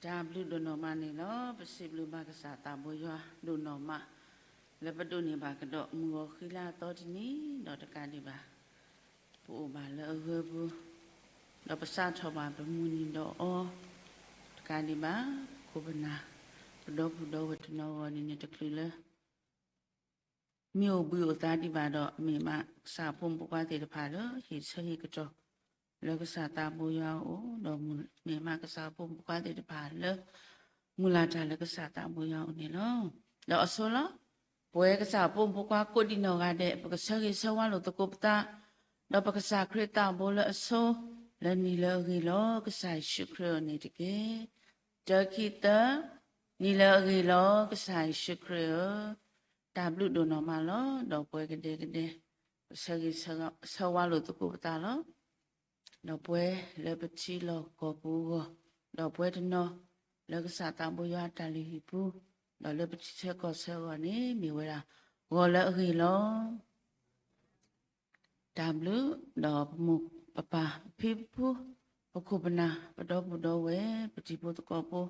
တၢ်ဘျုးဒိၣ်နီၢ်မးန့ၣ်လီၤ. ပစံးဘျုးဘၣ်ကစၢ်သးဘိယွၤဒိၣ်နီၢ်မး လၢပဒိးန့ၢ်ဘၣ်ကဒီးမုၢ်ဂီၤဃံလၤသီတနံၤ ဒီးတကးဒံးဘၣ် ပအိၣ်ဘၣ်လၢအဂၢၢ်ပူၤ ဒီးပစးထီၣ်ဘၣ်ပမုၢ်နံၤဒီးအီၤ တကးဒံးဘၣ် ပခိၣ်ပနၢ် ပဒီပုၢ်ဒီဝဲၢ်တနီၤဂီၢ်န့ၣ်န့ၣ် တချုးလၢ မ့ၢ်အိၣ်ဘှံးအိၣ်သါဒံးဘၣ်ဒီး မ့ၢ်မးကစၢ်ဖိမုၣ်ဖိခွါသ့ၣ်တဖၣ်လၢ ဟ့ၣ်ဆၢဟ့ၣ်ကတီၢ် လၢကစၢ်သးဘိယွၤအအိၣ် ဒီးမ့ၢ်မးကစၢ်ဖိမုၣ်ဖိခွါသ့ၣ်တဖၣ်လၢ မုၢ်လၢ်တၢ်လၢကစၢ်သးဘိယွၤအအိၣ်န့ၣ်လီၤ. ဒီးအဆိလီၤ. ပဝဲကစၢ်ဖိမုၣ်ဖိခွါကိးဒံးနီၢ်ဂၤဒဲး ပကဆၢဂ့ၤဆၢဝါလိာ်သကိးပသး ဒီးပကစၢ်ခရံာ်သးဘိလၢအဆိ လၢနံၤလၢအဂ့ၤလီၤ ကစၢ်ယ့ၣ်ၡူးခရံာ်အအိၣ်န့ၣ်တက့ၢ်. တၢ ခံ သၢ, နံၤလၢအဂ့ၤလီၤ ကစၢ်ယ့ၣ်ၡူးခရံာ်ဧၢ, တၢ်ဘျုးဒိၣ်နီၢ်မးလီၤ. ဒီးပဝဲကဒဲကဒဲ ပဆၢဂ့ၤဆၢဝါလိာ်သကိးပသးလီၤ. ဒီးပဝဲလၢပထံလီၢ်ကီၢ်ပူၤအဂီၢ်, ဒီးပဝဲတနီၤလၢကစၢ်သးဘိယွၤအတၢ်လုၢ်ဟံၣ်ပူၤ, ဒီးလၢပထံဆၢကီၢ်ဆၢအဂီၢ်န့ၣ် မ့ၢ်ဝဲဒၣ်ဂီၤလၢအဂ့ၤလီၤ. တၢ်ဘျုး, ဒီးပမိၢ်ပပၢ်ပဖံပဖု, ပခိၣ်ပနၢ်ပဒီပုၢ်ဒီဝဲၢ် ပတံၤဖိသကိးဖိ,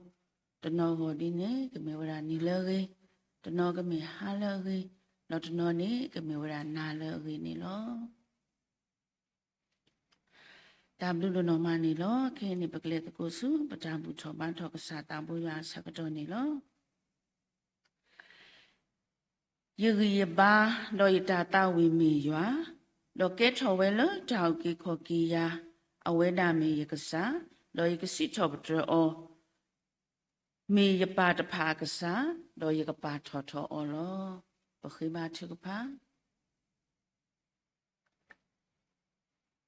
တနီၤဂီၢ်ဒ်န့ၣ် ကမ့ၢ်ဝဲဒၣ်နံၤလၢအဂ့ၤ, တနီၤကမ့ၢ်ဟါလၢအဂ့ၤ, ဒီးတနီၤန့ၣ် ကမ့ၢ်ဝဲဒၣ်နၤလၢအဂ့ၤန့ၣ်လီၤ. တၢ်ဘျုးဒိၣ်နီၢ်မးန့ၣ်လီၤ. ခဲအံၤန့ၣ် ပကလဲၤသကိးဆူ ပတၢ်ဘူၣ်ထီၣ်ဘါထီၣ်ကစၢ်သးဘိယွၤအဆၢကတီၢ်န့ၣ်လီၤ. ယဂံၢ်ယဘါ ဒီးယတၢ်သးဝံၣ်မ့ၢ်ယွၤ, ဒီးကဲထီၣ်ဝဲလၢတၢ်အုၣ်က့ၤခီၣ်က့ၤယၤ, အဝဲဒၣ်မ့ၢ်ယကစၢ်, ဒီးယကစံးထီၣ်ပတြၢၤအီၤ, မ့ၢ်ယပၢ်တဖၣ်အကစၢ်, ဒီးယကပာ်ထီၣ်ထီအီၤလီၤ. ပဃ့ဘါထုကဖၣ်.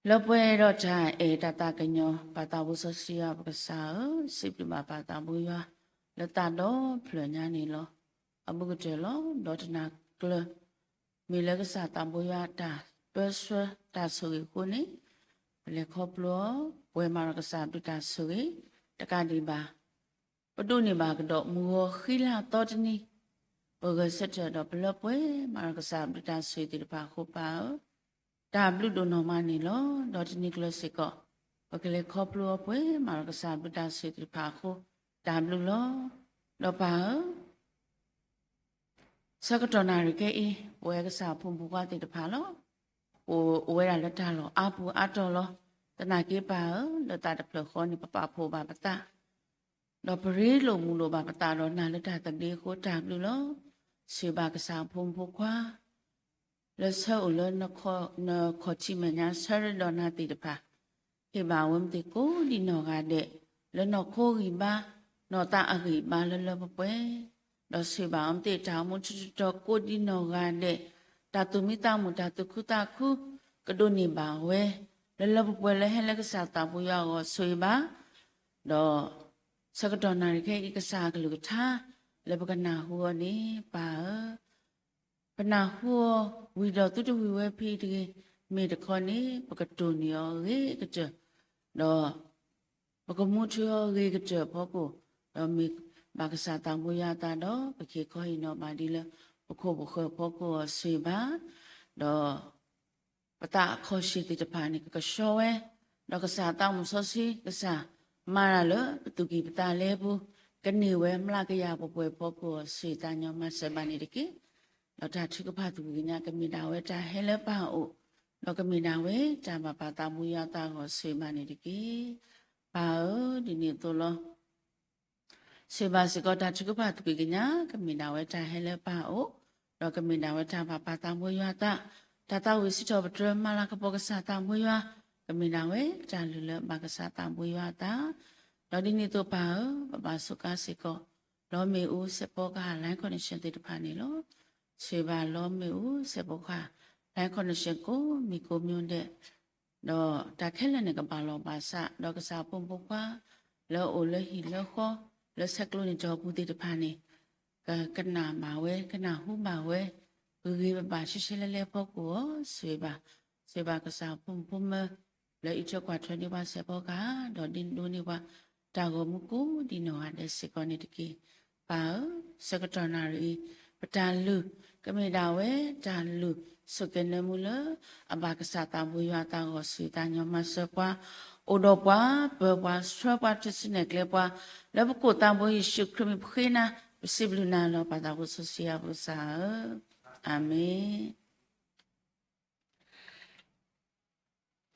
လၢပှဲၤဒီးတၢ်အဲၣ်တၢ်သးကညီၤ ပၢ်သးဘိစီဆှံယွၤပကစၢ်ဧၢ, စံးဘျုးဘၣ်ပၢ်သးဘိယွၤ လၢသးဒီဖျၢၣ်ညါန့ၣ်လီၤ. အဘူးကတၢၢ်လီၤ. ဒီးတနၤကျၢၤ မ့ၢ်လၢကစၢ်သးဘိယွၤအတၢ်ပၢဆှၢတၢ်ဆိၣ်ဂ့ၤအဃိန့ၣ် ပလဲၤခီဖျိအီၤ, ပဝဲမၤဒီးကစၢ်ဘျုးတၢ်ဆိၣ်ဂ့ၤ တကးဒံးဘၣ် ပဒိးန့ၢ်ဘၣ်ကဒီးမုၢ်ဂီၤဃံလၤသီတနံၤ, ပဂဲၤဆၢထၢၣ်ဒီးပလၢပှဲၤမၤဒီးကစၢ်ဘျုးတၢ်ဆိၣ်ဂ့ၤသ့ၣ်တဖၣ်အဃိ ပၢ်ဧၢ, တၢ်ဘျုးဒိၣ်နီၢ်မးန့ၣ်လီၤ. ဒီးတနံၤကျၢၤစ့ၢ်ကီး ပကလဲၤခီဖျိအီၤ ပှဲၤမၤဒီးကစၢ်ဘျုးတၢ်ဆိၣ်ဂ့ၤသ့ၣ်တဖၣ်အဃိ တၢ်ဘျုးလီၤ. ဒီးပၢ်ဧၢ ဆၢကတီၢ်နၣ်ရံၣ်ခဲအံၤ ပဝဲကစၢ်ဖိမုၣ်ဖိခွါသ့ၣ်တဖၣ်လီၤ. ပအိၣ်ဝဲဒၣ်လၢတၢ်လီၢ်အါပူၤအါတီၢ်လီၤ. သနာ်က့ပၢ်ဧၢ, လၢသးတဖျၢၣ်ဃီန့ၣ် ပပာ်ဖှိၣ်ဘၣ်ပသး, ဒီးပရ့လိာ်မုာ်လိာ်ဘၣ်ပသးဒီးနၤလၢတၢ်သဘျ့အဃိ တၢ်ဘျုးလီၤ. ဆိၣ်ဂ့ၤဘၣ်ကစၢ်ဖိမုၣ်ဖိခွါ လၢဆၢအိၣ်လၢ နခီၣ်ထံးမဲာ်ညါဆၢရ့ဒီးနၤသ့ၣ်တဖၣ်, ဟ့ၣ်ဘၣ်အဝဲမ့ၢ်သ့ၣ်ကိးဒံးနီၢ်ဂၤဒဲး လၢနီၢ်ခိဂံၢ်ဘါ, နီၢ်သးအဂံၢ်ဘါလၢလၢပှဲၤပှဲၤ, ဒီးဆိၣ်ဂ့ၤဘၣ်အဝဲမ့ၢ်သ့ၣ်တၢ်အိၣ်မူထူးတတီၤကိးဒံးနီၢ်ဂၤဒဲး, တၢ်သူၣ်မံသးမုာ်တၢ်သူၣ်ခုသးခု ကဒိးန့ၢ်ဘၣ်ဝဲ လၢလၢပှဲၤပှဲၤလၢဟဲလၢကစၢ်သးဘိယွၤအဂီၢ်ဆိၣ်ဂ့ၤဘၣ်, ဒီးဆၢကတီၢ်နၣ်ရံၣ်ခဲအံၤ ကစၢ်အကလုၢ်ကထါ လၢပကနၢ်ဟူအီၤန့ၣ် ပၢ်ဧၢ ပနၢ်ဟူအီၤဝံၤဒီးသုတဝံၤဝဲဖဲအံၤတဂ့ၤ, မ့ၢ်တခီန့ၣ် ပကတိၢ်န့ၢ်အီၤဂ့ၤကတၢၢ်, ဒီးပကမူထူအီၤဂ့ၤကတၢၢ်အဖီခိၣ်, ဒီးမ့ၢ်ဘၣ်ကစၢ်သးဘိယွၤအသးဒီး ပကဟ့ၣ်ခီဟ့ၣ်နီၤဘၣ်ဒ်လၢ ပခိၣ်ပဃၢၤအဖီခိၣ်အဂီၢ်ဆိၣ်ဂ့ၤဘၣ်, ဒီး ပသးအခီၣ်ဆ့ၣ်သ့ၣ်တဖၣ်န့ၣ် ကကဆှီဝဲ, ဒီးကစၢ်သးမုၢ်စီဆှံ ကစၢ်မၤတၢ်လၢပသူၣ်ကံၢ်ပသးလဲပူၤ, ကန့ၢ်ဝဲမျးကယၤပှဲၤပှဲၤအဖီခိၣ်အဂီၢ် ဆိၣ်ဂ့ၤသးညီမၤစၢၤဘၣ်န့ၣ်တက့ၢ်. ဒီးတၢ်ထုကဖၣ်သူၣ်ကံၢ်ကညါ ကမ့ၢ်ဒၣ်ဝဲတၢ်ဟဲလၢပၢ်အအိၣ်, ဒီးကမ့ၢ်ဒၣ်ဝဲတၢ်ဘၣ်ပၢ်သးဘိယွၤအသးအဂီၢ် ဆိၣ်ဂ့ၤဘၣ်န့ၣ်တက့ၢ်. ပၢ်ဧၢ, ဒ်န့ၣ်အသိးလီၤ. ဆိၣ်ဂ့ၤဘၣ်စ့ၢ်ကီးတၢ်ထုကဖၣ်သူၣ်ကံၢ်ကညါ ကမ့ၢ်ဒၣ်ဝဲတၢ်ဟဲလၢပၢ်အအိၣ်, ဒီးကမ့ၢ်ဒၣ်ဝဲတၢ်ဘၣ်ပၢ်သးဘိယွၤအသး, တၢ်သးဝံၣ်စံးထီၣ်ပတြၢၤမၤလၤကပီၤကစၢ်သးဘိယွၤ, ကမ့ၢ်ဒၣ်ဝဲတၢ်လုၢ်လၢဘၣ်ကစၢ်သးဘိယွၤအသး, ဒီးဒ်န့ၣ်အသိးပၢ်ဧၢ, ပဘၣ်စူးကါစ့ၢ်ကီး လီမ့ၣ်အူစဲးဖီကဟၣ် line connection သ့ၣ်တဖၣ်န့ၣ်လီၤ. ဆိၣ်ဂ့ၤဘၣ်လီမ့ၣ်အူစဲးဖီကဟၣ် line connection ကိးမံၤကိးမံၤဒဲး ဒီးတၢ်ခဲလၢာ်န့ၣ်ကဘၣ်လီၢ်ဘၣ်စး, ဒီးကစၢ်ဖိမုၣ်ဖိခွါ လၢအအိၣ်လၢဟံၣ်လၢဃီ လၢဆဲးကျိးန့ၢ်တီၢ်ပူၤသ့ၣ်တဖၣ်န့ၣ် ကကနၣ်ဘၣ်ဝဲ ကနၢ်ဟူဘၣ်ဝဲ ဂ့ၤဂ့ၤဘၣ်ဘၣ်ရှဲရှဲလဲလဲအဖီခိၣ်အဂီၢ် ဆိၣ်ဂ့ၤဘၣ်, ဆိၣ်ဂ့ၤဘၣ်ကစၢ်ဖိမုၣ်ဖိမၢ လၢအံးထွဲကွၢ်ထွဲန့ၢ်ပှၤစဲးဖီကဟၣ် ဒီးဒိးန့ၢ်ပှၤ တၢ်ဂီၤမူကိးဒံးနီၢ်ဂၤဒဲးစ့ၢ်ကီးန့ၣ်တက့ၢ်. ပၢ်ဧၢ, ဆၢကတီၢ်နၣ်ရံၣ်အံၤ ပတၢ်လုၢ် ကမ့ၢ်ဒၣ်ဝဲတၢ်လုၢ်ဆိၣ်က့ၤနၢမူလၢ အဘၣ်ကစၢ်သးဘိယွၤအသးဂီၢ်ဆူၣ်သးညီမၤစၢၤပှၤ, အိၣ်ဒီးပှၤ, ပၢၤပှၤ, ဆှၢပှၤ, တစုနဲၣ်ကျဲပှၤ, လၢပကိၣ်သးဘိယ့ၣ်ၡူးခရံာ်မံၤပဃ့နၤ, ပစံးဘျုးနၤလီၤ ပၢ်သးဘိစီဆှံယွၤပကစၢ်ဧၢ, အၤမ့ၣ်.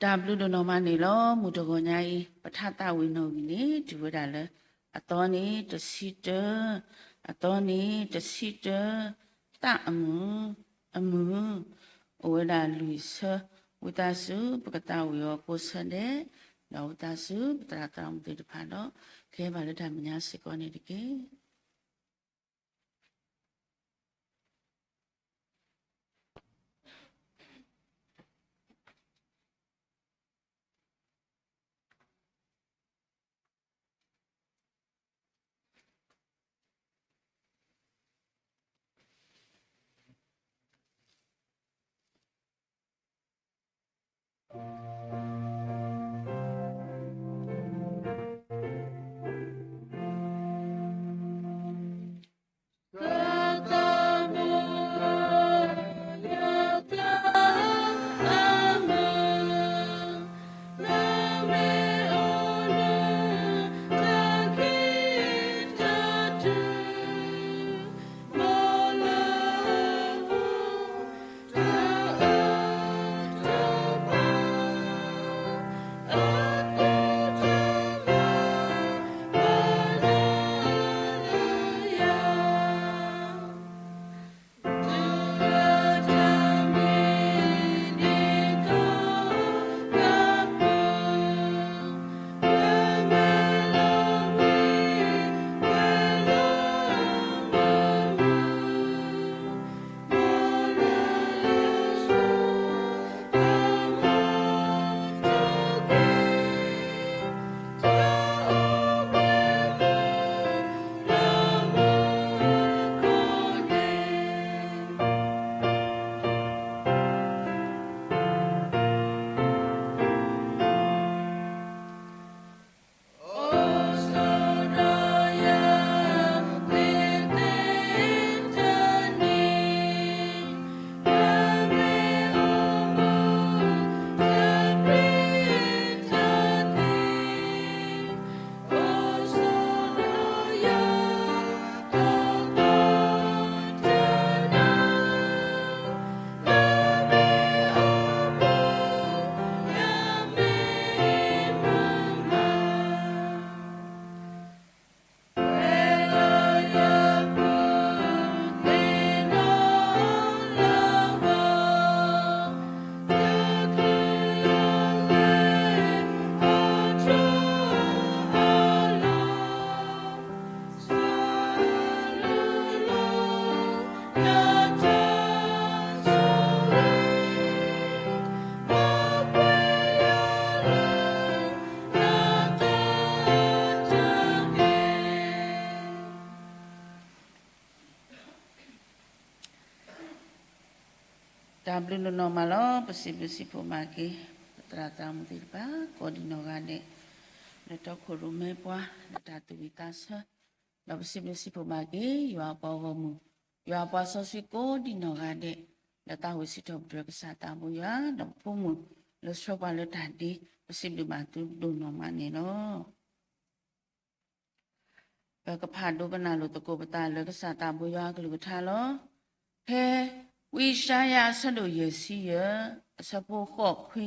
တၢ်ဘျုးဒိၣ်နီၢ်မးန့ၣ်လီၤ. မုၢ်တဂီၤညါအံၤ ပထါသးဝံၤနီၣ်ဂံၢ်န့ၣ် တုၤဝဲဒၣ်လၢ အသီန့ၣ်တဆံတၢ, အသီန့ၣ်တဆံတၢ, သးအမုၢ်, အမုၢ်, အိၣ်ဝဲဒၣ်လွံၢ်ဆၢ, ဝံသးစူၤ ပကသးဝံၤအီၤကိးဆၢဒဲး, ဒီးဝံသးစူၤ ပသရၣ်သရၣ်မုၣ်သ့ၣ်တဖၣ်ဒီး ကဟဲဘၣ်လၢတၢ်မဲာ်ညါစ့ၢ်ကီးန့ၣ်တက့ၢ်. တၢ်ဘျုးဒိၣ်နီၢ်မးလီၤ. ပစံးဘျုးစံးဖှိၣ်မၤက့ၤ ပသရၣ်သရၣ်မုၣ်သ့ၣ်တဖၣ် ကိးဒံးနီၢ်ဂၤဒဲး လၢတီခိၣ်ရိၣ်မဲပှၤ လၢတၢ်သူၣ်ဝံၣ်သးဆၢ, ဒီးပစံးဘျုးစံးဖှိၣ်မၤက့ၤ ယွၤအပှၤဂီၢ်မုၢ်, ယွၤအပှၤစီဆှံကိးဒံးနီၢ်ဂၤဒဲး လၢသးဝံၣ်စံးထီၣ်ပတြၢၤကစၢ်သးဘိယွၤ ဒီးပဖိမုၣ် လၢဆှၢပှၤလၢတၢ်ဒ့, ပစံးဘျုးဘၣ်သုဒိၣ်နီၢ်မးန့ၣ်လီၤ. ပကဖးဒိကနၣ်လိာ်သကိးပသးလၢကစၢ်သးဘိယွၤအကလုၢ်ကထါလီၤ. ဖဲဝံယၡါယၤအဆၢဒိၣ်ယဲၢ်ဆံယဲၢ် အဆၢဖိဃိးခွံ,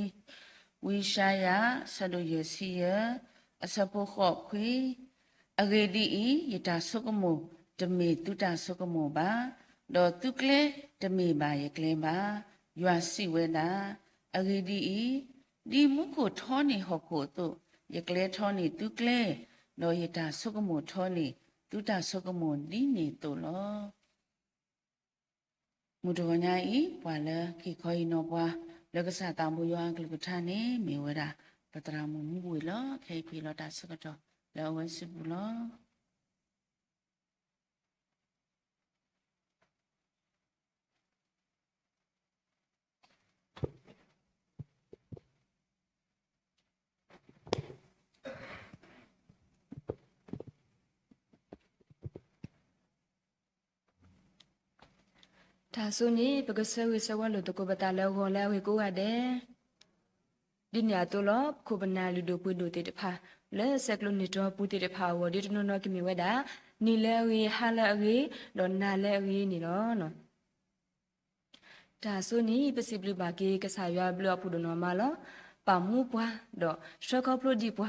ဝံယၡါယၤအဆၢဒိၣ်ယဲၢ်ဆံယဲၢ် အဆၢဖိဃိးခွံ, အဂ့ၢ်ဒ်အံၤ, ယတၢ်ဆိကမိၣ်တမ့ၢ်သုတၢ်ဆိကမိၣ်ဘၣ်, ဒီးသုကျဲတမ့ၢ်ဘၣ်ယကျဲဘၣ်, ယွၤစံးဝဲဒၣ်. အဂ့ၢ်ဒ်အံၤ, ဒ်မူခိၣ်ထီန့ၢ်ဟီၣ်ခိၣ်အသိး, ယကျဲထီန့ၢ်သုကျဲ, ဒီးယတၢ်ဆိကမိၣ်ထီန့ၢ်သုတၢ်ဆိကမိၣ်ဒ်န့ၣ်အသိးလီၤ. မုၢ်တဂီၤညါအံၤ ပှၤလၢက့ၤခီအံၤနီၢ်ပှၤ လၢကစၢ်သးဘိယွၤအကလုၢ်ကထါန့ၣ် မ့ၢ်ဝဲဒၣ် ပသရၣ်မုၣ်မူဝ့ၢ်လီၤ. ခဲအံၤပဟ့ၣ်လီၤတၢ်ဆၢကတီၢ်လၢအဝဲစုပူၤလီၤ. တၢ် တၢ်ဆိန့ၣ် ပကဆၢဂ့ၤဆၢဝါလိာ်သကိးပသးလၢအဂီၤလၢအဂ့ၤကိးဂၤဒဲး, ဒ်န့ၣ်အသိးလီၤ. ပခိၣ်ပနၢ်လုၢ်ဒိၣ်ပှ့ၤဒိၣ်သ့ၣ်တဖၣ် လၢဆဲးကျိးန့ၢ်တီပူၤသ့ၣ်တဖၣ်အဂီၢ် ဒ်တနီၤနီၤကမ့ၢ်ဝဲဒၣ် နံၤလၢအဂ့ၤ, ဟါလၢအဂ့ၤ, ဒီးနၤလၢအဂ့ၤန့ၣ်လီၤ. တၢ်ဆိန့ၣ် ပစံးဘျုးဘၣ်က့ၤကစၢ်ယွၤအဘျုးအဖှိၣ်ဒိၣ်နီၢ်မးလီၤ. ပာ်မူပှၤ, ဒီးဆှၢခီဖျိဒံးပှၤ, ဒီးပ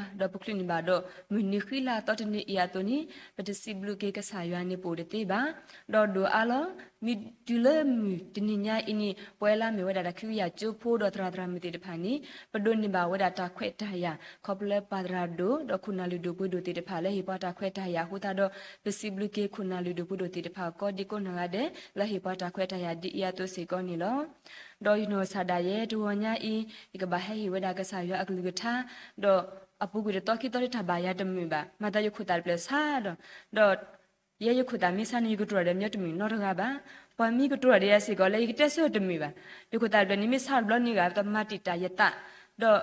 ချုးန့ၢ်ဘၣ်ဒီး မုၢ်နံၤဃံလၤသီတနံၤအံၤအသိးန့ၣ် ပတစံးဘျုးက့ၤကစၢ်ယွၤန့ၣ် ပအိၣ်တသ့ဘၣ်. ဒီးဒိၣ်အါလီၤ, မ့ၢ်တုၤလၢမုၢ်တနံၤညါအံၤန့ၣ် ပဝဲလၢမ့ၢ်ဝဲဒၣ်တၢ်ခံကယၤကၠိဖိဒီးသရၣ်သရၣ်မုၣ်သ့ၣ်တဖၣ်န့ၣ် ပဒိးန့ၢ်ဘၣ်ဝဲဒၣ်တၢ်ခွဲးတၢ်ယာ် ခီဖျိလၢပၢ်သရၣ်ဒိၣ် ဒီးခိၣ်နၢ်လုၢ်ဒိၣ်ပှ့ၤဒိၣ်သ့ၣ်တဖၣ်လၢဟ့ၣ်ပှၤတၢ်ခွဲးတၢ်ယာ်အဃိသတးဒီး ပစံးဘျုးက့ၤခိၣ်နၢ်လုၢ်ဒိၣ်ပှ့ၤဒိၣ်သ့ၣ်တဖၣ်ကိးဒံကိးနီၢ်ဂၤဒဲး လၢဟ့ၣ်ပှၤတၢ်ခွဲးတၢ်ယာ်ဒ်အံၤအသိးစ့ၢ်ကီးန့ၣ်လီၤ. ဒီးယနီၢ်ကစၢ်ဒၣ်ယဲ တဂီၤညါအံၤ ယကဘၣ်ဟဲဟ့ၣ်ဝဲဒၣ်ကစၢ်ယွၤအကလုၢ်ကထါ, ဒီးအပူၤကွံာ်တသီခံသီတၢ်ဘၣ်ယၤတမုာ်ဘၣ်, မၤသးယခိၣ်သၣ်တဖျၢၣ်ဆါဒီး, ဒီး ယဲယခိၣ်သၣ်မ့ၢ်ဆါန့ၣ် ယကတြူၢ်ဒီးမ့ၢ်တမုာ်နီတဂၤဘၣ်. ပှၤမ့ၢ်ကတြူၢ်ဒီးယၤစ့ၢ်ကီးလၢယကတဲဆၢတမုာ်ဘၣ်. ယခိၣ်သၣ်တဖျၢၣ်န့ၣ်မ့ၢ်ဆါတဘျီန့ၣ်ဂ့ၤ တမၤတံာ်တာ်ယသး, ဒီး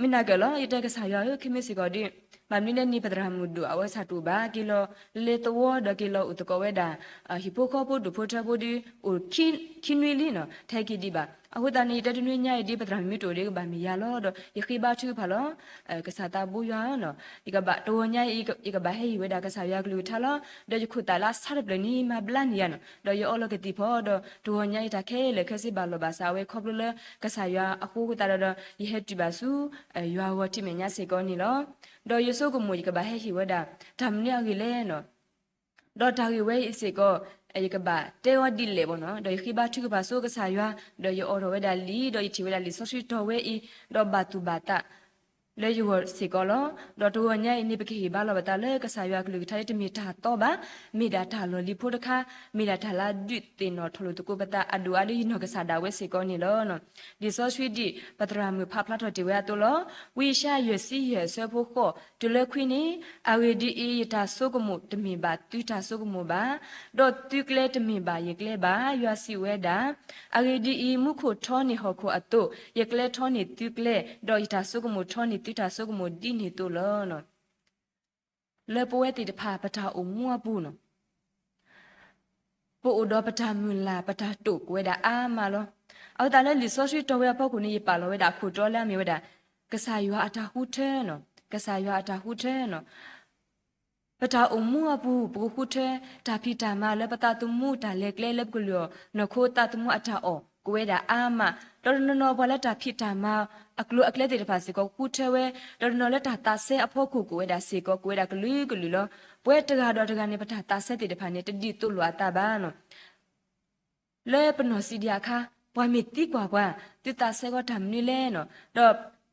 မ့ၢ်နာ်က့ၤလီၤ ယတဲကစၢ်ယွၤဧၢ ခဲမ့ၢ်စ့ၢ်ကီးဒီး ဘၣ်မနုၤလဲၣ်န့ၣ် ပသရၣ်မုၣ်ဒိၣ်အဝဲဆၣ်တအိၣ်ဘၣ် က့ၤလီၤလဲသဝီဒီးက့ၤလီၤအိၣ်သကိးဝဲဒၣ် ဟံၣ်ဖိဃီဖိဒိၣ်ဖိထၢဖိဒီး အိၣ်ခံနွံလံနီၤ ထဲက့ၤဒံးဘၣ်. အဃိသတးန့ၣ် ယတဲတနွံညါအံၤဒ် ပသရၣ်မုၣ်မ့ၢ်တအိၣ်ဒီးကဘၣ်မ့ၢ်ယၤလီၤဒီး ယဃ့ဘါထုကဖၣ်လီၤ ကစၢ်သးဘိယွၤနီၤ ယကဘၣ်တဂီၤညါအံၤ ယကဘၣ်ဟဲဟ့ၣ်ဝဲဒၣ်ကစၢ်ယွၤကလုၢ်ကထါလီၤ. ဒီးယခိၣ်သၣ်လၢအဆါတဖျၢၣ်န့ၣ် မၤဘျါန့ၢ်ယၤနီၤ ဒီးယအီလီၤကသံၣ်ဖီဒီး တဂီၤညါအံၤတၢ်ခဲလၢာ်ခဲဆ့ဘၣ်လီၢ်ဘၣ်စးဝဲခီဖျိလၢကစၢ်ယွၤအဃိသတးဒီး ယဟဲတုၤဘၣ်ဆူ ယွၤအဂီၢ်ထံမဲာ်ညါစ့ၢ်ကီးန့ၣ်လီၤ. ဒီးယဆိကမိၣ်ယကဘၣ်ဟဲဟ့ၣ်ဝဲဒၣ် တၢ်မနုၤအဂ့ၢ်လဲၣ်နီၤ ဒီးတၢ်ဂ့ၢ်ဝဲအံၤစ့ၢ်ကီး ယကဘၣ်တဲအီၤဒ်လဲၣ်ဘၣ်နီၤ ဒီးယဃ့ဘါထုကဖၣ်ဆိကစၢ်ယွၤ ဒီးယအိးထီၣ်ဝဲဒၣ်လံာ် ဒီးယထံၣ်ဝဲဒၣ်လံာ်စီဆှံတီၤဝဲအံၤ ဒီးဘၣ်သူၣ်ဘၣ်သး လၢယဂီၢ်စ့ၢ်ကီးလီၤ. ဒီးတဂီၤညါအံၤန့ၣ် ပကဟ့ၣ်ဘါလီၤပသးလၢကစၢ်ယွၤအကလုၢ်ကထါလၢတမ့ၢ်တၢ်သီဘၣ်, မ့ၢ်ဒၣ်တၢ်လီၢ်လံၤဖိတခါ, မ့ၢ်ဒၣ်တၢ်လၢဒုးသ့ၣ်နီၣ်ထီၣ်လိာ်သကိးပသးအဒိၣ်အါဒ်ယနီၢ်ကစၢ်ဒၣ်ဝဲစ့ၢ်ကီးန့ၣ်လီၤ. လံာ်စီဆှံဒ်ပသရၣ်မုၣ်ဖးဖျါထီၣ်တ့ၢ်ဝဲအသိးလီၤ. ဝံယၡါယၤ ယဲၢ်ဆံယဲၢ် အဆၢဖိဃိးတုၤလၢခွံန့ၣ်, အဂ့ၢ်ဒ်အံၤ, ယတၢ်ဆိကမိၣ်တမ့ၢ်ဘၣ်သုတၢ်ဆိကမိၣ်ဘၣ်, ဒီးသုကျဲတမ့ၢ်ဘၣ်ယကျဲဘၣ်, ယွၤစံးဝဲဒၣ်. အဂ့ၢ်ဒ်အံၤ, မူခိၣ်ထီန့ၢ်ဟီၣ်ခိၣ်အသိး, ယကျဲထီန့ၢ်သုကျဲ, ဒီးယတၢ်ဆိကမိၣ်ထီန့ၢ်သုတၢ်ဆိကမိၣ်ဒ်န့ၣ်အသိးလီၤ. လၢပဝဲသ့ၣ်တဖၣ်ပတၢ်အိၣ်မူအပူၤန့ၣ် ပအိၣ်ဒီးပတၢ်မုၢ်လၢ် ပတၢ်တိာ်ကွဲးဝဲဒၣ်အါမးလီၤ. အဃိသတးလၢလံာ်စီဆှံတီၤဝဲအဖီခိၣ်န့ၣ် ယပာ်လီၤဝဲဒၣ်အခိၣ်တီလၢအမ့ၢ်ဝဲဒၣ် ကစၢ်ယွၤအတၢ်ဃုထၢန့ၣ်, ကစၢ်ယွၤအတၢ်ဃုထၢန့ၣ် ပတၢ်အိၣ်မူအပူၤ ပကဃုထၢတၢ်ဖံးတၢ်မၤလၢပသးသမူတၢ်လဲၤကျဲလၢပကလုၢ်အီၤ နီၢ်ခိသးသမူအတၢ်အီၣ် ကဝဲဒၣ်အါမး, ဒီးတနီၤနီၤပှၤလၢတၢ်ဖံးတၢ်မၤအကျိၤအကျဲသ့ၣ်တဖၣ်စ့ၢ်ကီးဃုထၢဝဲ, ဒီးတနီၤလၢတၢ်သးစဲအဖီခိၣ်ကဝဲဒၣ်စ့ၢ်ကီး ကဝဲဒၣ်ကလုာ်ကလုာ်လီၤ. ပဝဲတဂၤဒီးတဂၤန့ၣ် ပတၢ်သးစဲသ့ၣ်တဖၣ်န့ၣ် တဒ်သိးလိာ်အသးဘၣ်နီၤ လၢပနီၢ်စံးဒံးအခါ, ပှၤမ့ၢ်သံကွၢ်ပှၤ, သုသးစဲဃီတၢ်မနုၤလဲၣ်နီၤ,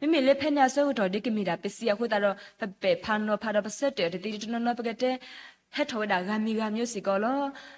ဒီးမ့မ့ၢ်လၢဖဲန့ၣ်အဆၢကတီၢ်ဒ်ကမ့ၢ်ဒၣ်ပစံးအဃိသတးဒီး ပပဲာ်ဖးနီၤဖးဒီးပဆၢတဲာ်အီၤတသ့ တနီၤနီၤပကတဲ ဟဲထီၣ်ဝဲဒၣ်ဂၤမံၤဂၤမံၤစ့ၢ်ကီးလီ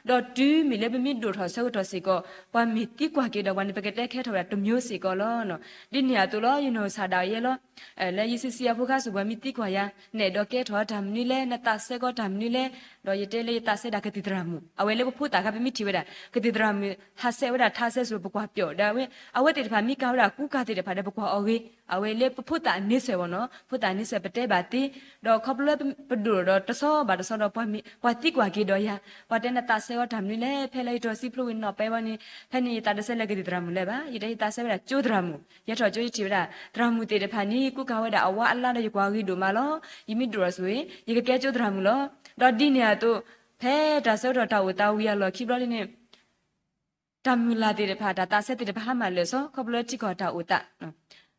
ၤ. ဒီးတုၤမ့ၢ်လၢပမ့ၢ်ဒိၣ်ထီၣ်ဆၢကတီၢ်စ့ၢ်ကီး ပှၤမ့ၢ်သံကွၢ်က့ၤဒီးပှၤန့ၣ် ပကတဲကဟဲထီၣ်ဝဲဒၣ်တမံၤစ့ၢ်ကီးလီၤ. ဒ်န့ၣ်အသိးလီၤ ယနီၢ်ကစၢ်ဒၣ်ယဲလီၤ လၢယစံးစံးအဖိခါဆူၣ် ပှၤမ့ၢ်သံကွၢ်ယၤ နအဲၣ်ဒိးကဲထီၣ်တၢ်မနုၤလဲၣ်, နသးစဲဃီတၢ်မနုၤလဲၣ်, ဒီးယတဲလၢယသးစဲဒၣ်ကသံၣ်သရၣ်မုၣ်, အဝဲလၢပဖိသၣ်အခါ ပမ့ၢ်ထံၣ်ဝဲဒၣ် ကသံၣ်သရၣ်မုၣ် ဟးစဲဝဲဒၣ်ထါစဲစိၤ ပကွၢ်ပၠီၣ်ဒီး အဝဲသ့ၣ်တဖၣ်မ့ၢ်ကၤဝဲဒၣ်ကူကၤသ့ၣ်တဖၣ်ဒီး ပကွၢ်အီၤဂ့ၤ, အဝဲလၢပဖိသၣ်န့ဆၢၣ်ဘၣ်နီၤ, ဖိသၣ်န့ဆၢၣ်ပတဲဘၣ်သ့, ဒီးခီဖျိလၢပဒိၣ်ဒီးတဆီဘၣ်တဆီဒီး ပှၤသံကွၢ်က့ၤဒီးယၤ, ပှၤတဲနသးစဲဃီတၢ်မနုၤလဲၣ်, ဖဲလၢယတြီဆံဖျိဝံၤနီၢ်ပဲဘီန့ၣ် ဖဲန့ၣ်ယသးတစဲလၢကသံၣ်သရၣ်မုၣ်လၢၤဘၣ်, ယတဲယသးစဲဝဲဒၣ်ကၠိသရၣ်မုၣ်, ယဲထီၣ်ကၠိယထံၣ်ဝဲဒၣ် သရၣ်မုၣ်သ့ၣ်တဖၣ်န့ၣ် ကူကၤဝဲဒၣ်အဝါအလါဒီး ယကွၢ်ဂ့ၤဒိၣ်မးလီၤ. ယမ့ၢ်ဒိၣ်ထီၣ်ဆိၣ်ဂ့ၤ ယကကဲကၠိသရၣ်မုၣ်လီၤ. ဒီးဒ်န့ၣ်အသိး ဖဲတၢ်ဆၢကတီၢ်တၢ်အိၣ်သးဝံၤအလီၢ်ခံဘျီလံန့ၣ် တၢ်မုၢ်လၢ်သ့ၣ်တဖၣ် တၢ်သးစဲသ့ၣ်တဖၣ် ဟါမၢ်လၢာ်စီၤ ခီဖျိလၢထံကီၢ်တၢ်အိၣ်သး,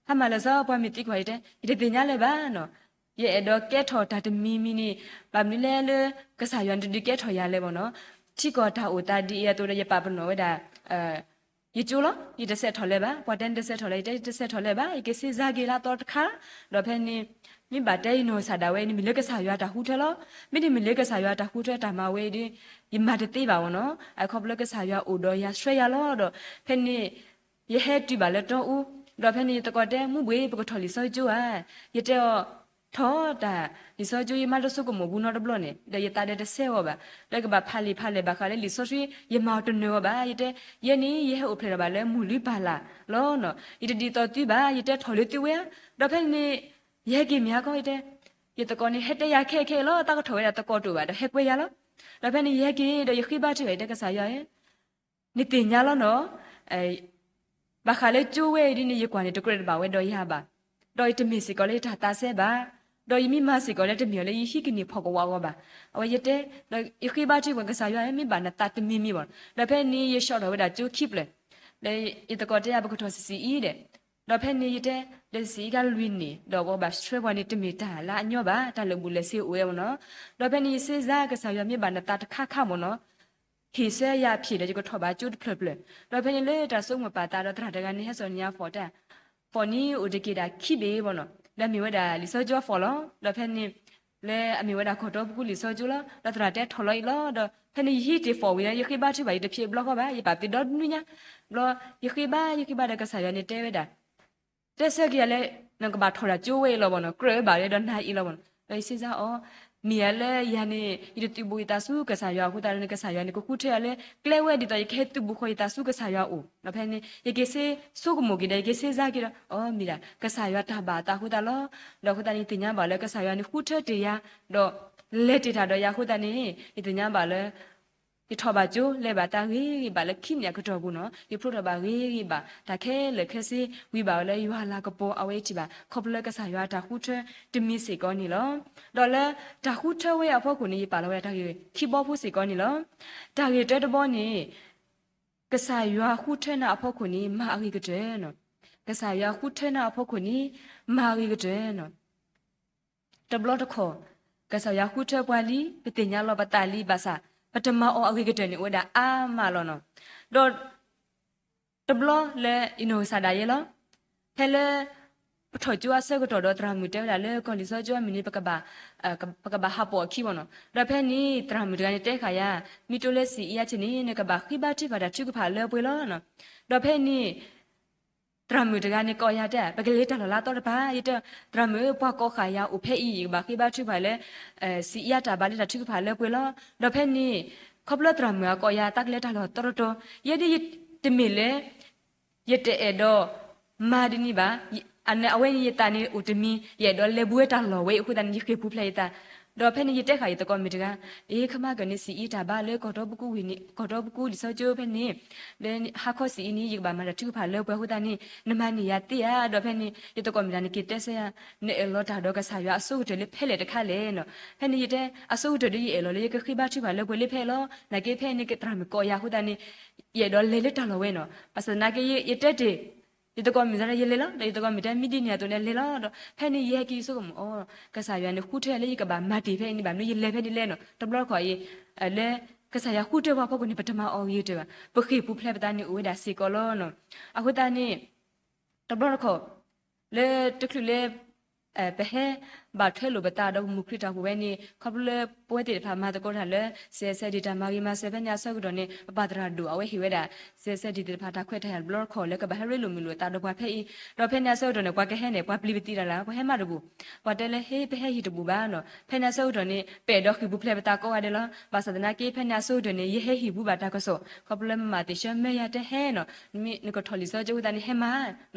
ဟါမၢ်လၢာ်စီၤ ပှၤမ့ၢ်သံကွၢ်ယတဲ ယတသ့ၣ်ညါလၢၤဘၣ်နီၤ, ယအဲၣ်ဒိးကဲထီၣ်တၢ်တမံၤမံၤန့ၣ် ဘၣ်မနုၤလဲၣ်လၢ ကစၢ်ယွၤန့ၣ်တဒုးကဲထီၣ်ယၤလၢၤဘၣ်နီၤ, ထံကီၢ်တၢ်အိၣ်သးဒ်အံၤအသိးဒီး ယပာ်ပနီၣ်ဝဲဒၣ် ယကၠိလီၤ, ယတစဲးထီၣ်လၢၤဘၣ်, ပှၤတဲန့ၣ်တစဲးထီၣ်လၢၤ, ယတဲယတစဲးထီၣ်လၢၤဘၣ်, ယက့ၤစ့ၢ်ကီးက့ၤလၢအသီတခါ, ဒီးဖဲန့ၣ် မ့ၢ်ဘၣ်တဲယနီၢ်ကစၢ်ဒၣ်ဝဲန့ၣ် မ့ၢ်လၢကစၢ်ယွၤတၢ်ဃုထၢလီၤ, မ့တမ့ၢ်လၢကစၢ်ယွၤတၢ်ဃုထၢတၢ်မၤဝဲဒီး ယမၤတသ့ဘၣ်ဘၣ်နီၤ, အခီဖျိလၢကစၢ်ယွၤအိၣ်ဒီးယၤဆှၢယၤလီၤဒီး ဖဲန့ၣ် ယဟဲတုၤဘၣ်လၢတီအူ, ဒီးဖဲန့ၣ်ယသကိးတဲ မူဘှ့ၣ် ပကထီၣ်လံာ်စီဆှံကၠိဧါ, ယတဲအီၤ ထီၣ်တၢ်လံာ်စီဆှံကၠိ ယမါတဆိကမိၣ်ဘူးနီတဘျီန့ၣ် ဒီးယသးဒီးတစဲးအီၤဘၣ်, ဒီးကဘၣ်ဖးလံာ်ဖးလဲၢ်ဘၣ်ဃးလၢလံာ်စီဆှံ ယမၤအီၤတနၢၤအီၤဘၣ်, ယတဲ ယဲန့ၣ် ယဟဲအိၣ်ဖျဲၣ်ထီၣ်ဘၣ်လၢမုၢ်လုၢ်ပၢ်လၢ်လီၤ, ယတဒ်သိးသုဘၣ်, ယတဲထီၣ်လၢသုဝဲဧါ, ဒီးဖဲန့ၣ် ယဟဲက့ၤမ့ၢ်ဧါခီ ယတဲ ယသကိးန့ၣ် ဟဲတဲယၤခဲခဲလီၤ, တၢ်ကထီၣ်ဝဲဒၣ်သကိးတအိၣ်ဘၣ် ဒီးဟဲကွဲယၤလီၤ, ဒီးဖဲန့ၣ် ယဟဲက့ၤဒီးယဃ့ဘါထုကဖၣ် ယတဲကစၢ်ယွၤဧၢ နသ့ၣ်ညါလီၤနီၤ, ဘၣ်ဃးလၢကၠိဝဲအံၤဒ်န့ၣ် ယကွၢ်န့ၣ် တကြၢးတဘၣ်ဝဲဒီးယၤဘၣ်, ဒီးယတမ့ၢ်စ့ၢ်ကီးလၢယတၢ်သးစဲဘၣ်, ဒီးယမ့ၢ်မၤစ့ၢ်ကီးလၢတမ့ၢ်အီၤလၢယဟံးကန့ၢ်ဖီၣ်ကဝးအဂီၢ်ဘၣ်. အဝဲယတဲ, ဒီးယဃ့ဘါထုကဖၣ်ကစၢ်ယွၤ မ့ၢ်ဘၣ်နသးတမံၤမံၤဘၣ်. ဒီးဖဲန့ၣ် ယဆှီထီၣ်ဝဲဒၣ်ကၠိခံဖျၢၣ်, ဒီးယသကိးတဲယၤ ပကထီၣ်စံၣ်စံၣ်အံၤဒဲး, ဒီးဖဲန့ၣ်ယတဲ, ဒီးစံၣ်အံၤတၢ်လွံၢ်န့ၣ် ဒီးပှၤဘၣ်ဆှၢပှၤန့ၣ် တမ့ၢ်တၢ်လၢအညီဘၣ်, တၢ်လၢာ်ဘူၣ်လၢာ်စ့အိၣ်ဝဲမ့ၢ်နီၤ. ဒီးဖဲန့ၣ်ယစ့ၢ်ကီး ကစၢ်ယွၤ မ့ၢ်ဘၣ်နသးတခါခါမ့ၢ်နီၤ ဟ့ၣ်ဆၢယၤဖျၢၣ်ဒီး ယကထီၣ်ဘၣ်ကၠိတဖျၢၣ်ဖျၢၣ်. ဒီးဖဲန့ၣ်လၢတၢ်ဆိကမိၣ်ပာ်သးဒီး သရၣ်တဂၤန့ၣ် ဟဲစိာ်န့ၢ်ယၤ form တၢ်, form န့ၣ်အိၣ်တက့ၢ်ဒၣ်ခံဘ့ၣ်မ့ၢ်နီၤ, ဒီးမ့ၢ်ဝဲဒၣ်လံာ်စီဆှံ form လီၤ. ဒီးဖဲန့ၣ် လၢအမ့ၢ်ဝဲဒၣ်ကီၢ်တီပကူလံာ်စီဆှံလီၤ. ဒီးသရၣ်တဲထီၣ်လီၤအံၤလီၤ. ဒီးဖဲန့ၣ်ယဟံးတ့ၢ် form ဝံၤဒီး ယဃ့ဘါထုကဖၣ် ယတဖျ့ဘျီဃီဘၣ်, ယပာ်ပသ့ၣ်ဒီနွံညါ, ဘျီ ယဃ့ဘါ ယဃ့ဘါဒီး ကစၢ်ယွၤန့ၣ်တဲဝဲဒၣ် တဲဆၢက့ၤယၤလၢ နကဘၣ်ထီၣ်တၢ်ကၠိဝဲအံၤလီၤမ့ၢ်နီၤ, ကြၢးဘၣ်လၢဒီးနၤအံၤလီၤမ့ၢ်နီၤ. ဒီးယစ့ၢ်ကီးအီၤ, မ့ၢ်ယၤလၢယၤန့ၣ် ယတသုးဘူးယသးဆူကစၢ်ယွၤအဃိသတးန့ၣ် ကစၢ်ယွၤန့ၣ် ကဃုထၢယၤလၢ ကျဲဝဲဒ်သိးယကဟဲသုးဘူးဃီယသးဆူကစၢ်ယွၤအအိၣ်. ဒီးဖဲန့ၣ် ယက့ၤစ့ ဆိကမိၣ်က့ၤဒီး ယက့ၤစ့စါက့ၤဒီး အီ မ့ၢ်ဒၣ် ကစၢ်ယွၤတၢ်ဘၣ်အသးအဃိသတးလီၤ. ဒီးအဃိသတးန့ၣ် ယသ့ၣ်ညါဘၣ်လၢကစၢ်ယွၤန့ၣ်ဃုထၢတ့ၢ်ယၤ, ဒီးလဲၤတ့ၢ်တၢ်ဒီးယၤအဃိသတးန့ၣ် ယသ့ၣ်ညါဘၣ်လၢ ယထီၣ်ဘၣ်ကၠိ လဲၤဘၣ်တၢ်ဂ့ၤဂ့ၤဘၣ်လၢခံမံၤအကတီၢ်ပူၤနီၤ, ယဖျိထီၣ်ဘၣ်ဂ့ၤဂ့ၤဘၣ် တၢ်ခဲလၢာ်ခဲဆ့ ဝံၤဘၣ်ဝဲလၢယွၤလၤကပီၤအဝဲအံၤထံၣ်ဘၣ် ခီဖျိလၢကစၢ်ယွၤအတၢ်ဃုထၢတမံၤစ့ၢ်ကီးန့ၣ်လီၤ. ဒီးလၢတၢ်ဃုထၢဝဲအဖီခိၣ်န့ၣ် ယပာ်လီၤဝဲဒၣ်တၢ်ဂ့ၢ်ခံဘီဖိစ့ၢ်ကီးန့ၣ်လီၤ. တၢ်ဂ့ၢ်တၢတဘီန့ၣ် ကစၢ်ယွၤဃုထၢနၤအဖီခိၣ်န့ၣ် မၤအဂ့ၤကတၢၢ်နီၤ, ကစၢ်ယွၤဃုထၢနၤအဖီခိၣ်န့ၣ် မၤအဂ့ၤကတၢၢ်နီၤ. တဘျီတခီၣ် ကစၢ်ယွၤဃုထၢပှၤလံ, ပသ့ၣ်ညါလီၤပသးလံဘၣ်ဆၣ် ပတမၤအီၤအဂ့ၤကတၢၢ်န့ၣ် အိၣ်ဝဲဒၣ်အါမးလီၤနီၤ. ဒီးတဘျီလၢယနီၢ်ကစၢ်ဒၣ်ယဲလီၤ, ဖဲလၢ ပထီၣ်ကၠိအဆၢကတီၢ်ဒီး သရၣ်မုၣ်တဲဝဲဒၣ်လၢ ကီၢ်လံာ်စီဆှံကၠိအမုၢ်နံၤ ပကဘၣ် ပကဘၣ်ဟးပိာ်အခံမ့ၢ်နီၤ. ဒီးဖဲန့ၣ် သရၣ်မုၣ်တဂၤန့ၣ်တဲဃာ်ယၤ, မ့ၢ်တိလၢစံးအံၤအဆ့ၣ်န့ၣ် နကဘၣ်ဃ့ဘါထုကဖၣ်တၢ်ထုကဖၣ်လၢပှဲၤလီၤနီၤ. ဒီးဖဲန့ၣ် သရၣ်မုၣ်တဂၤန့ၣ်ကိးယၤတဲ ပကလဲၤတၢ်လီၢ်လၢအသီတဖၣ်, ယတဲ သရၣ်မုၣ် ပှၤကိးဃာ်ယၤအိၣ်ဖဲအံၤ ယကဘၣ်ဃ့ဘါထုကဖၣ်လၢ စံးအံၤအတၢ်ဘၣ်လၢတၢ်ထုကဖၣ်လၢပှဲၤလီၤ. ဒီးဖဲန့ၣ် ခီဖျိသရၣ်မုၣ်အကိးယၤ သးကလဲၤတၢ်လီၢ်သီတီတီ, ယဲဒၣ်ယတမ့ၢ်လၢ ယတအဲၣ်ဒိးမၤဒ်န့ၣ်ဘၣ်, အဝဲန့ၣ်ယသးန့ၣ်အိၣ်တမံၤ ယအဲၣ်ဒိးလဲၤဘူးဝဲတၢ်လီၢ်ဝဲအဃိသတးန့ၣ် ယဃ့ၢ်ပူၤဖျဲးယသး. ဒီးဖဲန့ၣ်ယတဲဃာ်ယသကိးမုၣ်တဂၤ, အ့ ခမါကန့ၣ် စံးအံၤတၢ်ဘၣ်လၢကီၢ်တီပကူဝံၤန့ၣ် ကီၢ်တီပကူလံာ်စီဆှံကၠိဖဲန့ၣ် လၢဟါခီစံးအံၤန့ၣ် ယကဘၣ်မၤတၢ်ထုကဖၣ်လၢပှဲၤအဃိသတးန့ၣ် နမၤန့ၢ်ယၤသ့ဧါ. ဒီးဖဲန့ၣ် ယသကိးမုၣ်တဂၤန့ၣ်က့ၤတဲဆၢယၤ, နအၢၣ်လီၤတၢ်ဒီးကစၢ်ယွၤအဆိကတၢၢ်လၢဖဲလဲၣ်တခါလဲၣ်နီၤ. ဖဲန့ၣ်ယတဲ အဆိကတၢၢ်ဒီးယအၢၣ်လီၤလၢယကဃ့ဘါထုကဖၣ်လၢပှဲၤလၢဖဲလီၤ. နာ်က့ဖဲန့ၣ်သရၣ်မုၣ်ကိးယၤအဃိသတးန့ၣ် ယအဲၣ်ဒိးလဲၤလၢတၢ်လီၢ်ဝဲနီၤ. ဘၣ်ဆၣ်သနာ်က့ ယတဲတ့ၢ် ယသကိးမုၣ်တဂၤဒီး ယလဲၤလီၤ. ဒီးယသကိးမုၣ်တဲ မ့ၢ်ဒ်န့ၣ်အသိးန့ၣ် လဲၤလီၤ. ဒီးဖဲန့ၣ်ယဟဲက့ၤယဆိကမိၣ်အီၤ, ကစၢ်ယွၤန့ၣ်ဃုထၢလၢယကဘၣ်မၤတ့ၢ်ဖဲအံၤန့ၣ်ဘၣ် မနုၤယလဲၤဖဲန့ၣ်လဲၣ်နီၤ. တဘျီတခီၣ်အံၤ လၢကစၢ်ယွၤဃုထၢပှၤအဖီခိၣ်န့ၣ် ပတမၤအီၤဂ့ၤကတၢၢ်ဘၣ်, ပဃ့ၢ်ပူၤဖျဲးပသးန့ၣ်အိၣ်ဝဲဒၣ်စ့ၢ်ကီးလီၤနီၤ. အဃိသတးန့ၣ် တဘျီတခီၣ် လၢတချုးလၢ ပဟဲဘၣ်ထွဲလိာ်ပသးဒီးပမူၤခရံာ်တၢ်အိၣ်ဖှိၣ်ဝဲန့ၣ် ခီဖျိလၢပဝဲသ့ၣ်တဖၣ်မၤသကိးတၢ်လၢ စဲးစဲးဒံးတၢ်မၤဂ့ၤမၤစၢၤဖဲန့ၣ်အဆၢကတီၢ်န့ၣ် ပပၢ်သရၣ်ဒိၣ်အဝဲဟ့ၣ်ဝဲဒၣ် စဲးစဲးဒံးသ့ၣ်တဖၣ်တၢ်ခွဲးတၢ်ယာ်တဘျီတခီၣ်လၢကဘၣ်ဟဲရ့လိာ်မုာ်လိာ်အသးဒီးပှၤဖဲအံၤ, ဒီးဖဲန့ၣ်အဆၢကတီၢ်န့ၣ် ပှၤကဟဲန့ၣ် ပှၤပျံၤပသံတၢ်လၢ ပှၤဟဲမးတဘူၣ်, ပှၤတဲလၢဟ့ ပဟဲဟံၣ်တဘူၣ်ဘၣ်နီၤ. ဖဲန့ၣ်အဆၢကတီၢ်န့ၣ် ပအဲၣ်ဒိးဃ့ၢ်ပူၤဖျဲးပသးကိးဂၤဒဲးလီၤ. ဘၣ်ဆၣ်သနာ်က့ ဖဲန့ၣ်အဆၢကတီၢ်န့ၣ် ယဟဲဟ့ၣ်ဘူးဘၣ်တၢ်ကစီၣ် ခီဖျိလၢမၤသ့ၣ်ဆၢမၢယၤတဲဟဲနီၤ, နကထီၣ်လံာ်စီဆှံကၠိအဃိသတးန့ၣ် ဟဲမၤ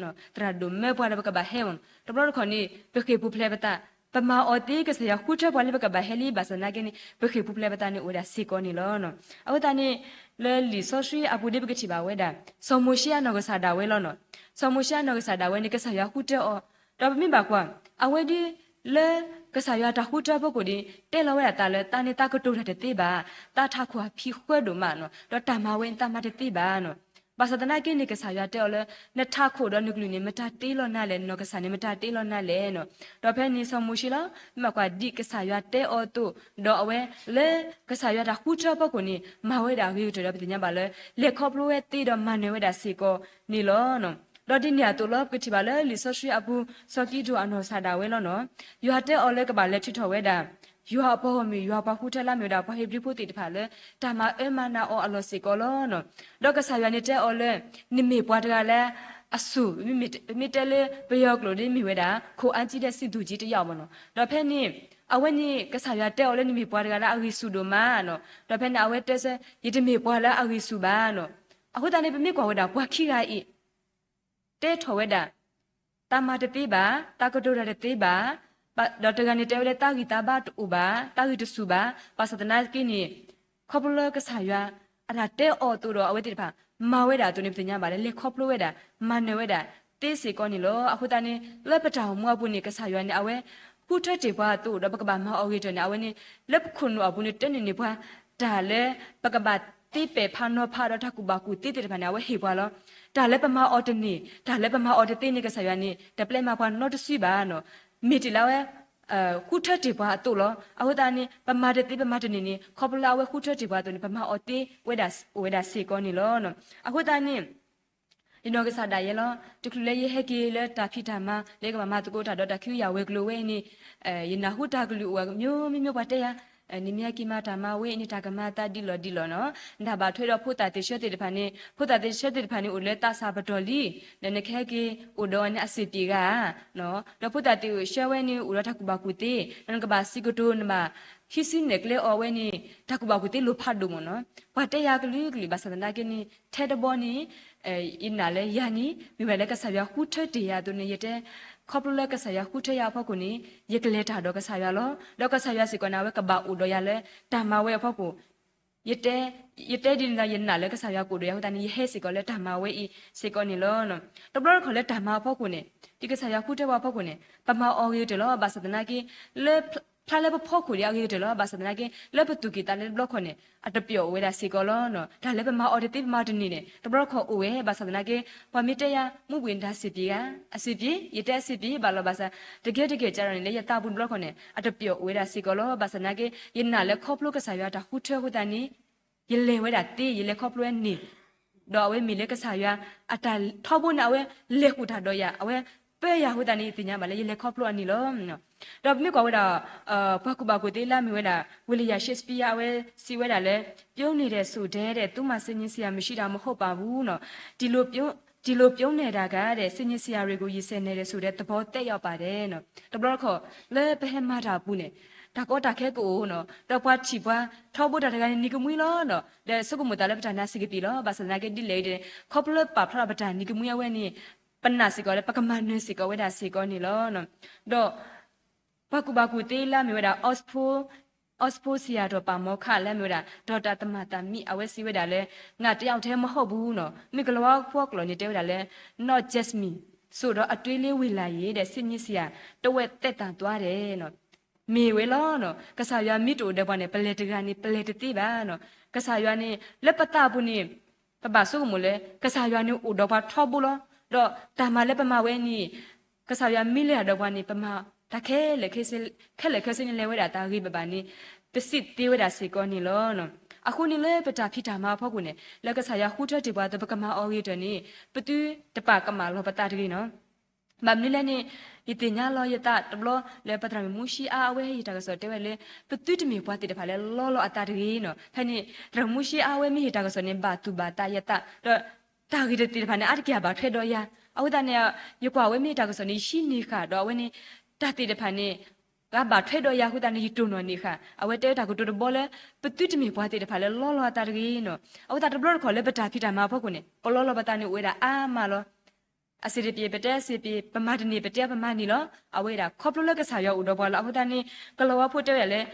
သရၣ်ဒိၣ်မၢပှၤဒီးပကဘၣ်ဟဲမ့ၢ်နီၤ. တဘျီတခီၣ်န့ၣ် ပဃ့ၢ်ပူၤဖျဲးပသး, ပမၤအီၤသ့ ကစၢ်ယွၤဃုထၢပှၤလၢပကဘၣ်ဟဲလံ, ဘၣ်ဆၣ်သနာ်က့န့ၣ် ပဃ့ၢ်ပူၤဖျဲးပသးန့ၣ်အိၣ်ဝဲဒၣ်စ့ၢ်ကီးန့ၣ်လီၤ. အဃိသတးန့ၣ် လၢလံာ်စီဆှံအပူၤဒ်ပကထံၣ်ဘၣ်ဝဲဒၣ် စီၤမိၤၡ့အနီၢ်ကစၢ်ဒၣ်ဝဲလီၤနီၤ. စီၤမိၤၡ့အနီၢ်ကစၢ်ဒၣ်ဝဲန့ၣ် ကစၢ်ယွၤဃုထၢအီၤ, ဒီးပမ့ၢ်ဘၣ်ကွၢ် အဝဲဒ်လၢ ကစၢ်ယွၤတၢ်ဃုထၢအဖီခိၣ်န့ၣ် တဲလီၤဝဲဒၣ်သးလၢ သးန့ၣ်သးကတိၤတၢ်တသ့ဘၣ်, သးထးခိၣ်အဖံးဃၢဒိၣ်မးနီၤ, ဒီးတၢ်မၤဝဲန့ၣ်သးမၤတသ့ဘၣ်နီၤ. ဘၣ်ဆၣ်သနာ်က့န့ၣ် ကစၢ်ယွၤတဲအီၤလၢ နထးခိၣ်ဒီးနကလုၢ်န့ၣ် မတၤတ့လီၤနၤလဲၣ်, နီၢ်ကစၢ်န့ၣ် မတၤတ့လီၤနၤလဲၣ်နီၤ. ဒီးဖဲန့ၣ်စီၤမိၤၡ့လီၤ, မ့ၢ်ကွၢ် ဒ်ကစၢ်ယွၤတဲအီၤအသိး, ဒီးအဝဲလၢကစၢ်ယွၤတၢ်ဃုထၢအဖီခိၣ်န့ၣ် မၤဝဲဒၣ်အဂ့ၤကတၢၢ်ဒီး ပသ့ၣ်ညါဘၣ်လၢ လဲၤခီဖျိဝဲသ့ဒီးမၤနၢၤဝဲဒၣ်စ့ၢ်ကီးန့ၣ်လီၤ. ဒီးဒ်န့ၣ်အသိးလီၤ ပကထံၣ်ဘၣ်လၢလံာ်စီဆှံအပူၤ စီၤကံးဒဧိၣ်အနီၢ်ကစၢ်ဒၣ်ဝဲလီၤနီၤ. ယွၤတဲအီၤလၢကဘၣ်လဲၤထုးထီၣ်ဝဲဒၣ် ယွၤအပှၤဂီၢ်မုၢ် ယွၤပှၤဃုထၢလၢအမ့ၢ်ဝဲဒၣ်ပှၤဧ့ၤဘြံၤဖိသ့ၣ်တဖၣ်လၢ တၢ်မၤအၢမၤနးအီၤအလီၢ်စ့ၢ်ကီးလီၤနီၤ. ဒီးကစၢ်ယွၤန့ၣ်တဲအီၤလၢ နမ့ၢ်ပှၤတဂၤလၢအစူၢ်, မ့ၢ်တဲလၢပယီၤကျိာ်ဒ်မ့ၢ်ဝဲဒၣ် ခိၣ်အါကံဒဲး စစ်သူကြီးတစ်ယောက် မ့ၢ်နီၤ. ဒီးဖဲန့ၣ် အဝဲန့ၣ် ကစၢ်ယွၤတဲအီၤလၢနမ့ၢ်ပှၤတဂၤလၢအဂံၢ်ဆူၣ်ဒိၣ်မးနီၤ. ဒီးဖဲန့ၣ် အဝဲတဲဆၢ ယတမ့ၢ်ပှၤလၢအဂံၢ်ဆူၣ်ဘၣ်နီၤ. အဃိသတးန့ၣ် ပမ့ၢ်ကွၢ်ဝဲဒၣ်ပှၤခံဂၤအံၤ တဲထီၣ်ဝဲဒၣ် သးမၤတသ့ဘၣ်, သးကတိၤတၢ်တသ့ဘၣ်, ဒီးတဂၤန့ၣ်တဲဝဲလၢ သးဂံၢ်သးဘါတအိၣ်ဘၣ်, သးဂံၢ်တဆူၣ်ဘၣ်, ဘၣ်ဆၣ်သနာ်က့န့ၣ် ခီဖျိလၢကစၢ်ယွၤ အတၢ်တဲအီၤအသိးဒီး အဝဲသ့ၣ်တဖၣ် မၤဝဲဒၣ်အသိးန့ၣ် ပသ့ၣ်ညါဘၣ်လၢ လဲၤခီဖျိဝဲဒၣ် မၤနၢၤဝဲဒၣ်သ့စ့ၢ်ကီးန့ၣ်လီၤ. အဃိသတးန့ၣ် လၢပတၢ်အိၣ်မူအပူၤန့ၣ် ကစၢ်ယွၤန့ၣ် အဝဲ ဃုထၢတ့ၢ်ပှၤအသိးဒီး ပကဘၣ်မၤအီၤဂ့ၤတၢၢ်န့ၣ် အဝဲန့ၣ် လၢပခိၣ်နူာ်အပူၤန့ၣ် တန့ၢ်န့ၢ်ပှၤ တၢ်လၢ ပကဘၣ်သ့ပဲာ်ဖးနီၤဖးဒီးတၢ်ကူၣ်ဘၣ်ကူၣ်သ့သ့ၣ်တဖၣ်န့ၣ် အဝဲဟ့ၣ်ပှၤလီၤ. တၢ်လၢပမၤအီၤတန့ၢ် တၢ်လၢပမၤအီၤတသ့န့ၣ် ကစၢ်ယွၤန့ၣ် တပျဲမၤပှၤနီတစုဘၣ်နီၤ. မ့ၢ်တ့ၢ်လၢအဝဲ ဃုထၢတ့ၢ်ပှၤအသိးလီၤ. အဃိသတးန့ၣ် ပမၤတသ့ပမၤတန့ၢ်န့ၣ် ခီဖျိလၢအဝဲဃုထၢတ့ၢ်ပှၤအသိးန့ၣ် ပမၤအီၤသ့ဝဲဒၣ်အိၣ်ဝဲဒၣ်စ့ၢ်ကီးန့ၣ်လီၤ. အဃိသတးန့ၣ် ယနီၢ်ကစၢ်ဒၣ်ယဲလီၤ. တချုးလၢယဟဲက့ၤလၢတၢ်ဖံးတၢ်မၤ လၢယကဘၣ်မၤသကိးတၢ်ဒီးတၢ်ခံးယၢ်ဝဲၤကျိၤဝဲအံၤန့ၣ် ယနၢ်ဟူတၢ်ကလုၢ်အိၣ်ဝဲ မျိုးမျိုးမျိုး ပှၤတဲယၤ နမ့ၢ်ဟဲက့ၤမၤတၢ်မၤဝဲအံၤန့ၣ် တၢ်ကမၤအသးဒ်လီၢ်ဒ်လီၢ်နီၤ. နတၢ်ဘၣ်ထွဲဒီးဖိသၣ်သ့ၣ်ဆၢသ့ၣ်တဖၣ်န့ၣ် ဖိသၣ်သ့ၣ်ဆၢသ့ၣ်တဖၣ်န့ၣ် အိၣ်လၢသးစၢ်ပတီၢ်လံ ဒီးနကဟဲက့ၤအိၣ်ဒီးအီၤန့ၣ် အဆင်ပြေဂၤဧါ ဒီးဖိသၣ်သ့ၣ်ဆၢဝဲန့ၣ် အိၣ်ဒီးတၢ်ကူၣ်ဘၣ်ကူၣ်သ့ ဒီးနကဘၣ်စံးကတိၤ နဘၣ်ဟံးစုနဲၣ်ကျဲအီၤဝဲန့ၣ် တၢ်ကူၣ်ဘၣ်ကူၣ်သ့လိၣ်ဖးဒိၣ်မ့ၢ်နီၤ. ပှၤတဲယၤကလုာ်ကလုာ် ဘၣ်ဆၣ်သနာ်က့န့ၣ် ထဲတဘီန့ၣ် ယနာ်လၢယၤန့ၣ် မ့ၢ်ဝဲဒၣ်လၢကစၢ်ယွၤဃုထၢတ့ၢ်ယၤအသိးန့ၣ် ယတဲ ခီဖျိလၢကစၢ်ယွၤဃုထၢယၤအဖီခိၣ်န့ၣ် ယကလဲၤတၢ်ဒီးကစၢ်ယွၤလီၤ. ဒီးကစၢ်ယွၤစ့ၢ်ကီးန့ၣ် အဝဲကဘၣ်အိၣ်ဒီးယၤလၢတၢ်မၤဝဲအဖီခိၣ် ယတဲ ယတဲဒ်န့ၣ်ဒီး ယနာ်လၢကစၢ်ယွၤကအိၣ်ဒီးယၤအဃိသတးန့ၣ် ယဟဲစ့ၢ်ကီးလၢတၢ်မၤဝဲအံၤစ့ၢ်ကီးန့ၣ်လီၤ. တဘျီတခီၣ်လၢတၢ်မၤအဖီခိၣ်န့ၣ် ဒ်ကစၢ်ယွၤဃုထၢပှၤအဖီခိၣ်န့ၣ် ပမၤအီၤဂ့ၤကတၢၢ်လီၤ. ဘၣ်ဆၣ်သနာ်က့ လၢ ဖျါလၢပဖီခိၣ်ဒ်အဂ့ၤကတၢၢ်လီၤ. ဘၣ်ဆၣ်သနာ်က့ လၢပသူၣ်ကံၢ်သးလဲတဘျီခီၣ်န့ၣ် အတပျီၣ်အိၣ်ဝဲဒၣ်စ့ၢ်ကီးလီၤ. တၢ်လၢပမၤအီၤတသ့ပမၤတန့ၢ်န့ၣ် တဘျီတခီၣ်အိၣ်ဝဲ ဘၣ်ဆၣ်သနာ်က့ ပှၤမ့ၢ်တဲယၤ မူဘှံးနံၤတၢ်စံးပ့ၤဧါ, အစံးပ့ၤ, ယတဲအစံးပ့ၤဘၣ်လီၤ. ဘၣ်ဆၣ် တကဲတကဲကဲဒီးန့ၣ် လၢယသးပူၤတဘျီတခီၣ်န့ၣ် အတပျီၣ်အိၣ်ဝဲဒၣ်စ့ၢ်ကီးလီၤ. ဘၣ်ဆၣ်သနာ်က့ ယနာ်လၢခီဖျိကစၢ်ယွၤတၢ်ဃုထၢအဃိသတးန့ၣ် ယလဲၤဝဲဒၣ်သ့, ယလဲၤခီဖျိဝဲန့ၣ်, ဒီးအဝဲမ့ၢ်လၢကစၢ်ယွၤ အတၢ်ထီဘိန့ၣ် အဝဲလဲၤဃုာ်တၢ်ဒီးယၤ, အဝဲပၢယၤအဃိသတးန့ၣ် ယသ့ၣ်ညါဘၣ်လၢယလဲၤခီဖျိအန့ၣ်လီၤ. ဒီးပမ့ၢ်ကွၢ်ဝဲဒၣ် ပှၤကူၣ်ဘၣ်ကူၣ်သ့လၢအမ့ၢ်ဝဲဒၣ် William Shakespeare အဝဲစံးဝဲဒၣ်လၢ ပျိုးနေတဲ့သူထဲ သူမှစင်ញင်စရာမရှိတာမဟုတ်ပါဘူးနီၤ, ဒီလိုပျိုး, ဒီလိုပျိုးနေတာကတဲ့ စင်ញင်စရာတွေကို ရေဆယ်နေတဲ့ဆိုတဲ့သဘောသက်ရောက်ပါတယ်နီၤ. တဘျီတခီၣ် လၢပဟဲမၤတၢ်အပူၤန့ၣ် တၢ်ကီတၢ်ခဲကအိၣ်နီၤ, ဒီးပှၤထံၣ်ပှၤထီဘိတၢ်တဂၤန့ၣ် နံၤကမှံလီၤနီၤ, ဒီးဆိကမိၣ်သးလၢပတၢ်နာ်စ့ၢ်ကပံာ်လီၤ. ဘၣ်ဆၣ်သနာ်က့ဒ်လဲၣ်ဂ့ၤန့ၣ် ခီဖျိလၢပာ်ဖျါထီၣ်ပတၢ်နံၤကမှံအဝဲန့ၣ် ပနာ်စ့ၢ်ကီးလၢပကမၤနၢၤစ့ၢ်ကီးဝဲဒၣ်စ့ၢ်ကီးန့ၣ်လီၤ. ဒီး ပှၤကူၣ်ဘၣ်ကူၣ်သ့လၢအမ့ၢ်ဝဲဒၣ် Oxford ဆရာတော်ပါမောက္ခ လၢအမ့ၢ်ဝဲဒၣ် ဒီးတၢ်သမၣ်သးမံ အဝဲစံးဝဲဒၣ်လၢ ငါတယောက်ထဲမဟုတ်ဘူးနီၤ, မ့ၢ်ကလၤဝါဖိအကျိာ်န့ၣ် တဲဝဲဒၣ်လၢ not just me ဆိုတော့ အတွင်းလေးဝင်လာရင်တဲ့ စစ်ညစ်စရာ တစ်ဝက်သက်သာသွားတယ်နီၤ. မ့ၢ်ဝဲလီၤနီၤ, ကစၢ်ယွၤမ့ၢ်တအိၣ်ဒီးပှၤန့ၣ် ပလဲၤတဂၤန့ၣ် ပလဲၤတသ့ဘၣ်နီၤ. ကစၢ်ယွၤန့ၣ် လၢပသးအပူၤန့ၣ် ပဘၣ်ဆိကမိၣ်လၢ ကစၢ်ယွၤန့ၣ်အိၣ်ဒီးပှၤထီဘိလီၤ. ဒီးတၢ်မၤလၢပမၤဝဲန့ၣ် ကစၢ်ယွၤမ့ၢ်လဲၤတၢ်ဒီးပှၤန့ၣ် ပမၤတၢ်ခဲလၢာ်ခဲဆ့န့ၣ် လဲၤဝဲဒၣ်တၢ်ဂ့ၤဘၣ်ဘၣ်န့ၣ် ပစံးသ့ဝဲဒၣ်စ့ၢ်ကီးန့ၣ်လီၤ. အဃိန့ၣ်လၢပတၢ်ဖံးတၢ်မၤအဖီခိၣ်န့ၣ် လၢကစၢ်ယွၤဃုထၢတ့ၢ်ပှၤအသိး ပကမၤအီၤဂ့ၤတၢၢ်န့ၣ် ပသုတပာ်ကမၣ်လီၤပသးတဂ့ၤနီၤ. ဘၣ်မနုၤလဲၣ်န့ၣ် ယသ့ၣ်ညါလီၤယသးတဘျီလၢ ပသရၣ်မုၣ်မူၡ့အါအဝဲဟ့ၣ်တၢ်ကစီၣ်တဲဝဲလၢ ပသုတမ့ၢ်ပှၤသ့ၣ်တဖၣ်လၢလီလီၤအသးတဂ့ၤနီၤ. ဖဲန့ၣ် သရၣ်မုၣ်မူၡ့အါအဝဲမ့ၢ်ဟ့ၣ်တၢ်ကစီၣ်န့ၣ် ဘၣ်သူၣ်ဘၣ်သးယသး ဒီးတၢ်ဂ့ၢ်တသ့ၣ်တဖၣ်န့ၣ် အါတက့ၢ်အဘၣ်ထွဲဒီးယၤ. အဃိသတးန့ၣ် ယကွၢ်အဝဲမ့ၢ်ဟ့ၣ်တၢ်ကစီၣ်န့ၣ် ယဟံးန့ၢ်ဃာ်ဒီးအဝဲန့ၣ် တၢ်သ့ၣ်တဖၣ်န့ၣ် ကဘၣ်ထွဲဒီးယၤအဃိသတးန့ၣ် ယတိၢ်နီၣ်န့ၢ်ဃာ် အဝဲတဲဝဲတၢ်ကတိၤတဘီလၢ ပသုတမ့ၢ်ပှၤသ့ၣ်တဖၣ်လၢလီလီၤအသးတဂ့ၤနီၤ. အဃိသတးတဘျီတခီၣ်လၢပတၢ်ဖံးတၢ်မၤအဖီခိၣ်န့ၣ် ပလီလီၤပသးန့ၣ်အိၣ်ဝဲဒၣ်အါမးလီၤ. အစံးတပ့ၤ ပတဲအစံးတပ့ၤ ပမၤတန့ၢ် ပတဲပမၤန့ၢ်လီၤ. အဝဲဒၣ်ခီဖျိလၢကစၢ်ယွၤအိၣ်ဒီးပှၤလီၤ. အဃိသတးန့ၣ် ကလၤဝါဖိတဲဝဲဒၣ်လၢ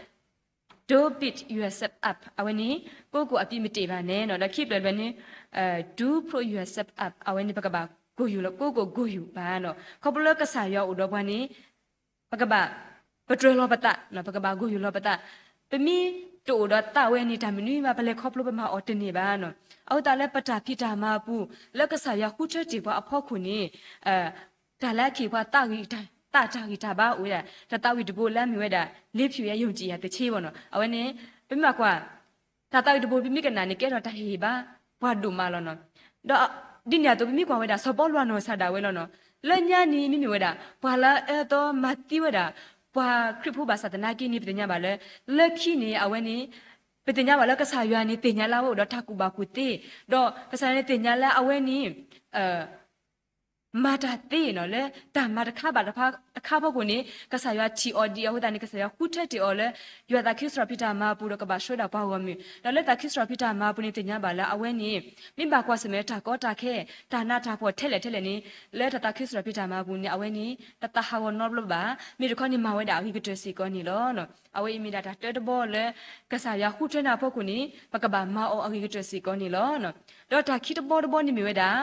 Don't beat yourself up အဝဲန့ၣ် ကိးကိးအပံမတ့ၢ်ဘၣ်န့ၣ်နီၤ. ဒီးခံဖျၢၣ်တဖျၢၣ်န့ၣ် Do pull yourself up အဝဲန့ၣ် ပကဘၣ်ကိၢ်ယိာ်လီၤ ကိးကိးကိၢ်ယိာ်ဘၣ်နီၤ. ခီဖျိလၢကစၢ်ယွၤအိၣ်ဒီးပှၤန့ၣ် ပကဘၣ် ပတြၢၤလီၤပသး ပကဘၣ်ကိၢ်ယိာ်လီၤပသး. ပမ့ၢ်တအိၣ်ဒီးသးဝဲန့ၣ် တၢ်မနုၤမး ပလဲၤခီဖျိပမၤအီၤတန့ၢ်ဘၣ်နီၤ. အဃိသတးလၢပတၢ်ဖံးတၢ်မၤအပူၤ လၢကစၢ်ယွၤဃုထၢတ့ၢ်ပှၤအဖီခိၣ်န့ၣ် တၢ်လၢအကဟ့ၣ်ပှၤ သးတၢ်ဂံၢ်တၢ်ဘါအိၣ်ဝဲဒၣ် တၢ်သးဝံၣ်တဘိလၢအမ့ၢ်ဝဲဒၣ် လေးဖြူရဲ့ ယုံကြည်ရာတစ်ချေပေါ့နော် အဝဲန့ၣ် ပမ့ၢ်ကွၢ် တၢ်သးဝံၣ်တဘိ ပမ့ၢ်ကနၣ်န့ၣ် ကဲထီၣ်တၢ်ဟ့ၣ်ဂံၢ်ဟ့ၣ်ဘါပှၤဒိၣ်မးလီၤနီၤ. ဒီးဒ်န့ၣ်အသိး ပမ့ၢ်ကွၢ်ဝဲဒၣ် စီၤပီလူးအနီၢ်ကစၢ်ဒၣ်ဝဲလီၤနီၤ. လၢညါန့ၣ် မ့မ့ၢ်ဝဲဒၣ် ပှၤလၢအအၢအသီမၤသံဝဲဒၣ် ပှၤခရံာ်ဖိဘၣ်ဆၣ်သနာ်က့န့ၣ် ပသ့ၣ်ညါဘၣ်လၢ လၢခံန့ၣ် အဝဲန့ၣ် ပသ့ၣ်ညါဘၣ်လၢကစၢ်ယွၤန့ၣ် သ့ၣ်ညါလၢအဝဲအိၣ်ဒီးတၢ်ကူၣ်ဘၣ်ကူၣ်သ့, ဒီးကစၢ်ယွၤန့ၣ်သ့ၣ်ညါလၢအဝဲန့ၣ် မၤတၢ်သ့နီၤ လၢတၢ်မၤတခါဘၣ်တခါအဖီခိၣ်န့ၣ် ကစၢ်ယွၤထံၣ်အီၤဒ်အံၤအဃိသတးန့ၣ် ကစၢ်ယွၤဃုထၢတ့ၢ်အီၤလၢ ယွၤသးခုစရီပံတၢ်မၤအပူၤဒီးကဘၣ်ဆှၢဒၣ်ပှၤဂီၢ်မုၢ် ဒီးလၢသးခုစရီပံတၢ်မၤအပူၤန့ၣ် သ့ၣ်ညါဘၣ်လၢအဝဲန့ၣ် မ့ၢ်ဘၣ်ကွၢ်ဆၢၣ်မဲာ်တၢ်ကီတၢ်ခဲ တၢ်နးတၢ်ဖှီၣ်ထဲလဲၣ်ထဲလဲၣ်န့ၣ် လၢတၢ်သးခုစရီပံတၢ်မၤအပူၤန့ၣ် အဝဲန့ၣ် တသးဟးဂီၤနီတဘျီဘၣ် မ့ၢ်တခီန့ၣ်မၤဝဲဒၣ်အဂ့ၤကတၢၢ်စ့ၢ်ကီးန့ၣ်လီၤ. အဝဲအံၤမ့ၢ်ဒၣ်တၢ်တၢတဘီလၢ ကစၢ်ယွၤဃုထၢနၤအဖီခိၣ်န့ၣ် ပကဘၣ်မၤအီၤအဂ့ၤကတၢၢ်စ့ၢ်ကီးန့ၣ်လီၤ. ဒီးတၢ်ခံတဘီတဘီန့ၣ်မ့ၢ်ဝဲဒၣ်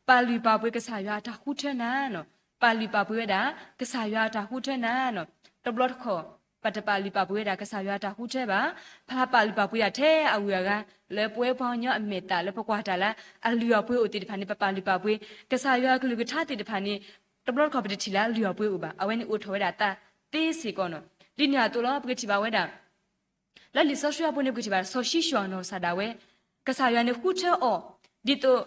ပာ်လုၢ်ပာ်ပှ့ၤကစၢ်ယွၤအတၢ်ဃုထၢနၤနီၤ ပာ်လုၢ်ပာ်ပှ့ၤဝဲဒၣ် ကစၢ်ယွၤအတၢ်ဃုထၢနၤနီၤ တဘျီတခီၣ် ပတပာ်လုၢ်ပာ်ပှ့ၤဝဲဒၣ်ကစၢ်ယွၤအတၢ်ဃုထၢဘၣ် ဖးပာ်လုၢ်ပာ်ပှ့ၤတၢ်ထဲအဂုၤအဂၤ လၢပဝဲပှၤကညီအမဲာ်သၣ်လၢပကွၢ်တၢ်လၢ အလုၢ်အပှ့ၤအိၣ်သ့ၣ်တဖၣ်န့ၣ် ပပာ်လုၢ်ပာ်ပှ့ၤ ကစၢ်ယွၤအကလုၢ်ကထါသ့ၣ်တဖၣ်န့ၣ် တဘျီတခီၣ်ပတထံၣ်လၢအလုၢ်အပှ့ၤအိၣ်ဘၣ် အဝဲန့ၣ်အိၣ်ထီၣ်ဝဲဒၣ်အသးသ့စ့ၢ်ကီးနီၤ ဒ်န့ၣ်အသိးလီၤ ပကထံၣ်ဘၣ်ဝဲဒၣ် လၢလံာ်စီဆှံအပူၤန့ၣ် ပကထံၣ်ဘၣ်စီၤၡံၣ်ၡိၣ်အနီၢ်ကစၢ်ဒၣ်ဝဲ ကစၢ်ယွၤန့ၣ်ဃုထၢအီၤ ဒ်သိး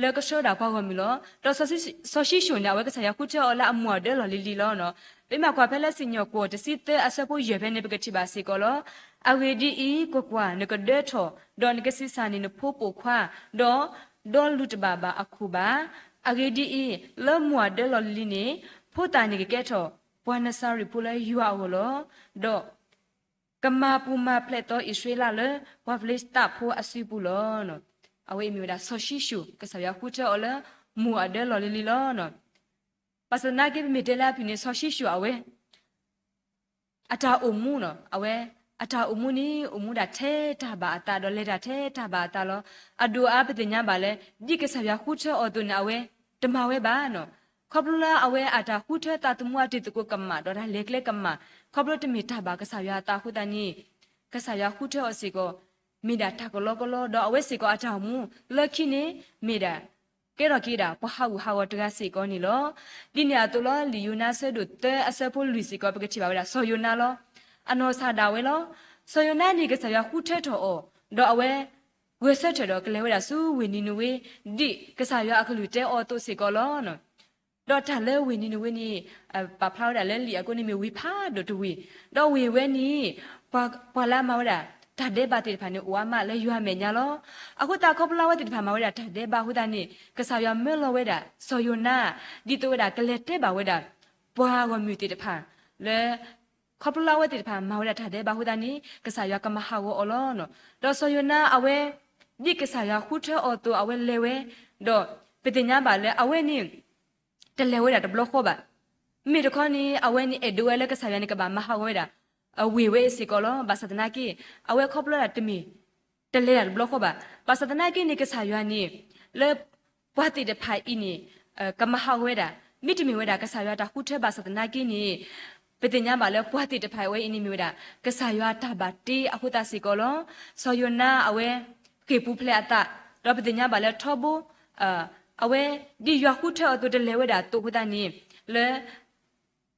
လၢကဆှၢဒၣ်ပှၤဂီၢ်မုၢ်လီၤ. ဒီးစီၤၡံၣ်ၡိၣ်န့ၣ် အဝဲကစၢ်ယွၤဃုထၢအီၤလၢအမိၢ်အဒၢလီၢ်လံၤလံၤလီၤ. ပမ့ၢ်ကွၢ်ဖဲလၢစံၣ်ညီၣ်ကွီၢ်တဆံသၢအဆၢဖိယဲၢ်ဖဲန့ၣ် ပကထံၣ်ဘၣ်စ့ၢ်ကီးလီၤ. အဂ့ၢ်ဒ်အံၤ, ကွၢ်ကွၢ်, နကဒၢထီၣ်, ဒီးနကဆံးစၢ်န့ၢ်နဖိပိာ်ခွါ, ဒီးဒီလူၤတဘၣ်ဘၣ်အခိၣ်ဘၣ်. အဂ့ၢ်ဒ်အံၤ, လၢမိၢ်အဒၢလီၢ်လံၤလံၤန့ၣ် ဖိသၣ်န့ၣ်ကကဲထီၣ် ပှၤနစၤရ့းဖိလၢယွၤအဂီၢ်လီၤ. ဒီး ကမၤပူၤမၤဖျဲးသီအံၣ်စရ့လးလၢ ပှၤဖလ့ၡသးဖိအစုပူၤလီၤ. အဝဲအံၤမ့ၢ်ဝဲဒၣ်စီၤၡံၣ်ၡိၣ် ကစၢ်ယွၤဃုထၢအီၤလၢ မိၢ်အဒၢလီၢ်လံၤလံၤလီၤ. ဘၣ်ဆၣ်သနာ်က့ ပမ့ၢ်တဲလၢအဖုၣ်န့ၣ် စီၤၡံၣ်ၡိၣ်အဝဲ အတၢ်အိၣ်မူနီၤ အဝဲ အတၢ်အိၣ်မူန့ၣ် အိၣ်မူဒၣ်ထဲတၢ်ဘၣ်အသး ဒီးလဲၤတၢ်ထဲတၢ်ဘၣ်အသးလီၤ. အဒိၣ်အါပသ့ၣ်ညါဘၣ်လၢ ဒ်ကစၢ်ယွၤဃုထၢအီၤအသိးန့ၣ် အဝဲတမၤဝဲဘၣ်နီၤ. ခီဖျိလၢအဝဲအတၢ်ဃုထၢသးသမူအတံၤသကိးကမၣ် ဒီးတၢ်လဲၤကျဲကမၣ် ခီဖျိတမ့ၢ်တၢ်ဘၣ်ကစၢ်ယွၤအသးအဃိသတးန့ၣ် ကစၢ်ယွၤဃုထၢအီၤစ့ၢ်ကီး မ့ၢ်ဒၣ်တၢ်ကလီကလီ ဒီးအဝဲစ့ၢ်ကီးအတၢ်အိၣ်မူလၢခံန့ၣ် မ့ၢ်ဒၣ် ကဲထီၣ်က့ၤဒၣ်ပှၤဟးဂူာ်ဟးဂီၤတဂၤစ့ၢ်ကီးန့ၣ်လီၤ. ဒ်န့ၣ်အသိးလီၤ လံာ်ယိၤနါဆၢဒိၣ်သၢအဆၢဖိလွံၢ်စ့ၢ်ကီး ပကထံၣ်ဘၣ်ဝဲဒၣ်စီၤယိၤနါလီၤ. အနီၢ်ကစၢ်ဒၣ်ဝဲလီၤ. စီၤယိၤနါန့ၣ် ကစၢ်ယွၤဃုထၢထီၣ်အီၤ ဒီးအဝဲ ဂဲၤဆၢထၢၣ်ဒီးကလဲၤဝဲဒၣ်ဆူဝ့ၢ်နံၤနဝ့ ဒ်ကစၢ်ယွၤအကလုၢ်တဲအီၤအသိးစ့ၢ်ကီးလီၤ. ဒီးတၢ်လၢဝ့ၢ်နံၤနဝ့န့ၣ် ပာ်ဖျါဝဲဒၣ်လၢလံာ်အကိးန့ၣ်မ့ၢ်ဝ့ၢ်ဖးဒိၣ်တဝ့ၢ်, ဒီးဝ့ၢ်ဝဲန့ၣ် ပှၤလၢအမၤဝဲဒၣ် တၢ်ဒဲးဘးသ့ၣ်တဖၣ်န့ၣ် အိၣ်အါမးလၢယွၤအမဲာ်ညါလီၤ. အဃိသတးခီဖျိလၢအဝဲသ့ၣ်တဖၣ်မၤဝဲဒၣ်တၢ်ဒဲးဘးအဃိသတးန့ၣ် ကစၢ်ယွၤမၢလီၤဝဲဒၣ် စီၤယိၤနါ ဒ်သိးဝဲဒၣ်ကလဲၤတဲဘၣ်ဝဲဒၣ် ပှၤဂီၢ်မုၢ်သ့ၣ်တဖၣ် လၢ ခီဖျိလၢအဝဲသ့ၣ်တဖၣ်မၤဝဲဒၣ်တၢ်ဒဲးဘးအဃိသတးန့ၣ် ကစၢ်ယွၤကမၤဟးဂီၤအီၤလီၤ. ဒီးစီၤယိၤနါအဝဲ ဒ်ကစၢ်ယွၤဃုထၢအီၤအသိးအဝဲလဲၤဝဲ, ဒီးပသ့ၣ်ညါဘၣ်လၢအဝဲန့ၣ် တလဲၤဝဲဒၣ်တဘျီဃီဘၣ်. မ့ၢ်တခီန့ၣ် အဝဲန့ၣ်အဲၣ်ဒိးဝဲလၢကစၢ်ယွၤန့ၣ် ကဘၣ်မၤဟးဂီၤဝဲဒၣ် အဝ့ၢ်ဝဲစ့ၢ်ကီးလီၤ. ဘၣ်ဆၣ်သနာ်က့ အဝဲခီဖျိဒၣ်တမ့ၢ် တလဲၤဒၣ်တဘျီဃီဘၣ်. ဘၣ်ဆၣ်သနာ်က့န့ၣ် ကစၢ်ယွၤန့ၣ် လၢ ပှၤသ့ၣ်တဖၣ်အံၤန့ၣ် ကမၤဟးဂီၤဝဲဒၣ် မ့တမ့ၢ်ဝဲဒၣ် ကစၢ်ယွၤတၢ်ဃုထၢဘၣ်ဆၣ်သနာ်က့န့ၣ် ပသ့ၣ်ညါဘၣ်လၢပှၤသ့ၣ်တဖၣ်အံၤဝဲအံၤန့ၣ်မ့ၢ်ဝဲဒၣ် ကစၢ်ယွၤတၢ်ဘၣ်တ့အဃိသတးစ့ၢ်ကီးလီၤ. စီၤယိၤနါအဝဲ ဃ့ၢ်ပူၤဖျဲးအသး, ဒီးပသ့ၣ်ညါဘၣ်လၢထီဘိ အဝဲ ဒ်ယွၤဃုထၢအီၤအသိးတလဲၤဝဲဒၣ်အသိးအဃိသတးန့ၣ် လၢ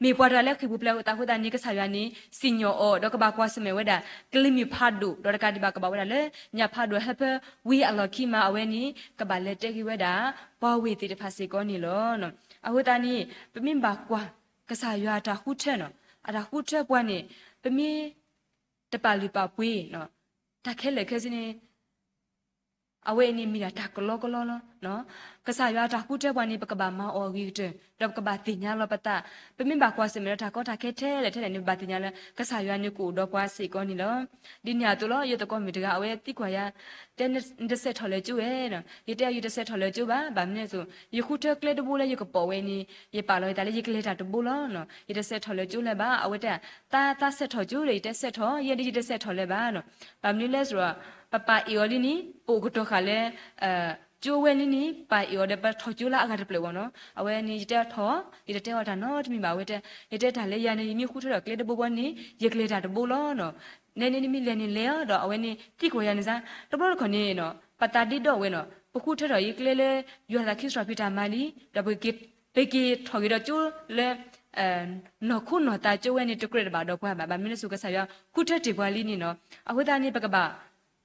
မ့ၢ်ပှၤတဂၤလၢဃ့ၢ်ပူၤဖျဲးအသးအဃိသတးန့ၣ် ကစၢ်ယွၤန့ၣ် စံၣ်ညီၣ်အီၤ ဒီးကဘၣ်ကွၢ်ဆၢၣ်မဲာ်ဝဲဒၣ် ကလံၤမုၢ်ဖးဒိၣ် ဒီးတကးဒံးဘၣ်ကဘၣ်ဝဲဒၣ်လၢ ညၣ်ဖးဒိၣ်ဟၢဖၢဝံၤအလီၢ်ခံမး အဝဲန့ၣ် ကဘၣ်လဲၤတဲဂ့ၤဝဲဒၣ် ပှၤဝ့ၢ်သ့ၣ်တဖၣ်စ့ၢ်ကီးန့ၣ်လီၤ. အဃိသတးန့ၣ် ပမ့ၢ်ဘၣ်ကွၢ် ကစၢ်ယွၤအတၢ်ဃုထၢနီၤ အတၢ်ဃုထၢပှၤန့ၣ် ပမ့ၢ် တပာ်လုၢ်ပာ်ပှ့ၤ တၢ်ခဲလၢာ်ခဲဆ့န့ၣ် အဝဲအံၤန့ၣ်မ့ၢ်ဒၣ်တၢ်ကလီကလီလီၤ. ကစၢ်ယွၤအတၢ်ဃုထၢပှၤန့ၣ် ပကဘၣ်မၤအီၤအဂ့ၤကတၢၢ် ဒီးပကဘၣ်သ့ၣ်ညါလီၤပသး, ပမ့ၢ်ဘၣ်ကွၢ်ဆၢၣ်မဲာ်ဒီးတၢ်ကီတၢ်ခဲထဲလဲၣ်ထဲလဲၣ်န့ၣ် ပဘၣ်သ့ၣ်ညါလၢ ကစၢ်ယွၤန့ၣ်ကအိၣ်ဒီးပှၤစ့ၢ်ကီးန့ၣ်လီၤ. ဒ်န့ၣ်အသိးလီၤ ယသကိးမုၣ်တဂၤ အဝဲသံကွၢ်ယၤ တဲနတဆဲးထီၣ်လၢကၠိဝဲနီၤ, ယတဲအီၤ ယတဆဲးထီၣ်လၢကၠိဘၣ်, ဘၣ်မနုၤအသိး ယဃုထၢကျဲတဘိလၢယကပိာ်ဝဲန့ၣ် ယပာ်လီၤယသးလၢယကလဲၤတၢ်တဘိလီၤနီၤ, ယတဆဲးထီၣ်လၢကၠိလၢၤဘၣ်. အဝဲတဲ သး သးဆဲးထီၣ်ကၠိဒီး ယတဆဲးထီၣ်, ယဲဒၣ်ယတဆဲးထီၣ်လၢၤဘၣ်နီၤ, ဘၣ်မနုၤလဲၣ်ဆိုတော့ ပပၢ်အ့ၣ်အီၤလံန့ၣ် ပအိၣ်ကတီၤဃာ်လၢ ကၠိဝဲလံန့ၣ် ပၢ်အ့ၣ်အီၤဒီး ပထီၣ်ကၠိလၢအဂၤတဖျၢၣ်ဝဲနီၤ. အဝဲန့ၣ် ယတဲအီၤထီၣ်, ယတတဲအီၤတၢ်နီတမံၤဘၣ်. အဝဲတဲ ယတဲတၢ်လၢယၤန့ၣ် ယမ့ၢ်ဃုထၢထီၣ်ကျဲတဘိဘီန့ၣ် ယကလဲၤတၢ်တဘိလီၤနီၤ. နဲန့ၣ်နမ့ၢ်လဲၤန့ၣ်လဲၤအီၤဒီး အဝဲန့ၣ်သံကွၢ်ယၤန့ၣ်စ့ၢ် တဘျီတခီၣ်န့ၣ်နီၤ ပသးဒ့ဒီဝဲနီၤ, ပဃုထၢထီၣ်ယကျဲလၢ ယွၤသးခုစရီပံတၢ်မၤလံ, ဒီးပက့ၤထီၣ်က့ၤဒီးကၠိလၢ နီၢ်ခိနီၢ်သးကၠိဝဲန့ၣ် တကြၢးတဘၣ်ဒီးပှၤဘၣ်, ဘၣ်မနုၤလဲၣ်ဆို ကစၢ်ယွၤဃုထၢတ့ၢ်ပှၤလံန့ၣ်နီၤ. အဃိသတးန့ၣ် ပကဘၣ်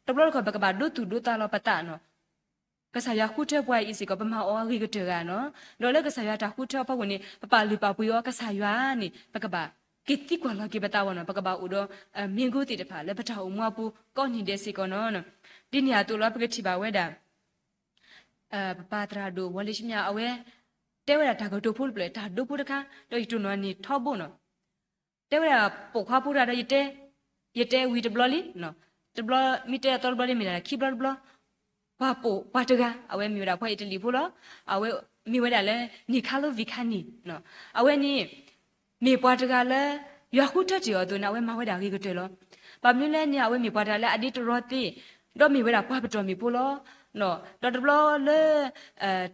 တဘျီတခီၣ် ပကဘၣ်ဒိသူၣ်ဒိသးလီၤပသးနီၤ. ကစၢ်ယွၤဃုထၢပှၤအံၤစ့ၢ်ကီး ပမၤအီၤအဂ့ၤကတၢၢ်ဂၤနီၤ. ဒီးလၢကစၢ်ယွၤတၢ်ဃုထၢအဖီခိၣ်န့ၣ် ပပာ်လုၢ်ပာ်ပှ့ၤအီၤကစၢ်ယွၤန့ၣ် ပကဘၣ်က့ၤသံကွၢ်လီၤက့ၤပသးဝဲနီၤ. ပကဘၣ်အိၣ်ဒီး မ့ၢ်ဂိၢ်သ့ၣ်တဖၣ်လၢပတၢ်အိၣ်မူအပူၤကိးနံၤဒဲးစ့ၢ်ကီးနီၤ. ဒ်န့ၣ်အသိးလီၤ ပကထံၣ်ဘၣ်ဝဲဒၣ် ပပၢ်သရၣ်ဒိၣ်ဝီလ့ၡမံအဝဲ တဲဝဲဒၣ်တၢ်ကတိၤဖိတဖျၢၣ် တၢ်ဒိဖိတခါ ဒီးယတိၢ်နီၣ်န့ၢ်ထီဘိနီၤ. တဲဝဲဒၣ်ပိာ်ခွါဖိတဂၤဒီး ယတဲ, ယတဲဝံၤတဘျီလံ, တဘျီ မ့ၢ်တဲအသီတဘျီလံ မ့ၢ်ဒၣ်ခံဘျီတဘျီ, ပှၤပိာ်ပှၤတဂၤ အဝဲမ့ၢ်ဝဲဒၣ်ပှၤအံၣ်တလံၤဖိလီၤ. အဝဲမ့ၢ်ဝဲဒၣ်လၢ Niccolo Vicani အဝဲန့ၣ် မ့ၢ်ပှၤတဂၤလၢ ယွၤဃုထၢတ့ၢ်အီၤအသိးန့ၣ် အဝဲမၤဝဲဒၣ်အဂ့ၤကတၢၢ်လီၤ. ဘၣ်မနုၤလဲၣ်န့ၣ် အဝဲမ့ၢ်ပှၤတဂၤလၢအဒ့တရီသ့, ဒီးမ့ၢ်ဝဲဒၣ်ပှၤပတီၢ်မ့ၢ်ဖိလီၤ. ဒီးတဘျီလၢ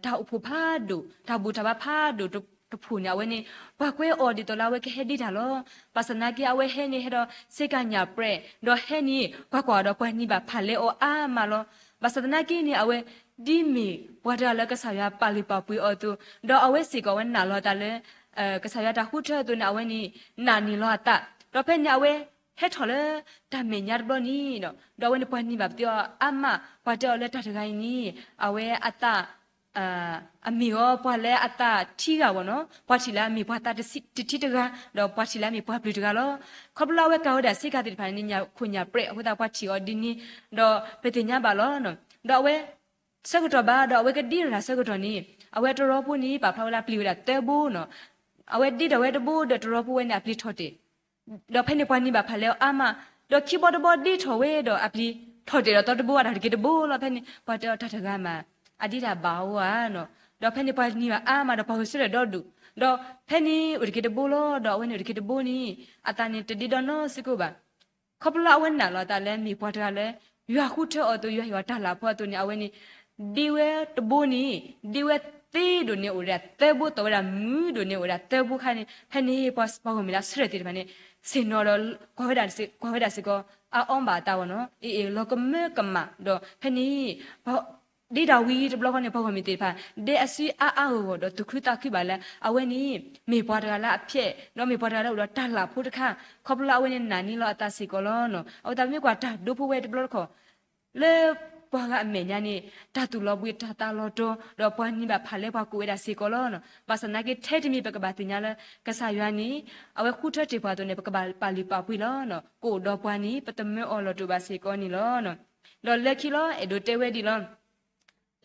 တၢ်အိၣ်ဖှိၣ်ဖးဒိၣ် တၢ်ဘူၣ်တၢ်ဘါဖးဒိၣ်တဖှိၣ်န့ၣ် အဝဲန့ၣ် ပှၤကွဲအီၤဒ်သိးလၢအဝဲကဟဲဒ့တၢ်လီၤ. ဘၣ်ဆၣ်သနာ်က့ အဝဲဟဲန့ၣ် ဟဲဒီးစ့ကၤညၣ်ပြဲး, ဒီးဟဲန့ၣ် ပှၤကွၢ်ဒီးပှၤန့ၣ်ဘၣ်ဖးလဲအီၤအါမးလီၤ. ဘၣ်ဆၣ်သနာ်က့န့ၣ် အဝဲဒ်မ့ၢ်ပှၤတဂၤလၢကစၢ်ယွၤပာ်လုၢ်ပာ်ပှ့ၤအီၤအသိး, ဒီးအဝဲစ့ၢ်ကီးအဝဲနာ်လီၤအသးလၢ ကစၢ်ယွၤတၢ်ဃုထၢအသိးန့ၣ် အဝဲန့ၣ်နာ်န့ၢ်လီၤအသး, ဒီးဖဲန့ၣ်အဝဲဟဲထီၣ်လၢတၢ်မဲာ်ညါတဘျီန့ၣ်, ဒီးအဝဲန့ၣ်ပှၤန့ၢ်ဘၣ်ပသ့အီၤအါမး, ပှၤတဲအီၤလၢတၢ်တဂၤအံၤန့ၣ် အဝဲအသး အမ့ၢ်အီၤပှၤလၢအသးထံဂၤဘၣ်နီၤ, ပှၤထံၣ်လၢအမ့ၢ်ပှၤသးတထံတဂၤ, ဒီးပှၤထံၣ်လၢအမ့ၢ်ပှၤပျုၤတဂၤလီၤ. ခီဖျိလၢအဝဲကၤဝဲဒၣ်စ့ကၤသ့ၣ်တဖၣ်န့ၣ် ညၣ်ခိၣ်ညၣ်ပြဲးအဃိသတး ပှၤထံၣ်အီၤဒ်န့ၣ်, ဒီးပသ့ၣ်ညါဘၣ်လီၤ. ဒီးအဝဲဆၢကတီၢ်ဘၣ် ဒီးအဝဲကဒ့တၢ်ဆၢကတီၢ်န့ၣ် အဝဲတရီဖိန့ၣ် ပာ်ဖျါဝဲလၢအပျံၤဝဲဒၣ်သၢဘိနီၤ. အဝဲဒ့ထီၣ်ဝဲတဘိဒီးတရီဖိဝဲန့ၣ် အပျံၤထီၣ်တ့ၢ် ဒီးဖဲန့ၣ်ပှၤန့ၢ်ဘၣ်ဖးလဲအီၤအါမး, ဒီးခံဘီတဘီဒ့ထီၣ်ဝဲဒီးအပျံၤထီၣ်တ့ၢ်ဒီးသီတဘိ အတၢ်တက့ၢ်တဘိလီၤ. ဖဲန့ၣ် ပှၤတဲအီၤတၢ်တဂၤမး အဒ့တၢ်ဘၣ်အီၤဧါနီၤ, ဒီးဖဲန့ၣ်ပှၤန့ၢ်ဘၣ်အါမးဒီးပှၤဂုာ်ဆၢထၢၣ်ဒီဒူၣ်, ဒီးဖဲန့ၣ်အိၣ်တက့ၢ်တဘိလီၤ. ဒီးအဝဲန့ၣ်အိၣ်တက့ၢ်တဘိန့ၣ် အသးန့ၣ်တဒ့ဒီနီၢ်စ့ၢ်ကီးဘၣ်. ခီဖျိလၢအဝဲနာ်လီၤအသးလၢမ့ၢ်ပှၤတဂၤလၢ ယွၤဃုထၢအီၤအသိး ယွၤဟ့ၣ်အီၤတၢ်လၤဖိအသိးန့ၣ် အဝဲန့ၣ် ဒ့ဝဲတဘိန့ၣ် ဒ့ဝဲသ့ဒိၣ်န့ၢ်အိၣ်ဝဲဒၣ်သၢဘိ သီၣ်ဝဲဒၣ်မုၢ်ဒိၣ်န့ၢ်အိၣ်ဝဲဒၣ်သၢဘိခါန့ၣ် ဖဲန့ၣ်ပှၤဂီၢ်မုၢ်လၢအဆၢထၢၣ်သ့ၣ်တဖၣ်န့ၣ် ဆ့ၣ်နီၤဒီး ကွၢ်ဝဲဒၣ်စ့ၢ်ကီး အအီဘၣ်အသးဝဲနီၤ, အ့ၣ်အ့ၣ် လီၤကမၢကမၣ် ဒီးဖဲန့ၣ် ဒ့တၢ်ဝံၤတဘျီဃီန့ၣ် ပှၤဂီၢ်မုၢ်သ့ၣ်တဖၣ် ဒဲအစုအါအါဂီၢ်ဂီၢ်ဒီးသူၣ်ခုသးခုဘၣ်လၢ အဝဲန့ၣ် မ့ၢ်ပှၤတဂၤလၢအဖျဲး ဒီးမ့ၢ်ပှၤတဂၤလၢအိၣ်ဒီးတၢ်လၤဖိတခါ ခီဖျိလၢအဝဲန့ၣ်နာ်န့ၢ်လီၤအသးစ့ၢ်ကီးလီၤ. အဃိသတးမ့ၢ်ကွၢ်တၢ်ဒိဖိဝဲတဘျီတခီၣ် လၢပှၤဂၤအမဲာ်ညါန့ၣ် တၢ်သူၣ်လီၤဘှံးတၢ်သးလီၤတီၤ ဒီးပှၤန့ၢ်ဘၣ်ဖးလဲပှၤကိးဝဲဒၣ်စ့ၢ်ကီးလီၤ. ဘၣ်ဆၣ်သနာ်က့ထဲတမံၤပကဘၣ်သ့ၣ်ညါလၢ ကစၢ်ယွၤန့ၣ် အဝဲဃုထၢတ့ၢ်ပှၤအသိးန့ၣ် ပကဘၣ်ပာ်လုၢ်ပာ်ပှ့ၤလီၤ. ကအိၣ်ဒီးပှၤန့ၣ် ပတမၢအီၤလီၤတိာ်ဘၣ်စ့ၢ်ကီးန့ၣ်လီၤ. ဒီးလၢခံလီၤ အဲၣ်ဒိးတဲဝဲဒ်လီၤ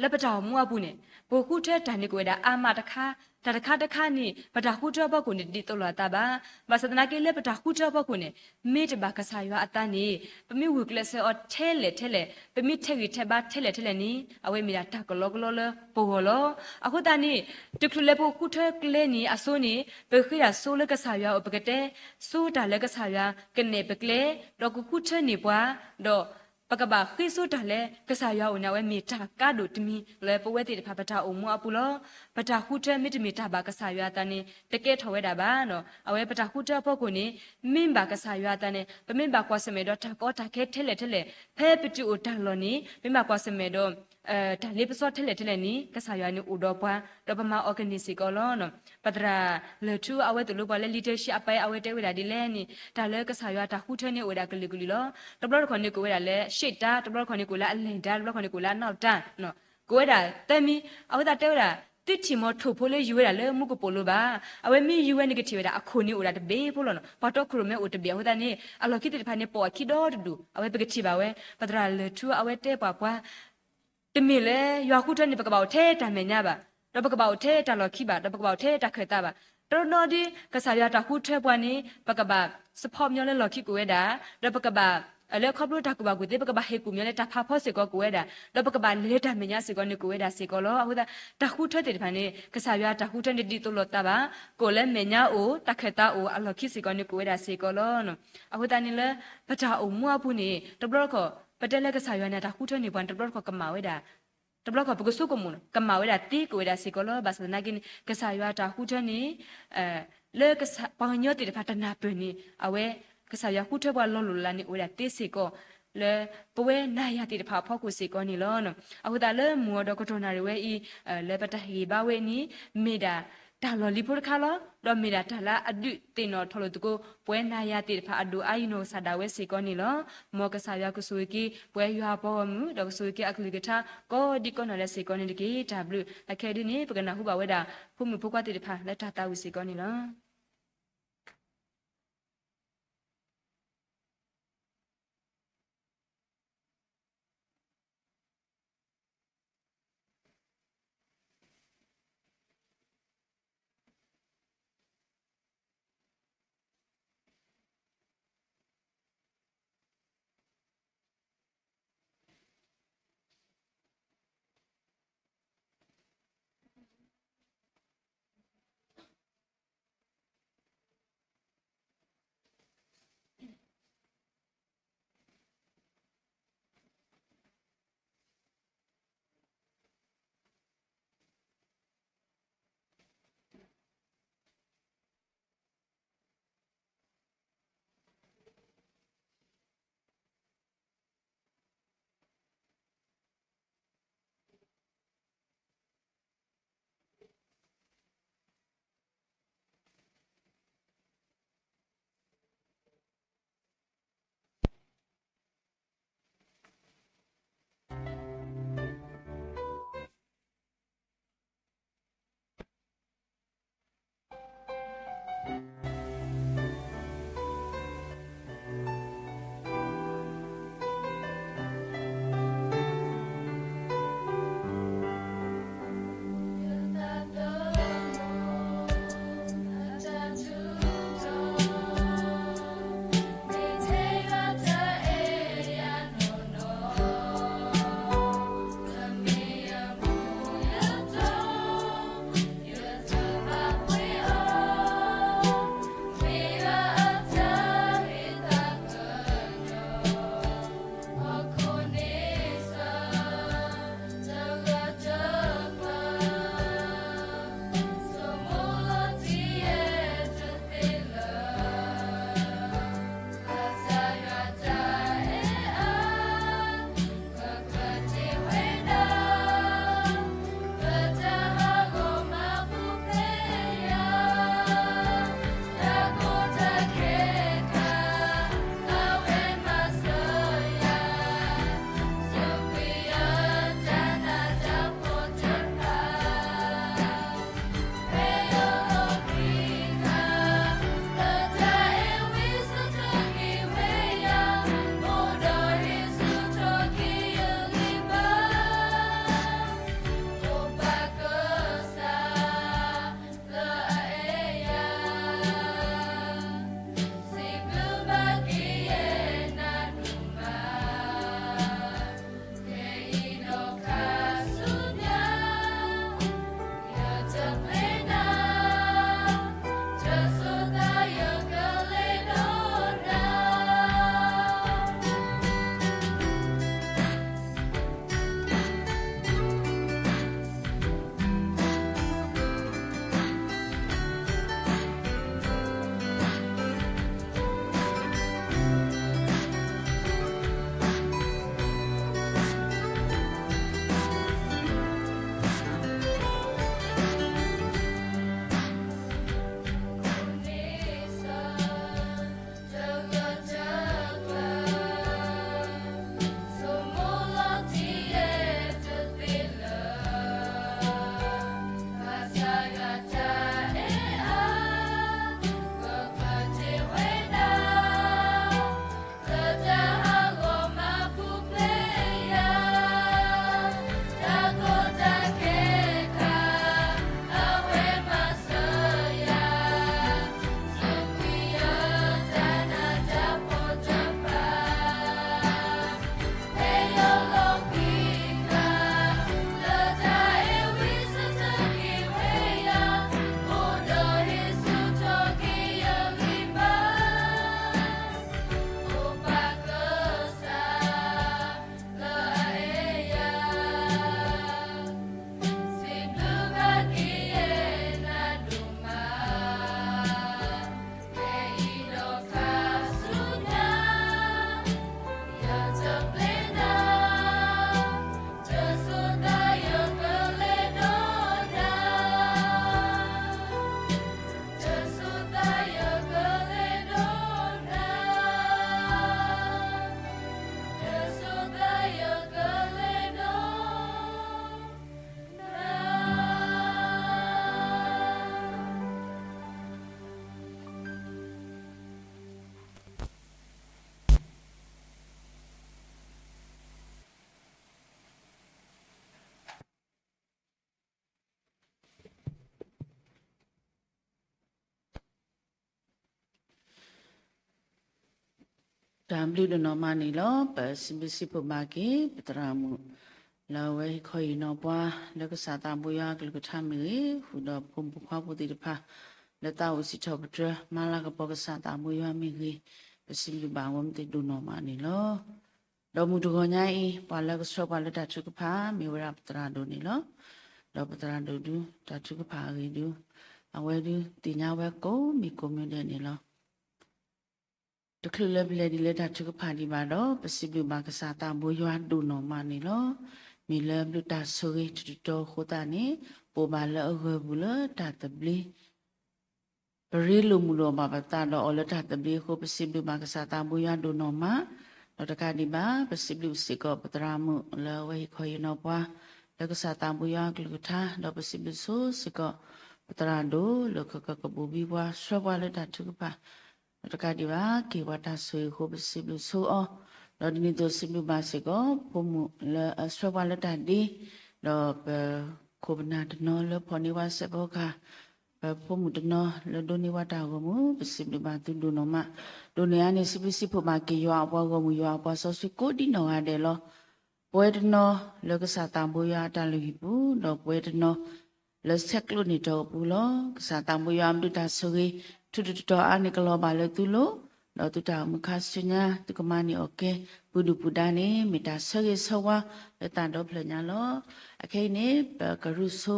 လၢပတၢ်အိၣ်မူအပူၤန့ၣ် ပဃုထၢတၢ်န့ၣ်ကအိၣ်ဝဲဒၣ်အါမးတခါ, တၢ်တခါတခါန့ၣ် ပတၢ်ဃုထၢအဖီခိၣ်န့ၣ် တဒ်သိးလိာ်အသးဘၣ်. ဘၣ်ဆၣ်သနာ်က့လၢပတၢ်ဃုထၢအဖီခိၣ်န့ၣ် မ့ၢ်တဘၣ်ကစၢ်ယွၤအသးန့ၣ် ပမ့ၢ်ဂုာ်ကျဲးစၢးအီၤထဲလဲၣ်ထဲလဲၣ်, ပမ့ၢ်ထဲးဂံၢ်ထဲးဘါထဲလဲၣ်ထဲလဲၣ်န့ၣ် အဝဲမ့ၢ်ဒၣ်တၢ်ကလီကလီလၢပဂီၢ်လီၤ. အဃိသတးန့ၣ် တချုးလၢပဃုထၢကျဲန့ၣ်အစိန့ၣ် ပဃ့တၢ်ဆိလၢကစၢ်ယွၤအအိၣ် ပကတဲဆိတၢ်လၢကစၢ်ယွၤကနဲၣ်ပကျဲ, ဒီးကဃုထၢန့ၢ်ပှၤ, ဒီး ပကဘၣ်ဃ့ဆိတၢ်လၢကစၢ်ယွၤအအိၣ်န့ၣ် အဝဲမ့ၢ်တၢ်ကါဒိၣ်တမံၤလၢပဝဲသ့ၣ်တဖၣ်ပတၢ်အိၣ်မူအပူၤလီၤ. ပတၢ်ဃုထၢမ့တမ့ၢ်တၢ်ဘၣ်ကစၢ်ယွၤအသးန့ၣ် တကဲထီၣ်ဝဲဒၣ်ဘၣ်. အဝဲပတၢ်ဃုထၢအဖီခိၣ်န့ၣ် မ့ၢ်ဘၣ်ကစၢ်ယွၤအသးန့ၣ် ပမ့ၢ်ဘၣ်ကွၢ်ဆၢၣ်မဲာ်ဒီးတၢ်ကီတၢ်ခဲထဲလဲၣ်ထဲလဲၣ်, ဖဲပတုၤအိၣ်တၢ်လီၢ်န့ၣ် မ့ၢ်ဘၣ်ကွၢ်ဆၢၣ်မဲာ်ဒီး တၢ်လ့ပစီထဲလဲၣ်ထဲလဲၣ်န့ၣ် ကစၢ်ယွၤန့ၣ်အိၣ်ဒီးပှၤ ဒီးပမၤအီၤကန့ၢ်စ့ၢ်ကီးလီၤ. ပသရၣ်လၢၢ်ထူအဝဲသိၣ်လိပှၤလၢ leadership အပၢ် အဝဲတဲဝဲဒၣ်ဒ်လဲၣ်န့ၣ် တၢ်လၢကစၢ်ယွၤတၢ်ဃုထၢန့ၣ်အိၣ်ဝဲဒၣ်ကလုာ်ကလုာ်လီၤ. တဘျီတခီၣ်န့ၣ်ကအိၣ်ဝဲဒၣ်လၢ ရှေ့တန်း, တဘျီတခီၣ်န့ၣ်ကအိၣ်လၢအလယ်တန်း, တဘျီတခီၣ်န့ၣ်ကအိၣ်လၢအနောက်တန်း ကအိၣ်ဝဲဒၣ်သၢမံၤ. အဃိသတးတဲဝဲဒၣ် သုထံၣ်မီၤထိၣ်ဖိလၢယူၤဝဲဒၣ်လၢမူကပိာ်လိၤဘၣ်. အဝဲမ့ၢ်ယူၤဝဲန့ၣ်ကထံၣ်ဝဲဒၣ်အခိၣ်န့ၣ်အိၣ်ဒၣ်တဘ့ၣ်ဖိလီၤနီၤ. ပှၤတီခိၣ်ရိၣ်မဲအိၣ်တဘ့ၣ်အဃိသတးန့ၣ် အလီၢ်ခံသ့ၣ်တဖၣ်န့ၣ် ပိာ်အခံဒီတဒူၣ် အဝဲပကထံၣ်ဘၣ်ဝဲ ပသရၣ်လၢၢ်ထူအဝဲတဲပှၤပှၤ တမ့ၢ်လၢယွၤဃုထၢန့ၣ် ပကဘၣ်အိၣ်ထဲတၢ်မဲာ်ညါဘၣ်, ဒီးပကဘၣ်အိၣ်ထဲတၢ်လီၢ်ခံဘၣ်, ဒီးပကဘၣ်အိၣ်ထဲတၢ်ခၢၣ်သးဘၣ်. တနီၤနီၤဒ် ကစၢ်ယွၤတၢ်ဃုထၢပှၤန့ၣ် ပကဘၣ် support ညီလၢလီၢ်ခံကအိၣ်ဝဲဒၣ်, ဒီးပကဘၣ် လၢခီဖျိတၢ်ကူၣ်ဘၣ်ကူၣ်သ့ ပကဘၣ်ဟ့ၣ်ကူၣ်မီၤလၢတၢ်ဖးဖီစ့ၢ်ကီးကအိၣ်ဝဲဒၣ်, ဒီးပကဘၣ်လဲၤတၢ်မဲာ်ညါစ့ၢ်ကီးန့ၣ်ကအိၣ်ဝဲဒၣ်စ့ၢ်ကီးလီၤ. အဃိသတး တၢ်ဃုထၢသ့ၣ်တဖၣ်န့ၣ် ကစၢ်ယွၤတၢ်ဃုထၢန့ၣ် ဒ်သိးလိာ်သးဘၣ်, ကအိၣ်လၢမဲာ်ညါအိၣ်, တၢ်ခၢၣ်သးအိၣ်, အလီၢ်ခံစ့ၢ်ကီးန့ၣ်ကအိၣ်ဝဲဒၣ်စ့ၢ်ကီးလီၤ. အဃိသတးန့ၣ်လၢ ပတၢ်အိၣ်မူအပူၤန့ၣ် တဘျီတခီၣ် ပတဲလၢကစၢ်ယွၤန့ၣ် တၢ်ဃုထၢန့ၢ်ပှၤန့ၣ် တဘျီတခီၣ်ကမၣ်ဝဲဒၣ် တဘျီတခီၣ် ပကဆိကမိၣ် ကမၣ်ဝဲဒၣ်သ့ကအိၣ်ဝဲဒၣ်စ့ၢ်ကီးလီၤ. ဘၣ်ဆၣ်သနာ်က့န့ၣ် ကစၢ်ယွၤတၢ်ဃုထၢန့ၣ် လၢပှၤကညီသ့ၣ်တဖၣ်တနၢ်ပၢၢ်န့ၣ် အဝဲ ကစၢ်ယွၤဃုထၢပှၤလီၤလိၢ်လးန့ၣ် အိၣ်ဝဲဒၣ်သ့စ့ၢ်ကီး လၢပဝဲနၤယၤသ့ၣ်တဖၣ်အဖီခိၣ်စ့ၢ်ကီးန့ၣ်လီၤ. အဃိသတးလၢမုၢ်အီၤဒီးကတီၢ်နၣ်ရံၣ်ဝဲအံၤ လၢပတၢ်ဟ့ၣ်ဂံၢ်ဘါဝဲအံၤန့ၣ် မ့ၢ်ဒၣ်တၢ်လီၢ်လံၤဖိတခါလီၤ. ဒီးမ့ၢ်ဒၣ်တၢ်လၢအဒုးသ့ၣ်နီၣ်ထီၣ်လိာ်သကိး ပဝဲနၤယၤသ့ၣ်တဖၣ်အဒိၣ်အါအံၤနီၢ်ကစၢ်ဒၣ်ဝဲစ့ၢ်ကီးန့ၣ်လီၤ. မ်ကစၢ်ယွၤကဆိၣ်ဂ့ၤက့ၤ ပဝဲယွၤအပှၤဂီၢ်မုၢ် ဒီးကဆိၣ်ဂ့ၤက့ၤအကလုၢ်ကထါ ကိးဒံကိးနီၢ်ဒဲးစ့ၢ်ကီးန့ၣ်တက့ၢ်. တၢ်ဘျုး အခဲအံၤဒ်န့ၣ် ပကနၢ်ဟူဘၣ်ဝဲဒၣ် ဖိမုၣ်ဖိခွါသ့ၣ်တဖၣ်လၢတၢ်သးဝံၣ်စ့ၢ်ကီးန့ၣ်လီၤ. တၢ်ဘျုးဒိၣ်နီၢ်မးန့ၣ်လီၤ. ပစံးဘျုးစံးဖှိၣ်ဘၣ်က့ၤ ပသရၣ်မုၣ် လၢအဝဲဟ့ၣ်ခီဟ့ၣ်နီၤပှၤ လၢကစၢ်သးဘိယွၤအကလုၢ်ကထါမ့ၢ်ဂ့ၤ, ဃုာ်ဒီးဖိမုၣ်ဖိခွါဖိသ့ၣ်တဖၣ် လၢသးအိၣ်စံးထီၣ်ပတြၢၤ မၤလၤကပီၤကစၢ်သးဘိယွၤမ့ၢ်ဂ့ၤ, ပစံးဘျုးဘၣ်အဝဲသ့ၣ်ဒိၣ်နီၢ်မးန့ၣ်လီၤ. ဒီးမုၢ်တဂီၤညါအံၤ ပှၤလၢကဆှၢပှၤလၢတၢ်ထုကဖၣ် မ့ၢ်ဝဲဒၣ်ပသရၣ်ဒိၣ်န့ၣ်လီၤ. ဒီးပသရၣ်ဒိၣ်ဒု တၢ်ထုကဖၣ်အဂ့ၢ်ဒု အဝဲဒု သ့ၣ်ညါဝဲကိးမံၤကိးမံၤဒဲးန့ၣ်လီၤ. တချုးလၢပလဲၤဒ်လၢတၢ်ထုကဖၣ်ဒံးဘၣ်ဒီး ပစံးဘျုးဘၣ်ကစၢ်သးဘိယွၤဒိၣ်နီၢ်မးန့ၣ်လီၤ. မ့ၢ်လၢဘျုးတၢ်ဆိၣ်ဂ့ၤထူးတတီၤအဃိသတးန့ၣ် ပအိၣ်ဘၣ်လၢအဂၢၢ်ပူၤလၢတၢ်သဘျ့ ပရ့လိာ်မုာ်လိာ်ဘၣ်ပသးဒီးအီၤလၢတၢ်သဘျ့အဃိ ပစံးဘျုးဘၣ်ကစၢ်သးဘိယွၤဒိၣ်နီၢ်မး, ဒီးတကးဒံးဘၣ် ပစံးဘျုးစ့ၢ်ကီးပသရၣ်မုၣ်လၢအဝဲဟ့ၣ်ခီဟ့ၣ်နီၤပှၤ လၢကစၢ်သးဘိယွၤအကလုၢ်ကထါ, ဒီးပစံးဘျုးဆိစ့ၢ်ကီး ပသရၣ်ဒိၣ်လၢကကကဘိးဘံပှၤ ဆှၢပှၤလၢတၢ်ထုကဖၣ် ဒီးတကးဒံးဘၣ် က့ၤပှၤတၢ်ဆိၣ်ဂ့ၤအဃိ ပစံးဘျုးဆိအီၤ, ဒီးဒ်န့ၣ်အသိးစံးဘျုးဘၣ်စ့ၢ်ကီး ဖိမုၣ်လၢအဆှၢပှၤလၢတၢ်ဒ့, ဒီးပခိၣ်ပနၢ်တနီၤလၢဖီၣ်န့ၢ်ဝဲစဲးဖီကဟၣ်, ပဖိမုၣ်တနီၤလၢဒိးန့ၢ်ဝဲတၢ်ဂီၤမူ, ပစံးဘျုးဘၣ်သုဒိၣ်နီၢ်မး, ဒိၣ်န့ၢ်အါန့ၣ် စံးဘျုးစံးဖှိၣ်ဘၣ်က့ၤယွၤအပှၤဂီၢ်မုၢ် ယွၤအပှၤစီဆှံကိးဒံနီၢ်ဂၤဒဲးလီၤ. ပဝဲတနီၤလၢကစၢ်သးဘိယွၤအတၢ်လုၢ်ဟံၣ်ပူၤ, ဒီးပဝဲတနီၤ လၢဆဲးကျိးန့ၢ်တီၢ်အပူၤလီၤ. ကစၢ်သးဘိယွၤအဘျုးတၢ်ဆိၣ်ဂ့ၤ ထူးထူးတီၤတီၤအါန့ၣ်ကလီၤဘၣ်လၢသုလိၤ, ဒီးသုတၢ်အိၣ်မူခါဆူညါ သုကမၤန့ၢ်အီၣ်ကဲ ပှၤဒုၣ်ပှၤဒါန့ၣ် မ့ၢ်တၢ်ဆၢဂ့ၤဆၢဝါလၢသးဒီဖျၢၣ်ညါလီၤ. အခဲအံၤန့ၣ် ပကရုၢ်ဆိ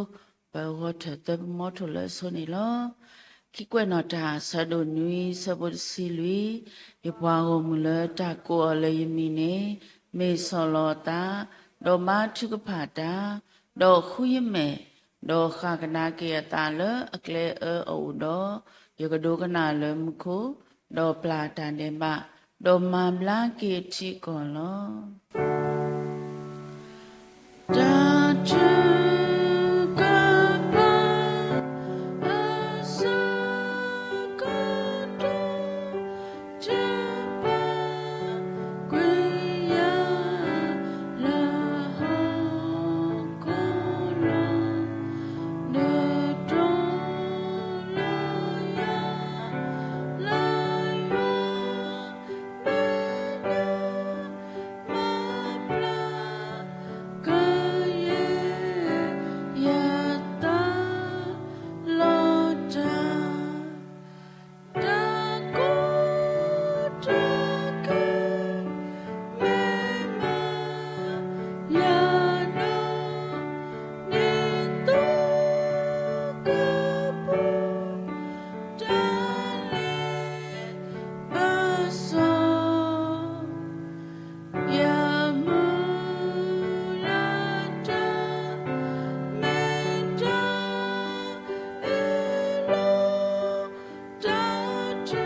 ပဂီၤထၢၣ်သၢပမီထိၣ်လၢအဆိန့ၣ်လီၤ. ခံကွဲးနီၣ်တၢ် ဆၢဒိၣ်နွံ ဆၢဖိတဆံလွံၢ်, ယပှၤဂီၢ်မုၢ်လၢတၢ်ကိးအီၤလၢယမံၤန့ၣ် မ့ၢ်ဆီၣ်လီၤအသး, ဒီးမၤထုကဖၣ်တၢ်, ဒီးဃုယမဲာ်, ဒီးဃၣ်ကဒါက့ၤအသးလၢအကျဲအၢအအိၣ်ဒီး, ယကဒိကနၣ်လၢမူခိၣ်, ဒီးပျၢ်တၢ်ဒဲးဘး, ဒီးမၤဘျါက့ၤအထံအကီၢ်လီၤ. တၢ်ထုကဖၣ် အဆၢကတီၢ် တၢ်ပာ်ကွံာ်ယၤ လၢဟီၣ်ခိၣ်လီၤ, ဒီးတီၤလီၤယၤ လၢယွၤ မဲာ်ညါ မၤဘျါ ကယဲၢ်ယသး လီၤတၢ် တၢ်ကိးတၢ်ဂီၤ မ့ၢ်မၤ ယၤဒီး နံၤသိကပူၤ တၢ်လဲၤ ဘၢစီၣ် ယမုၢ်လၢ်တၢ် မ့ၢ်တၢ်အၢၣ်လီၤ တၢ်ထု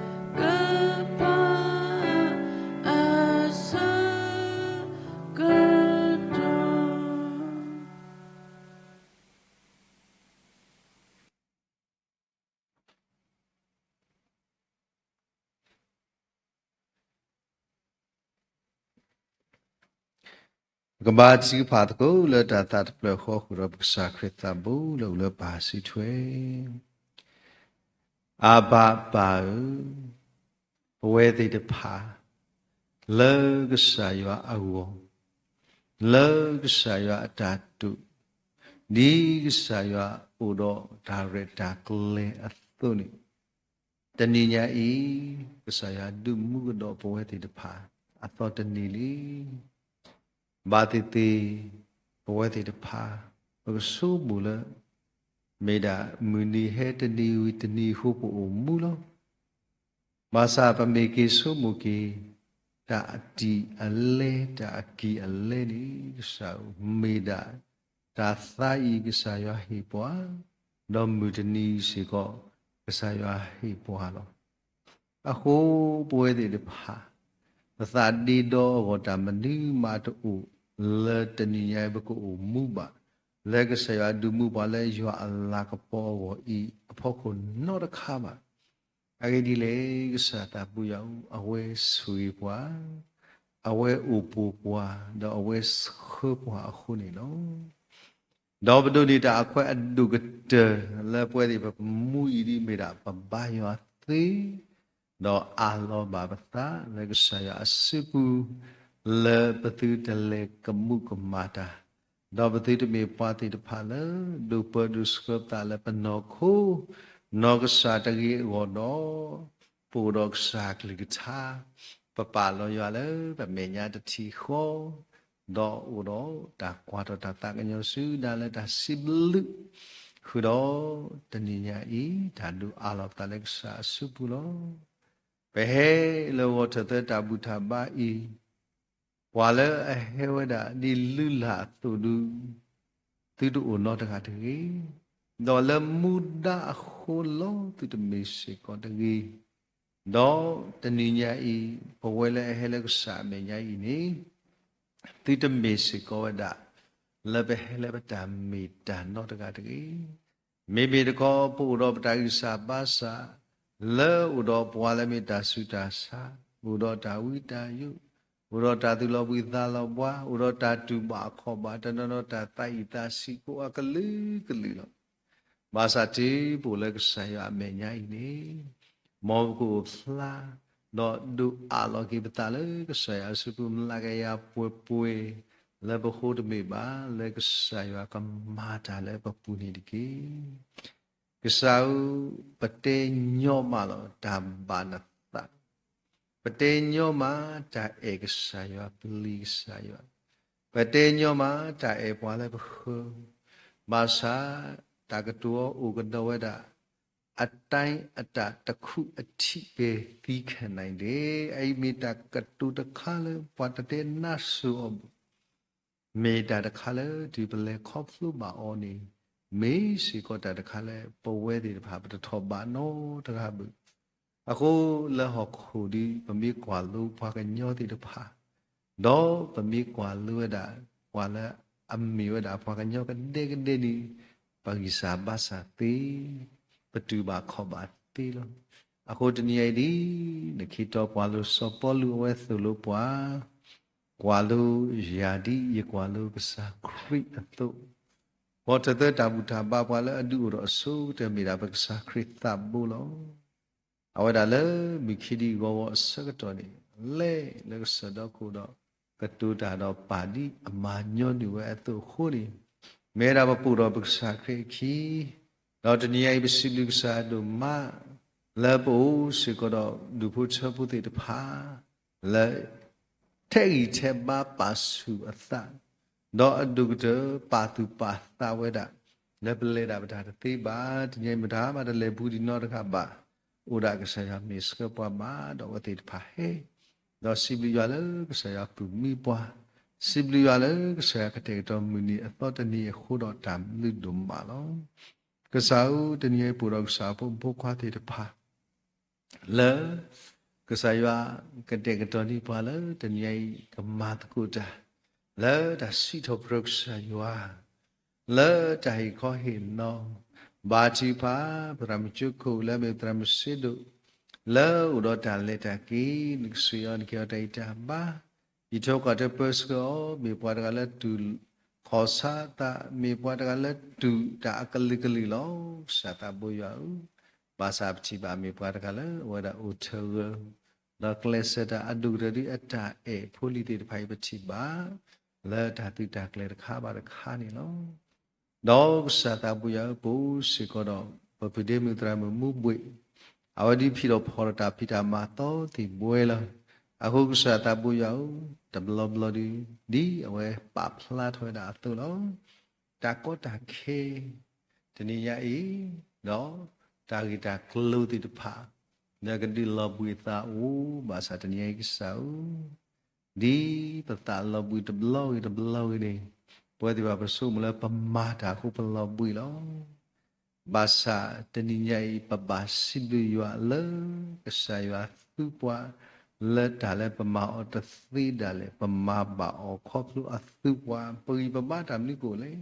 ကဖၣ် အဆၢကတီၢ် ပကဘါထုကဖၣ်သကိးလၢတၢ်သးတဖျၢၣ်ဃီ ဃုာ်ဒီးပကစၢ်ခရံာ်သးဘိလၢအိၣ်လၢပၢ်စုထွဲ. အဘၤပၢ်ဧၢ, ပဝဲသ့ၣ်တဖၣ် လၢကစၢ်ယွၤအဂီၢ်, လၢကစၢ်ယွၤအတၢ်တိာ်, ဒ်ကစၢ်ယွၤအိၣ်ဒီးတၢ်ရဲၣ်တၢ်ကျဲၤအသိးန့ၣ်, တနံၤညါအံၤ ကစၢ်ယွၤဒုးမူကဒီးပဝဲသ့ၣ်တဖၣ် အသီတနံၤလံ. ဘၣ်သ့ၣ်သ့ၣ် ပဝဲသ့ၣ်တဖၣ် ပကဆိကမိၣ်လၢ မ့ၢ်ဒၣ်မုၢ်နံၤဟဲတနံၤဝံၤတနံၤအဃိ ပအိၣ်မူလီၤ. ဘၣ်ဆၣ်ပမ့ၢ်က့ၤဆိကမိၣ်က့ၤ တၢ်အတံၢ်အလဲ တၢ်အကံၢ်အလဲန့ၣ် ကစၢ်ဧၢ မ့ၢ်ဒၣ် တၢ်သါအံၤကစၢ်ယွၤဟ့ၣ်ပှၤ, ဒီးမုၢ်တနံၤစ့ၢ်ကီး ကစၢ်ယွၤဟ့ၣ်ပှၤလီၤ. အဃိ ပဝဲသ့ၣ်တဖၣ် ပသးဒ့ဒီအဂီၢ် တၢ်မနုၤမးတအိၣ် လၢတနံၤညါအံၤ ပကအိၣ်မူဘၣ် လၢကစၢ်ယွၤဒုးမူပှၤလၢယွၤအလၤကပီၤအဂီၢ်အံၤ အဖီခိၣ်နီတခါဘၣ်. အဂ့ၢ်ဒ်လဲၣ် ကစၢ်သးဘိယွၤဧၢ, အဝဲဆိၣ်ဂ့ၤပှၤ, အဝဲအိၣ်ပိာ်ပှၤ, ဒီးအဝဲဆှၢပှၤအဃိန့ၣ်လီၤ. ဒီးပဒိးန့ၢ်တၢ်အခွဲးအဒိၣ်ကတၢၢ်လၢပဝဲသ့ၣ်ပမူအံၤဒ်မ့ၢ်ဒၣ် ပဘါယွၤသ့ ဒီးအးလီၤဘၣ်ပသးလၢကစၢ်ယွၤအစုပူၤ, လၢပသုတလဲၤကမူးကမၣ်တၢ်, ဒီးပသုတမ့ၢ်ပှၤသ့ၣ်တဖၣ်လၢ ဒိးပၢဒိးဆှၢပသးလၢပနီၢ်ခိ နီၢ်ကစၢ်တဂ့ၤအဂီၢ်ဒီး, ပအိၣ်ဒီးကစၢ်ကလုၢ်ကထါ, ပပာ်လီၤယွၤလၢပမဲာ်ညါတထံၣ်ဃီ, ဒီးအိၣ်ဒီးတၢ်ကွၢ်ထီၣ်တၢ်သးကညီၤဆူဒၣ်လၢတၢ်စံးဘျုး, ဃုာ်ဒီးတနံၤညါအံၤ တၢ်ဒုးအးလီၤပသးလၢကစၢ်အစုပူၤလီၤ. ပဟဲလၢဂီၤထၢၣ်သၢတၢ်ဘူၣ်တၢ်ဘါအံၤ, ပှၤလၢအဟဲဝဲဒၣ်ဒ်လုၢ်လၢ်အသိးဒု, သုတအိၣ်နီတဂၤတဂ့ၤ, ဒီးလၢမူဒါအဃိလီၤ သုတမ့ၢ်စ့ၢ်ကီးတဂ့ၤ, ဒီးတနံၤညါအံၤ ပဝဲလၢအဟဲလၢကစၢ်အမဲာ်ညါအံၤန့ၣ် သုတမ့ၢ်စ့ၢ်ကီးဝဲဒၣ် လၢပဟဲလၢပတၢ်မ့ၢ်တၢ်နီတဂၤတဂ့ၤ. မ့မ့ၢ်တခီ ပအိၣ်ဒီးပတၢ်ဂံၢ်စၢ်ဘါစၢ်, လၢအိၣ်ဒီးပှၤလၢမ့ၢ်တၢ်ဆူးတၢ်ဆါ, အိၣ်ဒီးတၢ်ဝံတၢ်ယိး, အိၣ်ဒီးတၢ်သူၣ်လီၤဘှံးသးလီၤဘှါ, အိၣ်ဒီးတၢ်တူၢ်ဘၣ်ခီၣ်ဘၣ်, တနီၤနီၤတၢ်သးအံၣ်သးဆံးကိးအကလုာ်ကလုာ်လီၤ. ဘၣ်ဆၣ်တုၤပအိၣ်လၢကစၢ်ယွၤအမဲာ်ညါအံၤန့ၣ်, မ်ပကအိၣ်ဖျါ, ဒီးဒုးအးလီၤက့ၤပသးလၢကစၢ်ယွၤအစုပူၤ မျးကယၤပှဲၤပှဲၤ, လၢပဃိတမ့ၢ်ဘၣ်, လၢကစၢ်ယွၤကမၤတၢ်လၢပပူၤန့ၣ်တက့ၢ်. ကစၢ်ဧၢ, ပတဲညီမးလီၤ တၢ်ဘၣ်နသး, ပတဲညီမး တၢ်အဲၣ်ကစၢ်ယွၤ ပျံၤကစၢ်ယွၤ, ပတဲညီမး တၢ်အဲၣ်ပှၤလၢပဃၢၤ, ဘၣ်ဆၣ် တၢ်ကတိၤအီၤအိၣ်ကဒီးဝဲဒၣ်, အတၢ်အတၢ်တခူးအထံးပဲသံခဲနံၤဒဲး, အအံၤမ့ၢ်တၢ်ကတိၤတခါလၢပှၤတတဲနါစိၤအီၤဘၣ် မ့ၢ်တၢ်တခါလၢတုၤပလဲၤခီဖျိဘၣ်အီၤန့ၣ်, မ့ၢ်စ့ၢ်ကီးတၢ်တခါလၢပဝဲသ့ၣ်တဖၣ်ပတထီၣ်ဘးနီတဂၤဘၣ်. အဃိလၢဟီၣ်ခိၣ်ဒီး ပမ့ၢ်ကွၢ်လိပှၤကညီသ့ၣ်တဖၣ်, ဒီးပမ့ၢ်ကွၢ်လိဝဲဒၣ် ပှၤလၢအမ့ၢ်ဝဲဒၣ်ပှၤကညီကဒဲကဒဲန့ၣ်, ပဂံၢ်စၢ်ဘါစၢ်သ့, ပတူၢ်ဘၣ်ခီၣ်ဘၣ်သ့လီၤ. အဃိတနံၤအံၤဒ် နခ့တီပှၤလိၤစီၤပီလူးအဝဲသိၣ်လိပှၤ, ကွၢ်လိယၤဒ်ယကွၢ်လိကစၢ်ခရံာ်အသိး, ဂီၤထၢၣ်သၢတၢ်ဘူၣ်တၢ်ဘါပှၤလၢအဒုးအိၣ်ထီၣ်အဆိကတၢၢ်မ့ၢ်ဒၣ်ပကစၢ်ခရံာ်သးဘိလီၤ. အဝဲဒၣ်လၢမုၢ်ခံဒံဂီၤဂီၤအဆၢကတီၢ်န့ၣ်, လဲၤလၢကစၢၢ်ဒီခိၣ်ဒီး ကတိၤတၢ်ဒီးပာ်ဒ်အမၤညီနုၢ်ဝဲအသိးအဃိန့ၣ်, မ့ၢ်ဝဲဒၣ်ပပိာ်ထီၣ်ပကစၢ်ခရံာ်အခံ, ဒီးတနံၤအံၤပစံးဘျုးကစၢ်အဒိၣ်မး, လၢပအိၣ်စ့ၢ်ကီးဒီးဒူၣ်ဖိထၢဖိသ့ၣ်တဖၣ်, လၢ ထဲးဂံၢ်ထဲးဘါပာ်ဆူၣ်အသး, ဒီးအဒိၣ်ကတၢၢ်ပာ်သူၣ်ပာ်သးဝဲဒၣ်, လၢပလဲၤဒၣ်ပတၢ်တသ့ဘၣ်, တနံၤအံၤမတၤမးတလဲၤပူၤဒံးနီတဂၤဘၣ်, အိၣ်ဒၣ်ကစၢ်ယွၤမ့ၢ်ဆှၢပှၤမးဒီးအဝဲသ့ၣ်တဖၣ်ဟဲ, ဒီးစံးဘျုးယွၤလၢကစၢ်ယွၤပုၢ်မံပှၤ, စံးဘျုးယွၤလၢကစၢ်ယွၤကတဲာ်ကတီၤမုၢ်နံၤအသီတနံၤအဃိဒီးတၢ်ဘျုးဒိၣ်မးလီၤ. ကစၢ်ဧၢ, တနံၤအံၤပအိၣ်ဒီးကစၢ်အဖိမုၣ်ဖိခွါသ့ၣ်တဖၣ် လၢ ကစၢ်ယွၤကတဲာ်ကတီၤန့ၢ်ပှၤလၢတနံၤအံၤ ကမၤသကိးတၢ် လၢတၢ်စံးထီၣ်ပတြၢၤကစၢ်ယွၤ လၢတၢ်ဟ့ၣ်ခီဟ့ၣ်နီၤ ဘါထုကဖၣ် ပသရၣ်မုၣ်ကၠိခိၣ် လၢအမ့ၢ်ပသရၣ်မုၣ်စ့ဒိၣ် လၢအိၣ်ဒီးတၢ်လဲၤတၢ်က့ၤ နကဆိၣ်ဂ့ၤအီၤ နကဟ့ၣ်အီၤတၢ်ဂံၢ်တၢ်ဘါ ယံာ်ထီၣ်ကီၢ်တပၢဆှၢအီၤ မ့ၢ်ပှၤတဂၤလၢတူၢ်ခီၣ်ဆါသး မ့ၢ်ပှၤတဂၤလၢတူၢ်တၢ်အကလုာ်ကလုာ်လီၤ. ကစၢ်သးဘိယွၤဧၢ, ဘၣ်ဆၣ်ပထံၣ်ဘၣ်မ့ၢ်ပှၤတဂၤလၢအဝဲဒၣ်အိၣ်ထၢဂၢၢ် ဒီးကျဲးစၢးတၢ်အဒိၣ်ကတၢၢ်ဒ်အတၢ်အဲၣ်ဖိလံၤသ့ၣ်တဖၣ်အံၤပထံၣ်ဘၣ် လၢတၢ်သုးတၢ်ကျဲၤတခါဘၣ်တခါန့ၣ်လီၤ. ဒီးကစၢ်သးဘိယွၤဧၢ, ပအိၣ်စ့ၢ်ကီးဒီး ပဖုဒ့မုၣ်သရၣ်မုၣ်မူဘှံး အဝဲဒ်ဖံးထီၣ်ဖီၣ်ထီၣ်တၢ်ဖံးတၢ်မၤသီသ့ၣ်ဘှဲလီၤ. အဃိကစၢ်သးဘိယွၤဧၢ, တဘျီဘျီဒုး ဒ်အဝဲပာ်ဖျါထီၣ်ဝဲဒၣ်အသိးလီၤ. တၢ်ကီတၢ်ခဲ တနံၤညါအံၤ ဒီးတၢ်ဂ့ၢ်တၢ်ကျိၤသ့ၣ်တဖၣ် လၢကဒုးလီၤဘှံးအသးအိၣ် ဘၣ်ဆၣ်တနံၤညါအံၤကစၢ်ဧၢ ဒ်ပသးလီၤဘှံးတဘျီဂ့ၤတဘျီဂ့ၤန့ၣ် ပဝဲသ့ၣ်တဖၣ်ပဆိကမိၣ်လၢပမၤတၢ်အဃိပလီၤဘှံးလီၤ. ဘၣ်ဆၣ်တနံၤညါအံၤ ပဘၣ်စံးဘျုးယွၤလၢ ကစၢ်ယွၤသူပှၤ လၢတၢ်လၢပမၤအီၤတသ့ဒၣ်လဲာ် ပမၤဘၣ်အီၤခီဖျိအသူပှၤ ပဂံၢ်ပဘါတၢ်မနုၤကအိၣ်လဲၣ်.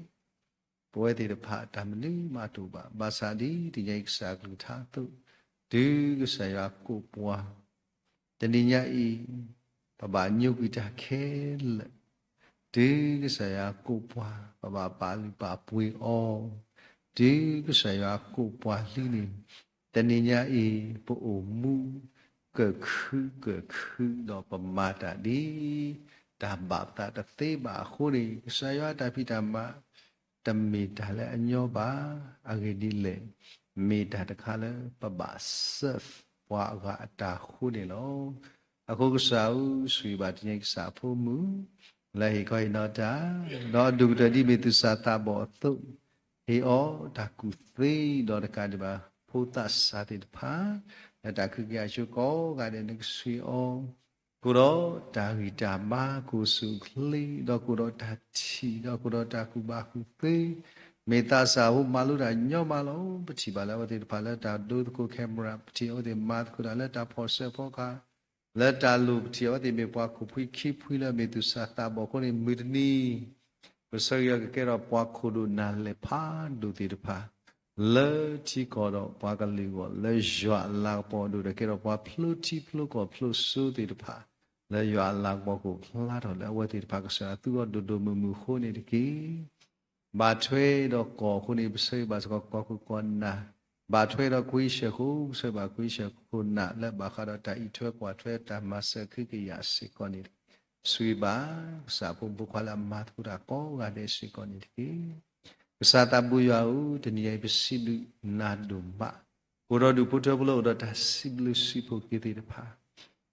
ပဝဲသ့ၣ်တဖၣ်တၢ်မနုၤမးတအိၣ်ဘၣ်. ဘၣ်ဆၣ်ဒ်တနံၤညါအံၤကစၢ်အကလုၢ်ကထါအသိး တုၤကစၢ်ယွၤကိးပှၤ တနံၤညါအံၤ ပဘၣ်ညိကွံာ်တၢ်ခဲလၢာ်, တုၤကစၢ်ယွၤကိးပှၤ ပဘၣ်ပာ်လုၢ်ပာ်ပှ့ၤအီၤ, တုၤကစၢ်ယွၤကိးပှၤလံန့ၣ် တနံၤညါအံၤ ပအိၣ်မူ ကၢၢ်ခုကၢၢ်ခုဒီးပမၤတၢ်ဒ် တၢ်ဘၣ်သးတသ့ဘၣ်အဃိန့ၣ် ကစၢ်ယွၤတၢ်ဖံးတၢ်မၤ တမ့ၢ်တၢ်လၢအညီဘၣ်. အဂ့ၢ်ဒ်လဲၣ်, မ့ၢ်တၢ်တခါလၢပဘၣ် serve ပှၤအဂၤအတၢ်အဃိန့ၣ်လီၤ. အဃိကစၢ်ဧၢ, ဆိၣ်ဂ့ၤဘၣ်တနံၤအံၤကစၢ်အဖိမုၣ် လၢဟ့ၣ်ခီဟ့ၣ်နီၤတၢ်, ဒီးအဒိၣ်ကတၢၢ်ဒ်မ့ၢ်သူၣ်စၢ်သးဘီၣ်အသိး, ဟ့ၣ်အီၤတၢ်ကူၣ်သ့ဒီးတကးဒံးဘၣ် ဖိသးစၢ်သ့ၣ်တဖၣ် လၢတၢ်ခုက့ၤအစိၤကိးဂၤဒဲးန့ၣ် ကဆှၢအီၤ ကအိၣ်ဒီးတၢ်ဂံၢ်တၢ်ဘါ ကအိၣ်ဆူၣ်အိၣ်ချ့ ဒီးကအိၣ်ဒီးတၢ်ထံၣ် ဒီးကအိၣ်ဒီးတၢ်ကူၣ်ဘၣ်ကူၣ်သ့, မ့ၢ်သးစၢ်ဖိမၤလိတၢ်ညီမးလီၤ. ပထံၣ်ဘၣ်လၢအဝဲသ့ၣ်တဖၣ်လၢတၢ်ဒိသကိး camera, ပထံၣ်အဝဲသ့ၣ်မၤသကိးတၢ်လၢတၢ်ဖီၣ်ဆၢဖီကဟၣ် လၢတၢ်လိၣ်, ပထံၣ်အဝဲသ့ၣ်မ့ၢ်ပှၤခိၣ်ဖှံခံဖှံလၢအမ့ၢ်သူၣ်စၢ်သးဘီၣ်အဃိန့ၣ် မုၢ်တနံၤ ပဆၢဂ့ၤအီၤကကဲထီၣ်ပှၤခိၣ်ဒိၣ်နၢ်လဲၢ်ဖးဒိၣ်သ့ၣ်တဖၣ် လၢထံကီၢ်ဒီးပှၤကလုာ်အဂီၢ် လၢယွၤအလၤကပီၤအဒိၣ်ဒီးကဲထီၣ်ပှၤဖျိထံဖျိကီၢ်ဖျိစိသ့ၣ်တဖၣ် လၢယွၤအလၤကပီၤကအိၣ်ဖျါထီၣ်လၢအဝဲသ့ၣ်တဖၣ်ကစၢ်ယွၤသူအီၤဒိၣ်ဒိၣ်မုၢ်မုၢ်အဃိန့ၣ်တက့ၢ်. ဘၣ်ထွဲဒီးကီၢ်အဃိန့ၣ် ပဆၢဂ့ၤဘၣ်စ့ၢ်ကီးကီၢ်ခိၣ်ကီၢ်နၢ်, ဘၣ်ထွဲဒီးခွံဆၢၣ်ခိၣ် ပဆၢဂ့ၤဘၣ်ခွံဆၢၣ်ခိၣ်နၢ်လၢဘၣ်ဃးဒီးတၢ်အံးထွဲကွၢ်ထွဲတၢ်မၤစၢၤခဲကယၤစ့ၢ်ကီးန့ၣ်တက့ၢ်. ဆိၣ်ဂ့ၤဘၣ်ကစၢ်အဖိမုၣ်ဖိခွါလၢအမၤသကိးတၢ်ကိးဂၤဒဲးစ့ၢ်ကီးန့ၣ်တက့ၢ်. ကစၢ်သးဘိယွၤဧၢ, တနံၤအံၤပစံးဘျုးနၤဒိၣ်မး, ကအိၣ်ဒီးဒူၣ်ဖိထၢဖိလၢအိၣ်ဒီးတၢ်စံးဘျုးစံးဖှိၣ်က့ၤသ့ၣ်တဖၣ်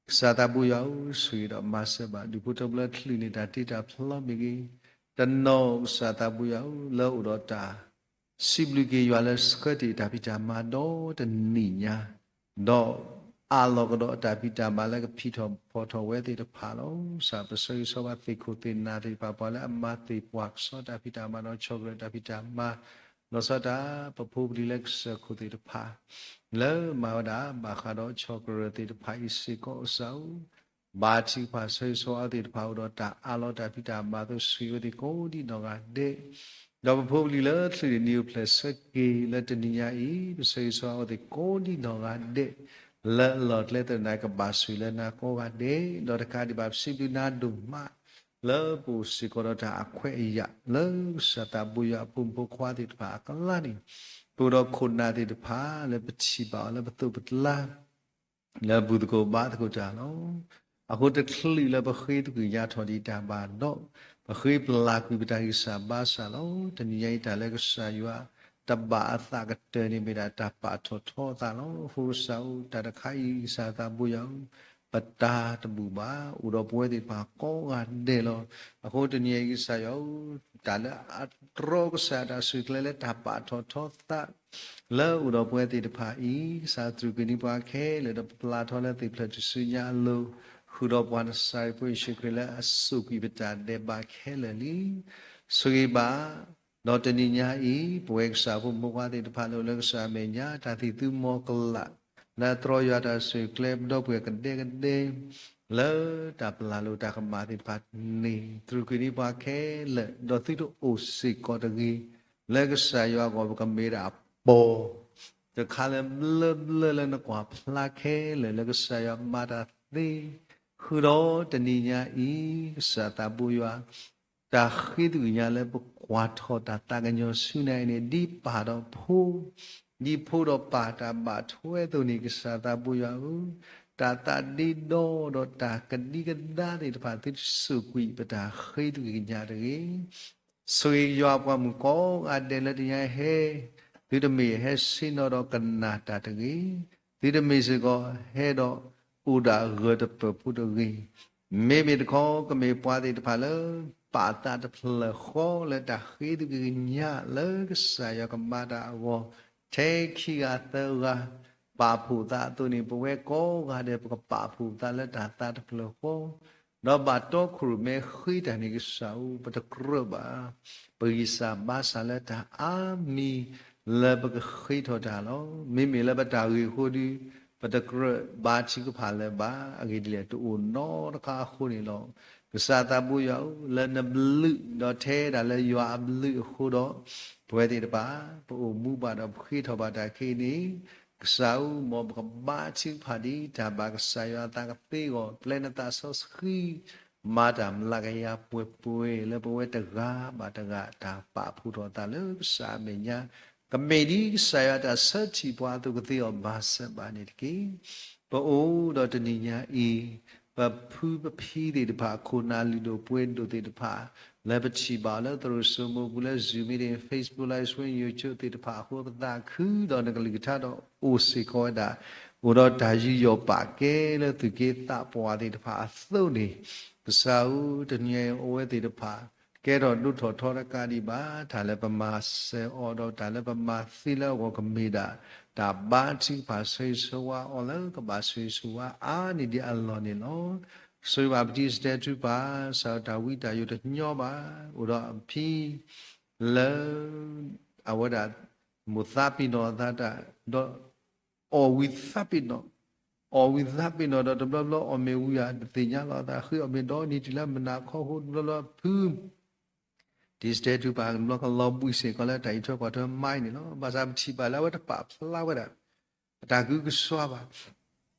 ကစၢ်သးဘိယွၤဧၢ, ဆိၣ်ဂ့ၤဒီးမၤစၢၤဘၣ်ဒူၣ်ဖိထၢဖိလၢချုးန့ၢ်တၢ်တ့တၢ်ဖျီမ့ၢ်ဂ့ၤ, တနီၤကစၢ်သးဘိယွၤဧၢ, လၢအိၣ်ဒီးတၢ်စံးဘျုးက့ၤယွၤလၢဆှၢတ့ၢ်တၢ်ဖံးတၢ်မၤဒီတနံၣ်ညါ, ဒီးအးလီၤကဒီးတၢ်ဖံးတၢ်မၤလၢကဖံးထီၣ်ဖီၣ်ထီၣ်ဝဲသ့ၣ်တဖၣ်လီၤ. ကစၢ်ပဆၢဂ့ၤဆၢဝါသ့ၣ်ခိၣ်သ့ၣ်နၢ်သ့ၣ်တဖၣ် ပှၤလၢအမၤသ့ၣ်ပှၤကဆီတၢ်ဖံးတၢ်မၤဒီးဆီၣ်ကရၢတၢ်ဖံးတၢ်မၤ လီၤဆီဒၣ်တၢ် ပဖိပလံၤလၢကစၢၢ်ခိၣ်သ့ၣ်တဖၣ် လၢမၤဝဲဒၣ်ဘၣ်ဃးဒီးဆီၣ်ကရၢသ့ၣ်တဖၣ်အံၤစ့ၢ်ကီးကစၢ်ဧၢ, ဘါထုကဖၣ်ဆၢဂ့ၤဆၢဝါအဝဲသ့ၣ်တဖၣ်အိၣ်ဒီးတၢ်အးလီၤတၢ်ဖံးတၢ်မၤအသိး ဆိၣ်ဂ့ၤအဝဲသ့ၣ်ကိးဒံနီၢ်ဂၤဒဲး, ဒီးပဖိပလံၤလၢချုးန့ၢ်နံၤအိၣ်ဖျဲၣ်ဆၢက့ၤလၢတနံၤညါအံၤ ပဆၢဂ့ၤဆၢဝါအဝဲသ့ၣ်ကိးဒံနီၢ်ဂၤဒဲး, လၢအလီၢ်ကျဲသနၤကဘၣ်ဆိၣ်ဂ့ၤလၢနၤကိးဂၤဒဲး, ဒီးတကးဒံးဘၣ်ပစံးဘျုးနၤဒိၣ်မး လၢပအိၣ်စ့ၢ်ကီးဒီးတၢ်အခွဲးအယာ် လၢကစၢ်သးဘိယွၤအဖိမုၣ်ဖိခွါသ့ၣ်တဖၣ်အကျါန့ၣ်, ပအိၣ်ဒီးခိၣ်နၢ်သ့ၣ်တဖၣ်လၢပထံၣ်ဘၣ်အီၤလၢပသိးပကျါ လၢဘူၣ်သကိးဘါသကိးတၢ်လီၤ. အဃိတချုးလၢပဃ့သကွံာ်ညါထီၣ်ဒံးတၢ်ဘၣ်ဒီး, ပဃ့ပျၢ်ကွံာ်ပတၢ်ဂံၢ်စၢ်ဘါစၢ်လီၤ. တနံၤညါအံၤတၢ်လၢကစၢ်ယွၤ တဘၣ်အသးကတၢၢ်န့ၣ်မ့ၢ်ဒၣ်တၢ်ပာ်ထီၣ်ထီအသးလီၤ. အဃိကစၢ်ဧၢ, တၢ်တခါအံၤကစၢ်သးဘိယွၤဧၢ, ပတၢ်တဘူၣ်ဘၣ် အိၣ်ဒီးပဝဲသ့ၣ်တဖၣ်ကိးဂၤဒဲးလီၤ. အဃိတနံၤညါအံၤကစၢ်ယွၤဧၢ, တၢ်လၢအတြီကစၢ်တၢ်ဆိၣ်ကျဲလၢတၢ်ပာ်ထီၣ်ထီသး လၢအအိၣ်ဒီးပဝဲသ့ၣ်တဖၣ်အံၤ, ကစၢ်သရူးက့ၤန့ၢ်ပှၤခဲလၢာ် ဒီးပပျၢ်ထီၣ်လၢသ့ၣ်ဖျၢၣ်တစုညါအလိၤ, ဃုာ်ဒီးပှၤနစၤရ့းဖိယ့ၣ်ၡူးခရံာ်လၢအစိာ်ကွံာ်ပတၢ်ဒဲးဘးခဲလၢာ်လံ. ဆိၣ်ဂ့ၤဘၣ်, ဒီးတနံၤညါအံၤ ပဝဲကစၢ်ဖိမုၣ်ဖိခွါသ့ၣ်တဖၣ်လၢအိၣ်လၢကစၢ်အမဲာ်ညါ တၢ်သံၣ်သူမီၤကလး လၢအတြီယွၤတၢ်ဆိၣ်ကျဲပဒီပုၢ်ဝဲၢ်ကဒဲကဒဲ လၢတၢ်ပျၢ်လိာ်တၢ်ကမၣ်သ့ၣ်တဖၣ်န့ၣ် သရူးက့ၤန့ၢ်ပှၤခဲလၢာ် ဒီးသုတအိၣ်စ့ၢ်ကီးတဂ့ၤ, လၢကစၢ်ယွၤအဂီၢ်ပကမ့ၢ်ဒၣ်အပီၢ် တခါလၢဘျၢဘျၢလၢနကွၢ်ဖျါခဲလၢာ် လၢကစၢ်ယွၤမၤတၢ်သ့, ဃုာ်ဒီးတနံၤညါအံၤ ကစၢ်သးဘိယွၤ တၢ်ဃ့သကွံာ်ညါလၢပကွၢ်ထီၣ်တၢ်သးကညီၤဆူနၤအံၤန့ၣ် ဒ်ပၢ်ဒီးဖိ ဒ်ဖိဒီးပၢ်တၢ်ဘၣ်ထွဲအသိးန့ၣ် ကစၢ်သးဘိယွၤဧၢ, တၢ်သးဒ့ဒီဒီးတၢ်ကဒံကဒါသ့ၣ်တဖၣ် သုတစိာ်ကွံာ်ပတၢ်ဃ့သကွံာ်ကညးတဂ့ၤ. ဆိၣ်ဂ့ၤယွၤအပှၤမုၣ်ကိးဂၤဒဲးလၢတနံၤညါအံၤဟဲ, သုတမ့ၢ်ဟဲဆ့ၣ်နီၤဒီးကနၣ်တၢ်တဂ့ၤ, သုတမ့ၢ်စ့ၢ်ကီးဟဲဒီးအိၣ်ဒၣ်ဂၢၢ်တပၢၢ်ဖိတဂ့ၤ, မ့မ့ၢ်တခီ ကမ့ၢ်ပှၤသ့ၣ်တဖၣ်လၢ ပာ်သးတဖျၢၣ်ဃီလၢတၢ်ဃ့သကွံာ်ကညး လၢကစၢ်ယွၤကမၤတၢ်အဂီၢ်, ထဲခံဂၤသၢဂၤ ပာ်ဖှိၣ်သးအသိးန့ၣ် ပဝဲကိးဂၤဒဲး ပကပာ်ဖှိၣ်သးလၢတၢ်သးတဖျၢၣ်ဃီ, ဒီးဘၣ်တီခိၣ်ရိၣ်မဲဃ့တၢ်န့ၣ် ကစၢ်ဧၢ, ပတကြၢးဘၣ် ပဂံၢ်စၢ်ဘါစၢ်လၢတၢ်အါမံၤ လၢပကဃ့ထီၣ်တၢ်လီၤ. မ့မ့ၢ်လၢပတၢ်ဂ့ၢ်အဃိဒီး ပတကြၢးဘါထုကဖၣ်လၢၤဘၣ်. အဂ့ၢ်ဒ်လဲၣ်, တအိၣ်နီတခါအဃိန့ၣ်လီၤ. ကစၢ်သးဘိယွၤဧၢ, လၢနဘျုး ဒီးထဲဒၣ်လၢယွၤအဘျုးအဃိဒီး ပဝဲသ့ၣ်တဖၣ် ပအိၣ်မူဘၣ်ဒီးပဃ့ထီၣ်ဘၣ်တၢ်ခဲအံၤန့ၣ်, ကစၢ်ဧၢ, မ်ပကဘါထုကဖၣ်ဒ်တၢ်ဘၣ်ကစၢ်ယွၤအသးကသ့အဂီၢ်, ပျဲနသးစီဆှံ မၤတၢ်မျးကယၤပှဲၤပှဲၤ လၢပဝဲတဂၤဘၣ်တဂၤ တၢ်ပာ်ဖှိၣ်ထီၣ်သးလၢကစၢ်အမဲာ်ညါ ကမ့ၢ်ဒ်ကစၢ်ယွၤအတၢ်ဆၢထံၣ်ပှၤအသိးကသ့အီၤဘၣ်ဆၣ်ဘၣ်န့ၣ်တက့ၢ်. ပအိၣ်ဒီးတနံၤညါအံၤ, ပဖုပဖံသ့ၣ်တဖၣ်အခိၣ်နၢ်လုၢ်ဒိၣ်ပှ့ၤဒိၣ်သ့ၣ်တဖၣ် လၢပထံၣ်ဘၣ်အီၤလၢသရိာ်စိမိပူၤလၢ Zoom meeting, Facebook Live Stream, YouTube သ့ၣ်တဖၣ်အဃိ ပသးခုဒီးနကလုၢ်ကထါဒီးအိၣ်စ့ၢ်ကီးဝဲဒၣ်, အိၣ်ဒီးတၢ်ယူးယီၣ်ပာ်ကဲလၢသုးက့သးပှၢ်သ့ၣ်တဖၣ်အသိးန့ၣ်, ကစၢ်ဧၢ, တနံၤညါအံၤအဝဲသ့ၣ်တဖၣ် ကဲထီၣ်ဒိၣ်ထီၣ်ထီတကးဒံးဘၣ်, တၢ်လၢပမၤစၢၤအီၤဒီးတၢ်လၢပမၤသ့လၢအဂီၢ်ကမ့ၢ်ဒၣ် တၢ်ဘါထုကဖၣ်ဆိၣ်ဂ့ၤဆိၣ်ဝါအီၤလၢကဘၣ်ဆိၣ်ဂ့ၤဆိၣ်ဝါအါန့ၢ်ဒံးအလီၢ်န့ၣ်လီၤ. ဆိၣ်ဂ့ၤဘၣ်ပတံၤစတဲထူပၢ်, စးထီၣ်တၢ်ဝံတၢ်ယိးတညီဘၣ်, အိၣ်ဒီးအဖံ လၢ အဝဲဒၣ် မိၢ်သးပ့ၤနီၣ်အသးတၢ်, ဒီး အီၣ်ဝံသးပ့ၤနီၣ်, အီၣ်ဝံသးပ့ၤနီၣ်ဒီးတဘျီဘျီအီၣ်မ့ၢ်ဝံဧါ တသ့ၣ်ညါလီၤအသး ဃ့အီၣ်မ့ၢ်ဒီနံၤတုၤလၢမုၢ်နၤခီဃိတဘျီဘျီဖု တံၤစတဲထူပၢ် တဘျီကလီၤဘှံးစ့ၢ်ကီးလၢတၢ်အံးထွဲကွၢ်ထွဲမါအံၤန့ၣ်လီၤ. ဘၣ်ဆၣ်ပထံၣ်ဘၣ်လၢအဝဲတပာ်ဖျါဝဲဒၣ် အတၢ်ကုကစွါဘၣ်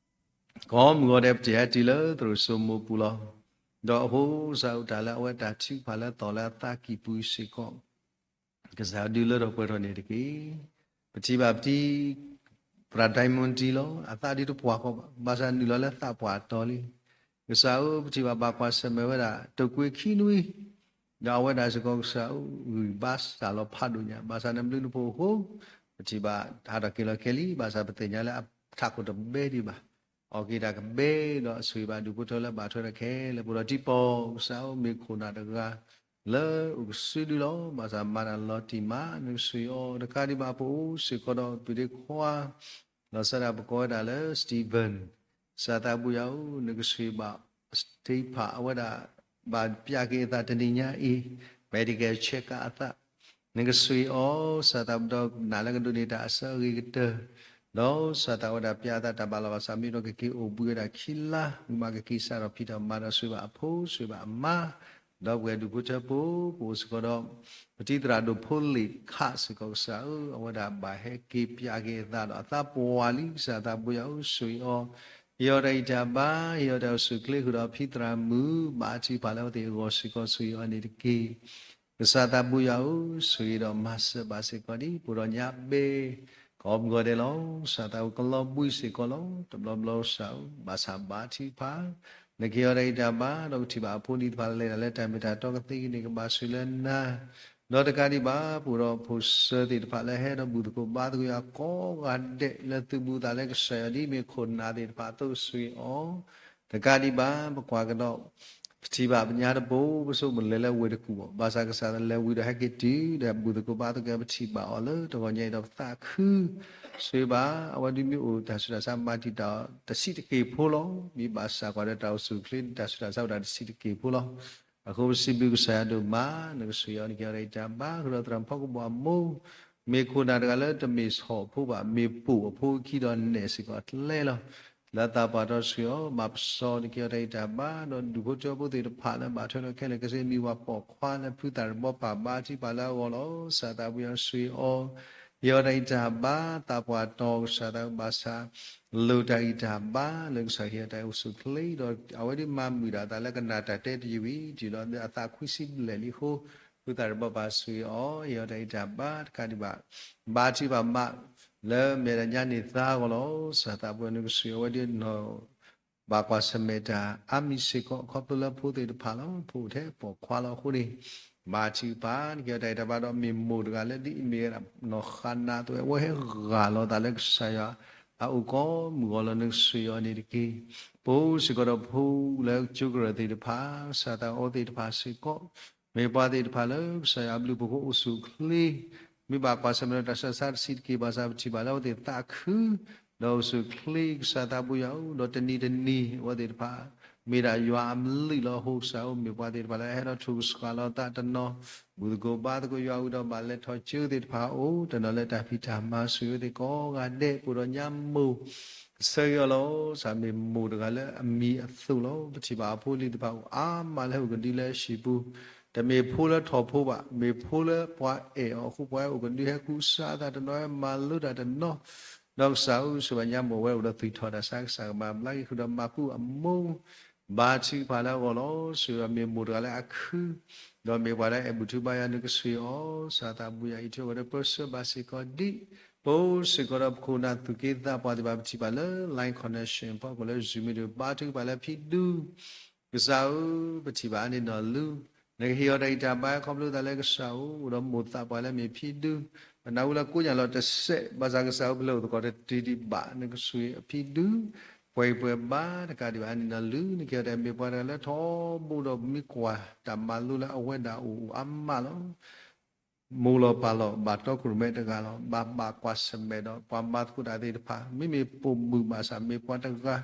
ကိးမုၢ်ဂီၤဒဲး ပတဟဲတုၤလၢသရိာ်စိမိပူၤလီၤ. ဒီးအဃိစးထီၣ်တၢ်လၢအဝဲတၢ်ထုကဖၣ်လၢအသီၣ်လၢအသးကံၢ်ပူၤစ့ၢ်ကီး ကစၢ်ဒုးလၢထီၣ်ပှဲၤထီၣ်န့ၣ်တက့ၢ်. ပထံၣ်ဘၣ်ပတံၤ သရၣ်ဒိၣ်မူတံၤလီၤ. အသးဒ်တပှၢ်ဃီဘၣ်, ဘၣ်ဆၣ်နုာ်လီၤလၢသးပှၢ်တီၤလံ. ကစၢ်ဧၢ, ပထံၣ်ဘၣ်ဘၣ်ကွၢ်ဆၢၣ်မဲာ်ဝဲဒၣ် တကွ့ၢ်ခံနွံ, ဒီးအဝဲဒၣ်စ့ၢ်ကီးကစၢ်ဧၢ, ဂံၢ်ဘါစၢ်လီၤဖးဒိၣ်ညါ, ဘၣ်ဆၣ်နဘျုးနဖှိၣ်အဃိ ပထံၣ်ဘၣ်ဟးထီၣ်က့ၤလီၤခဲလံ, ဘၣ်ဆၣ်ပသ့ၣ်ညါလၢအထးခိၣ်တဘဲဒံးဘၣ်. အီၣ်က့ၤတၢ်ကဘဲဒီးအဆိၣ်ဂ့ၤဘၣ်ဒူၣ်ဖိထၢလၢဘၣ်ထွဲဒီးခဲလၢာ် ပအိၣ်ဒီးတံၤပီၢ်, ကစၢ်ဧၢ, မ့ၢ်ခိၣ်နၢ်တဂၤ လၢအိၣ်ကစုဒုလီၤ. ဘၣ်ဆၣ်မၤတၢ်လီၤတံၢ်မး, နကဆိၣ်ဂ့ၤအီၤတကးဒံးဘၣ် ပအိၣ်စ့ၢ်ကီးဒီးပုၢ်ဒီခွါ လီၤဆီဒၣ်ပကိးဝဲဒၣ်လၢ Stephen, ကစၢ်သးဘိယွၤဧၢ, နကဆိၣ်ဂ့ၤဘၣ် Stephen အဝဲဒၣ် ဘၣ်ပျးက့ၤအသးတနံၤညါအံၤ medical check up အသး နကဆိၣ်ဂ့ၤအီၤ ကစၢ်သးဘိဒီးနာ်လၢကဒိးန့ၢ်တၢ်အဆၢအဂ့ၤကတၢၢ်, ဒီးကစၢ်သးဝဲဒၣ်ပျးအသးတၢ်ဘၣ်လီၤဘၣ်ဆၣ် မ့ၢ်ဒီးကက့ၤအိၣ်ဘှံးဝဲဒၣ်ခံလါ, မ့ၢ်ကက့ၤစးထီၣ်ဖံးတၢ်မၤဒီးဆိၣ်ဂ့ၤဘၣ်အဖိ ဆိၣ်ဂ့ၤဘၣ်အမါ, ဒီပုၢ်ဝဲၢ်ဒူၣ်ဖိထၢဖိ ပအိၣ်စ့ၢ်ကီးဒီး ပတံၤသရၣ်ဒိၣ်ဖိလ့ၣ်ခးစ့ၢ်ကီး ကစၢ်ဧၢ, အဝဲဒၣ်ဘၣ်ဟဲက့ၤပျးက့ၤအသးဒီးအသးပှၢ်လံ, ကစၢ်သးဘိယွၤဧၢ, ဆိၣ်ဂ့ၤအီၤ, ဟ့ၣ်အီၤတၢ်ဂံၢ်တၢ်ဘါ, ဟ့ၣ်အီၤတၢ်အိၣ်ဆူၣ်အိၣ်ချ့ဃုာ်ဒီးဖံသရၣ်မုၣ် ဘါထုကဖၣ်လၢအဝဲသ့ၣ်အဂီၢ်စ့ၢ်ကီး ဆိၣ်ဂ့ၤအီၤန့ၣ်တက့ၢ်. ကစၢ်သးဘိယွၤဧၢ, ဆိၣ်ဂ့ၤဒီးမၤစၢၤဘၣ်စ့ၢ်ကီးဒ် ပအိၣ်ဒီးညါဘဲ ကိးမုၢ်ဂီၤဒဲးလီၤ. ကစၢ်သးဘိကလီၤဘှံးစ့ၢ်ကီးလီၤ. တဘျီဘျီကစၢ်ဧၢ, ဘၣ်ဆၣ်ဘါထုကဖၣ် နကဟ့ၣ်အီၤတၢ်ဂံၢ်တၢ်ဘါ ဒီးကထံၣ်ဘၣ်အဖိအလံၤတဖၣ်လၢလဲၤတၢ်လၢတၢ်မ့ၢ်တၢ်တီကသ့အဂီၢ်န့ၣ် ကဘၣ်ဆိၣ်ဂ့ၤလၢနၤ, ဒီးတကးဒံးဘၣ် ပအိၣ်ဒီးဖိၣ်စၢၤသ့ၣ်တဖၣ်လၢဟဲဒီးဘူၣ်သကိးဘါသကိးယွၤကိးဂၤဒဲး လၢသုးဘူးသးလၢကစၢ်ယွၤဒ်မ့ၢ်ခိၣ်နၢ်သ့ၣ်တဖၣ်အသိး ဆိၣ်ဂ့ၤအီၤ တကးဒံးဘၣ် ပကွၢ်ကဒီး ပထံၣ်ဘၣ်ပညါတဘိ ပဆိကမိၣ်လဲၤလၢဝ့ၢ်တကူၣ်ဘၣ်, ဘၣ်ဆၣ်ကစၢ်လဲၤဝံၤဒီးဟဲက့ၤတုၤ ဒီးဘူၣ်သကိးဘါသကိး ပထံၣ်ဘၣ်အီၤလၢတဂီၤညါအံၤဒီးပသးခု ဆိၣ်ဂ့ၤဘၣ် အဝဲဒ်မ့ၢ်အိၣ်တၢ်ဆူးတၢ်ဆါမၤတံာ်တာ်အီၤ တဆံးတက့ၢ်ဖိလီၤ. မ့ၢ်ဘၣ်ဆၣ်ကွၢ်ဒီးတၢ်အိၣ်ဆူၣ်အိၣ်ချ့န့ၣ် တၢ်ဆူးတၢ်ဆါအိၣ်ဒၣ်တဆံးတက့ၢ်ဖိလီၤ. အဃိပစံးဘျုးကစၢ်ယွၤဒိၣ်မး, နကဆိၣ်ဂ့ၤအီၤ နကဟ့ၣ်အီၤတၢ်ဂံၢ်တၢ်ဘါ ဃုာ်ဒီးသရၣ်ဖီကဘီၣ်အမိၢ် မ့ၢ်ခိၣ်နၢ်တဂၤလၢတမ့ၢ်ဆီၣ်ဖိဘၣ်, မ့ၢ်ပိာ်အဖိခံဒီးနဲၣ်စ့ၢ်ကီးအကျဲလီၤ. လၢသးပှၢ်တီၤဆိၣ်ဂ့ၤအီၤ မၤပစီနကဟ့ၣ်အီၤတၢ်ဂံၢ်တၢ်ဘါ ဒီးဒူၣ်ဖိထၢဖိသ့ၣ်တဖၣ်လၢဘၣ်ထွဲဒီးခဲလၢာ် ကစၢ်မံၤဝၤပိာ်ခွါလၢဖုသၣ်တဘီပၢ်ဘါထုကဖၣ်လၢအဂီၢ်လီၤ. ကစၢ်သးဘိယွၤဆိၣ်ဂ့ၤအီၤ ဟ့ၣ်အီၤတၢ်ဂံၢ်တၢ်ဘါ သးပှၢ်တီၤကစၢ်သးဘိဘၣ်ဆၣ် လိၣ်တၢ်ဂံၢ်တၢ်ဘါလၢကစၢ်ဟ့ၣ်အီၤတၢ်အိၣ်ဆူၣ်အိၣ်ချ့ ဒီးအဝဲဒၣ်မၤမုာ်ဒၣ်အသးလၢကနၣ်တၢ်တဲတယုၢ်ဝံၤ တုၤလီၤလၢအသးခွံဆံဘျဲၣ်လံအဃိ ဖုသၣ်တဘီပၢ်ဆိၣ်ဂ့ၤအီၤ ဟ့ၣ်အီၤတၢ်ဂံၢ်တၢ်ဘါတကးဒံးဘၣ် ဘါထုကဖၣ်မး လၢမဲာ်ညါန့ၢ်သါအဂီၢ်လီၤ. ကစၢ်သးဘိယွၤနကဆိၣ်ဂ့ၤအဝဲဒၣ်နီၢ် ဘၣ်ကွၢ်ဆၢၣ်မဲာ်တၢ်အါမံၤစ့ၢ်ကီး ခီဖျိလၢဖိသ့ၣ်တဖၣ်လီၤ. ဖိအိၣ်ထဲပိာ်ခွါလီၤအဃိန့ၣ် ဘါထုကဖၣ် နကဟ့ၣ်အီၤတၢ်ဂံၢ်တၢ်ဘါဒီး မ့ၢ်မိၢ်တဂၤလၢဒ်အမ့ၢ်နီၢ်ဃၤနၤအသိး အဝဲဟဲဂၢ်လီၤအသးလၢကစၢ်ယွၤအအိၣ်ကိးမုၢ်ဂီၤလီၤ. နကဆိၣ်ဂ့ၤအီၤန့ၣ်တက့ၢ်. ပအိၣ်စ့ၢ်ကီးဒီးဖိလၢကၠိကရၢၢ်သ့ၣ်တဖၣ် ကစၢ်သးအိၣ်သ့ၣ်တဖၣ်စ့ၢ်ကီး မ့ၢ်ပှၤသ့ၣ်တဖၣ်လၢကစၢ်ယွၤအဘျုးအဖှိၣ်အဃိအိၣ်ဆူၣ်အိၣ်ချ့ မ့ၢ်ဘၣ်ကွၢ်ဆၢၣ်မဲာ်ဒီးတၢ်ဆူးတၢ်ဆါတဆံးတက့ၢ်ဘၣ်ဆၣ် ပထံၣ်ဘၣ်လၢအဝဲသ့ၣ်သးခု ဒီးအိၣ်ဆူၣ်အိၣ်ချ့ ကစၢ်သးဘိယွၤဧၢ, ဒီးတနံၤတနံၤ အဝဲသ့ၣ်တဖၣ် မ့ၢ်ဒၣ်ယွၤအမံၤလီၤအဃိ ကစၢ်ဧၢ, မ့ၢ်ပှၤသ့ၣ်တဖၣ်လၢအဟဲဒီးထုကဆှီလီၤအသးတနီၤ ဘူၣ်သကိးဘါသကိးယွၤဝံၤဒီးဘၣ်လဲၤထီၣ်ကၠိသ့ၣ်တဖၣ်အိၣ် တနီၤလၢတၢ်ဖံးတၢ်မၤ ဆိၣ်ဂ့ၤအဝဲသ့ၣ်ကိးဂၤဒဲး ပအိၣ်ဒီးညါမိၢ် ကဆၢဂ့ၤအီၤလီၤ. ကစၢ်မ့ၢ်မိၢ်တဂၤလၢအမံၤအသိးလီၤ. ပထံၣ်ဘၣ်အဖိအလံၤသ့ၣ်တဖၣ်အိၣ်အါမးလၢဟဲအိၣ်ကဒုလၢအဟံၣ်ပူၤ တမ့ၢ်ဖိလၢထီၣ်ဖိဘၣ်, မ့ၢ်ဖိလၢပှၤအဲၣ်အီၤအဃိ ပှၤဟဲအိၣ်ကဒုဟဲကူစါအသးတနီၤ ဟဲမၤလိတၢ်တနီၤ ဒီးကစၢ်ဧၢ ဆိၣ်ဂ့ၤဘၣ်ညါမိၢ်ဝဲအိၣ်ဒီးသူၣ်ထီၣ်တၢ်ဆါ ကစၢ်ကမၤဘျါက့ၤဃုာ်ဒီးမၤကူအမိၢ် ဘါထုကဖၣ်လၢအဂီၢ်လီၤ. ဆိၣ်ဂ့ၤဘၣ်မ့ၢ်မိၢ်တဂၤလၢအခု, ဒီးမ့ၢ်ပှၤလၢအအဲၣ်ဘူၣ်ထုဘါယွၤ နကဆိၣ်ဂ့ၤအီၤ, ကစၢ်သးဘိယွၤ အံးထွဲကွၢ်ထွဲပၢဆှၢဘၣ်စ့ၢ်ကီးဒံး, ပအိၣ်စ့ၢ်ကီးဒီးပခိၣ်နၢ်သူၣ်က့သးပှၢ်သ့ၣ်တဖၣ် ပထံၣ်ဘၣ်လၢ line connection ဖီခိၣ်လၢ Zoom မ့ၢ်ဒၣ် ဘါထုကဖၣ်လၢဖံဒူ ကစၢ်ဧၢ, ပထံၣ်ဘၣ်အါန့ၢ်နီၢ်လူ, နကဟ့ၣ်အီၤတၢ်ဂံၢ်တၢ်ဘါခီဖျိသးလၢကစၢ်ဧိၤ, အိၣ်ဒီးမိၢ်သးပှၢ်လၢအမ့ၢ်ဖံဒူ, ပနၢ်ဟူလၢကိးညါလီၤတစဲး, ဘၣ်ဆၣ်ကစၢ်ဧိၤ ပလဲၤအိၣ်သကိးတတုၤဒံးဘၣ်, နကဆိၣ်ဂ့ၤအဖံဒူ, ပှဲၤပှဲၤဘါတကးဒံးဘၣ် အါန့ၢ်နီၢ်လူ, နကဟ့ၣ်အီၤတၢ်မ့ၢ်ပှၤတဂၤလၢထီဘိဒီးမ့ၢ်ကွၢ်တၢ်မၤလိလၢအဝဲဒၣ်အိၣ်အါမးလီၤ. မိၢ်လီၤပၢ်လီၤ ဘၣ်တီခိၣ်ရိၣ်မဲတဂၤလီၤ, ဘၣ်ဘၣ်ကွၢ်ဆၢၣ်မဲာ်ဒီးပှၤမၤသကိးတၢ်သ့ၣ်တဖၣ်, မ့မ့ၢ်ပိာ်မုၣ်ဘၣ်ဆၣ် မ့ၢ်ပှၤတဂၤ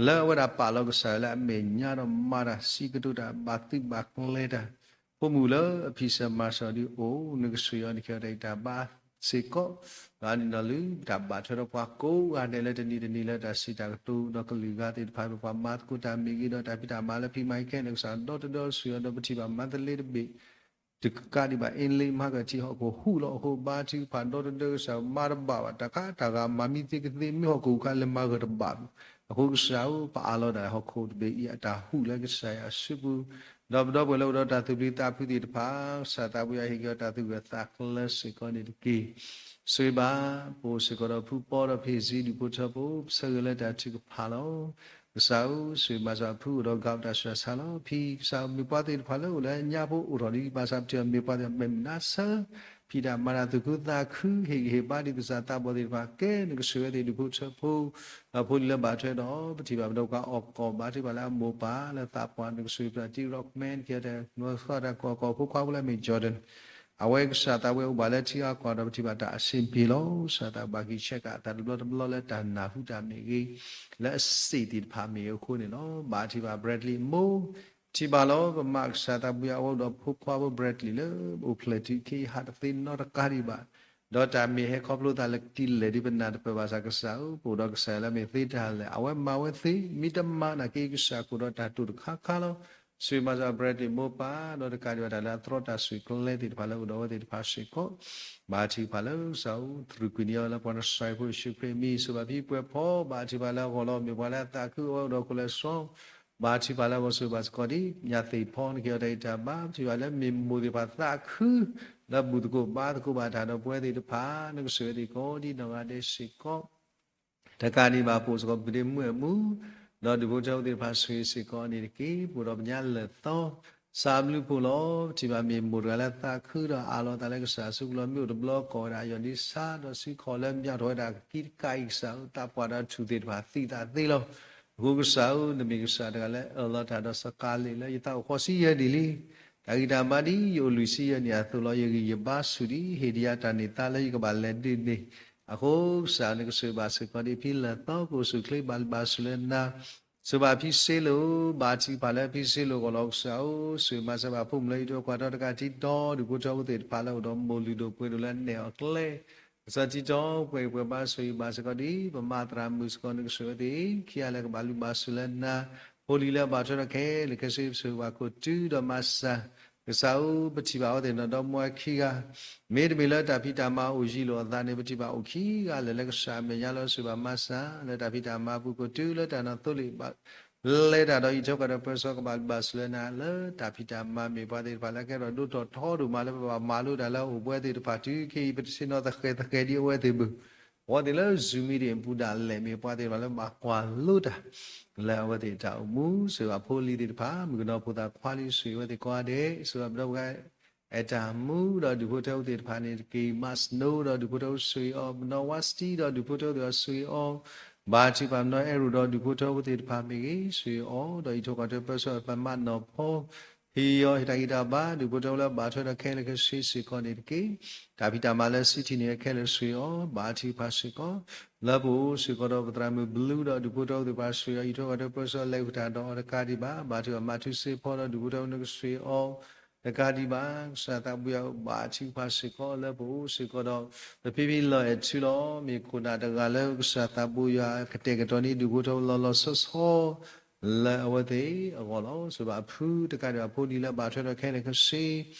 လၢအဝဲဒၣ်ပာ်လီၤကစၢ်ယွၤလၢအမဲာ်ညါဒီးမၤတၢ်စံးကတိၤတၢ် ဘၣ်သုးဘၣ်ကျဲၤတၢ်, ဖိမုၣ်လၢအဖံးစၢၤမၤစၢၤဒ်အိၣ်, နကဆိၣ်ဂ့ၤအီၤ နကဟ့ၣ်အီၤတၢ်ဂံၢ်တၢ်ဘါစ့ၢ်ကီး, ဒီးအါန့ၢ်နီၢ်လူ တၢ်ဘၣ်ထွဲဒီးပှၤကိးဂၤဒဲးလၢတနံၤတနံၤလၢတၢ်စံးတၢ်ကတိၤဒီးကလုာ်ဂၤသ့ၣ်တဖၣ် မ့ၢ်ပှၤမၤသကိးတၢ်မ့ၢ်ဂ့ၤ ဒီးတၢ်ဖံးတၢ်မၤလၢဖံးမၤခဲလၢာ် ကစၢ်ဒီတဒၢဆိၣ်ဂ့ၤအီၤ ဒီးပထံၣ်ဘၣ်မၤသလ့တဘ့ၣ် တကးဒံးဘၣ် အ့လ့မၤကထံဟီၣ်ခိၣ်ဟူးလီၤအဃိ ဘါထုကဖၣ်ဒီတဒၢကစၢ်မၤတဘၣ်ဘၣ် တၢ်ခါတၢ်ဂၤမၤမံသ့ကသ့ မ့ၢ်ဟီၣ်ခိၣ်ခါလဲၤမၤဂၢၢ်တဘၣ်ဘၣ်. အဃိကစၢ်ဧၢ ပအးလီၤဒၣ်ဟီၣ်ခိၣ်တဘ့ၣ်အံၤအတၢ်ဟူးလၢကစၢ်ယွၤအစုပူၤ, ဒီးပဒီပုၢ်ဝဲၢ်လၢအိၣ်ဒီးတၢ်သူၣ်ပျံၤသးဖုးသ့ၣ်တဖၣ် ကစၢ်သးပူၤယွၤဟ့ၣ်က့ၤအီၤတၢ်သူၣ်ဂၢၢ်သးကျၢၤစ့ၢ်ကီးန့ၣ်တက့ၢ်. ဆိၣ်ဂ့ၤဘၣ် ပအိၣ်စ့ၢ်ကီးဒီးဖုပီဒီးဖံးစ့ဒူၣ်ဖိထၢဖိ ပဆၢဂ့ၤလၢတၢ်ထုကဖၣ်လီၤ. ကစၢ်ဧၢ ဆိၣ်ဂ့ၤမၤစၢၤဖုအိၣ်ဒီး ကးတၢ်ဆူးတၢ်ဆါလီၤ. ဖံကစၢ်ဧၢ မ့ၢ်ပှၤသ့ၣ်တဖၣ်လၢအိၣ်လၢညါဖိအိၣ်ထီၣ်ဒ်ပၢ်ဆၣ်ပတံၢ်အီၤ မ့ၢ်ပှၤသ့ၣ်တဖၣ်မ့ၢ်မနၤဆၢ ဖံးတၢ်မၤတၢ်သူၣ်ခုသးခု ဟ့ၣ်ဂံၢ်ဟ့ၣ်ဘါဒ်သးသးဘီၣ်သ့ၣ်တဖၣ်ကဲ နကဆိၣ်ဂ့ၤဝဲသ့ၣ်ဒူၣ်ဖိထၢဖိ ဒီးဖိလံၤလၢဘၣ်ထွဲဒီး ပထံၣ်ဘၣ်ပဒီပှၤအီၣ်ကီၢ်ဘါထုကဖၣ်လၢအမိၢ်ပၢ်လၢသးပှၢ် နကဆိၣ်ဂ့ၤပတံၤ recommend ကဲတၢ် နီၢ်သီတၢ်ကီၢ်ကီၢ်ဖိခွါဖိလၢအမ့ၢ် Jordan အဝဲကစၢ်သးဝဲအိၣ်ဘၣ်လၢထံအါကီၢ်ဒီး ပထံၣ်ဘၣ်တၢ်အဆင်ပြေလီၤ. ကစၢ်သးဘၣ်က့ၤဆဲးကးအသးတဘျီတဘျီလၢတၢ်နၢ်ဟူတၢ်မ့ၢ်ဂ့ၤ လၢအစ့ၣ်သ့ၣ်တဖၣ်မ့ၢ်အဃိန့ၣ်လီၤ. ဘၣ်ထံၣ်ဘၣ် Bradley မိၢ် ထံၣ်ဘၣ်လီၤ ပမၤကစၢ်သးဘိယွၤအဝဲအိၣ်ဒီးဖိခွါဖိ Bradley လၢအိၣ်ဖျဲၣ်ထံး ခ့ဟးတသ့နီတကးဒံးဘၣ် ဒီးတၢ်မ့ၢ်ဟဲခီဖျိသးလၢကတံာ်လဲၢ်ဒ်ပနၢ်တပၢၢ်ဘၣ်ဆၣ်ကစၢ်ဧၢ ပအိၣ်ဒီးကစၢ်ယွၤလၢအမ့ၢ်သ့တၢ်လဲၣ် အဝဲမၤဝဲသ့ မ့ၢ်တမၤနာ်က့ကစၢ်ကအိၣ်ဒီးတၢ်တိာ်တခါခါလီၤ. ဆိၣ်ဂ့ၤမၤစၢၤ Bradley မိၢ်ပၢ် ဒီးတကးဒံးဘၣ်တၢ်လၢအသရီတၢ်ဆိၣ်ကျဲသ့ၣ်တဖၣ်လၢအိၣ်ဒီးအဝဲသ့ၣ်တဖၣ်စ့ၢ်ကီး ဘၣ်ထံၣ်ဖးလၢကစၢ်ဧၢ သရူးကွံာ်န့ၢ်အီၤလၢပှၤနစၤရ့းဖိယ့ၣ်ၡူးခရံာ်အမံၤ ဆိၣ်ဘၣ်ဖံပှဲၤဖီ ဘၣ်ထံၣ်ဖးလၢအဂီၢ်လီၤ မ့ၢ်ပှၤလၢအသးခုအိၣ်ဝဲဒီးခိၣ်လဲၤစီ ဘၣ်ထံၣ်ဖးလၢအဂီၢ် ဆိၣ်ဘၣ်စ့ၢ်ကီးဒ်ညၣ်သ့ၣ်ဖီ နကဟ့ၣ်အီၤတၢ်ဂံၢ်တၢ်ဘါ ပထံၣ်ဘၣ်လၢမ့ၢ်မိၢ်သ့ၣ်တဖၣ်သးခု လၢဘူၣ်သကိးဘါသကိးဘၣ်တၢ်ဒီးပဝဲသ့ၣ်တဖၣ် နကဆိၣ်ဂ့ၤသ့ၣ်ကိးဒ်နီၢ်ဂၤဒဲးစ့ၢ်ကီး တကးဒံးဘၣ် ပအိၣ်စ့ၢ်ကီးပကဒ့မုၢ်အမူ ဒီးဒူၣ်ဖိထၢဖိသ့ၣ်တဖၣ်ဆိၣ်ဂ့ၤစ့ၢ်ကီးန့ၣ်တက့ၢ်. ပအိၣ်ဒီးပညါလၢာ်သီ စးဘျုးဖှိၣ်လီၤ. ပထံၣ်ဘၣ်မ့ၢ်မိၢ်တဂၤလၢသးခုဒီးအးလီၤအသးလၢကစၢ်အစုပူၤလီၤ. မ့ၢ်အိၣ်တဘျီကိးဝဲဒၣ်အယီၢ်ဒ်ဆါ ဒီးစုခီၣ်လၢမၠၣ်ထီၣ်ဝဲဒၣ်ကကံတကးအံၤ ကစၢ်ဧၢ သးပှၢ်ဒီးထူၣ်သ့ၣ်တဖၣ်သံသးသ့လီၤ. အဃိကစၢ်ဧၢ နမ့ၢ်ကစၢ်တဂၤလၢအၢၣ်လီၤတၢ်ဒီးစကၤလ့းလၢယသးအိၣ်ဃိးဆံယဲၢ်နံၣ်လံ တၢ်ဂံၢ်တၢ်ဘါဒ်ယအိၣ်လွံၢ်ဆံယဲၢ်နံၣ်အသိးလီၤ. ယဂံၢ်ယဘါဆူၣ်ဒ် ဟ့ၣ်ဒံးယၤတၢ်န့ၢ်သါလၢယကဘၣ်လဲၤဒုးန့ၣ် အဃိကစၢ်နကဆိၣ်ဂ့ၤဘၣ်စ့ၢ်ကီးဒ်ဖံလၢာ်သီ ကအိၣ်ဆူၣ်အိၣ်ချ့ဘၣ်လုၢ်ဘၣ်စူၣ်လၢနၤ ဆိၣ်ဘၣ်ဖံစ့လိာ် ဘၣ်ထံၣ်ဖးလၢဖံစ့လိာ်အဂီၢ်လီၤ. ကစၢ်ဧၢ ဆိၣ်ဂ့ၤမၤစၢၤဘၣ်ဖိမုၣ်လၢအံးထွဲကွၢ်ထွဲတကးထံဒီး ဒူၣ်ဖိထၢဖိသ့ၣ်တဖၣ်လၢအိၣ်ဒီးမိၢ်လုၢ်ဒိၣ်ပှ့ၤဒိၣ်လၢနဲၣ်အီၤကျဲ ကစၢ်ထံတီ ပှဲၤပှဲၤဘါဆိၣ်ဂ့ၤဘၣ်စ့ၢ်ကီးဒ် ပမၤသရၣ်မုၣ်စ့ၢ်ကီး နကဆိၣ်ဂ့ၤဝဲသ့ၣ် ခံဂၤလၢကဘၣ်လုၢ်ဘၣ်စူၣ်လၢနၤ ဖိလံၤလၢအဘၣ်ထွဲဒီးခဲလၢာ်ခဲဆ့ ပဆိၣ်ဂ့ၤဘၣ်ခိၣ်တုၤဒီးမၤစၢၤ ကစၢ်ဧၢ ပထံၣ်ဘၣ်အဝဲသ့ၣ်နီၢ်ဒီမါဝၤခံဂၤ မ့တမ့ၢ်လၢတၢ်ဖံးတၢ်မၤအိၣ်ယံၤလိာ်အသးန့ၣ် ပထံၣ်ဘၣ်အိၣ်ခံဂၤလၢာ်လၢကစၢ်အမဲာ်ညါလၢဆိၣ်ဂ့ၤဘၣ်မၤစၢၤ လၢတၢ်ဖံးတၢ်မၤအပူၤခိၣ်တုၤလၢတၢ်နီၢ်သိလ့ၣ်ဘၣ် လဲၤတၢ်ဒီးအံးထွဲကွၢ်ထွဲပၢဆှၢကဘၣ်လုၢ်ဘၣ်စူၣ်လၢနၤ လၢတၢ်ဖံးတၢ်မၤမ့ၢ်ပှၤသ့ၣ်တဖၣ်လၢကဲထီၣ်ဒိၣ်ထီၣ်ထီထီၣ်ဒိၣ်မးလၢပဘၣ်မၤလိတၢ်လၢအအိၣ်ပှဲၤသ့ၣ်တဖၣ်တုၤခဲအံၤ ပတဆ့ၣ်နီၤသဃဲၤသဃဲၤဒ်အဝဲသ့ၣ်ဘၣ် အဝဲသ့ၣ်လၢ Zoom meeting အပူၤဒၣ်လဲာ်မ့ၢ်ပှၤသ့ၣ်တဖၣ်လၢဘၣ်ကွၢ်လိတၢ် လၢအဝဲသ့ၣ်တၢ်အိၣ်မူ ဆိၣ်ဂ့ၤဘၣ်ဖိလံၤသ့ၣ်တဖၣ် မုၣ်ကနီၤဖိသၣ်ခွါလံ ဆိၣ်ဂ့ၤဝဲသ့ၣ်ကိးဂၤဒဲး ဆိၣ်ဂ့ၤဘၣ်ပဒီပုၢ်ဝဲၢ် အဲၣ်တၢ်မူဒီးဒူၣ်ဖိထၢဖိသ့ၣ်တဖၣ်န့ၣ်တက့ၢ်. မးစနိဒီးဒူၣ်ဖိထၢဖိဆိၣ်ဂ့ၤအီၤ မနီၤဝါစတံဒီးဒူၣ်ဖိထၢဖိသ့ၣ်တဖၣ်ဆိၣ်ဂ့ၤအီၤ ဘၣ်ထံၣ်ပာ်မနီၤအဲၣ်ရိၣ်ဒီးဒူၣ်ဖိထၢဖိသ့ၣ်တဖၣ်မ့ၢ်ဂ့ၤ ဆိၣ်ဂ့ၤအီၤ ဒီးအံးထွဲကွၢ်ထွဲပၢဆှၢအပမးနီၢ်ဖီ ဟ့ၣ်အီၤဟ့ၣ်တၢ်ဂံၢ်တၢ်ဘါ ဒူၣ်ဖိထၢဖိလၢဘၣ်ထွဲဒီးခဲလၢာ်ခဲဆ့စ့ၢ်ကီးန့ၣ်တက့ၢ်. တၢ်ဖံးတၢ်မၤလၢစံးထံၣ်န့ၢ်ခဲလၢာ်ဆိၣ်ဂ့ၤအီၤ ဘၣ်ထံၣ်ပာ်စ့ၢ်ကီး လၢပအိၣ်စ့ၢ်ကီးဒီးပသရၣ်မုၣ်ဘျုးဒီးဒူၣ်ဖိထၢဖိသ့ၣ်တဖၣ်ဆိၣ်ဂ့ၤအီၤ အံးထွဲကွၢ်ထွဲပၢဆှၢလဲၤဃုာ်တၢ်ဒီးအီၤတကးဒံးဘၣ် ဘၣ်ထံၣ်ဘၣ်မၤထူစ့ဖီဒီးဒူၣ်ဖိထၢဖိနကဆိၣ်ဂ့ၤအီၤ တကးဒံးဘၣ် ကစၢ်သးဘိယွၤဘၣ်ထံၣ်ပာ်စ့ၢ်ကီးလၢပအိၣ်စ့ၢ်ကီးဒီး ပဖံဖံလီၤအဲၣ်ထူလီၤ မ့ၢ်ခိၣ်နၢ်တဂၤလၢကစၢ်သးဘိယွၤကတဲာ်ကတီၤန့ၢ်ဒူၣ်ဖိထၢဖိလီၤလီၤဆီဆီ လၢအဝဲသ့ၣ်အဂီၢ်လီၤ. စံးဘၣ်အဖုတကးဒံးဘၣ်ဖိလံၤလၢဘၣ်ထွဲဒီးခဲလၢာ်ခဲဆ့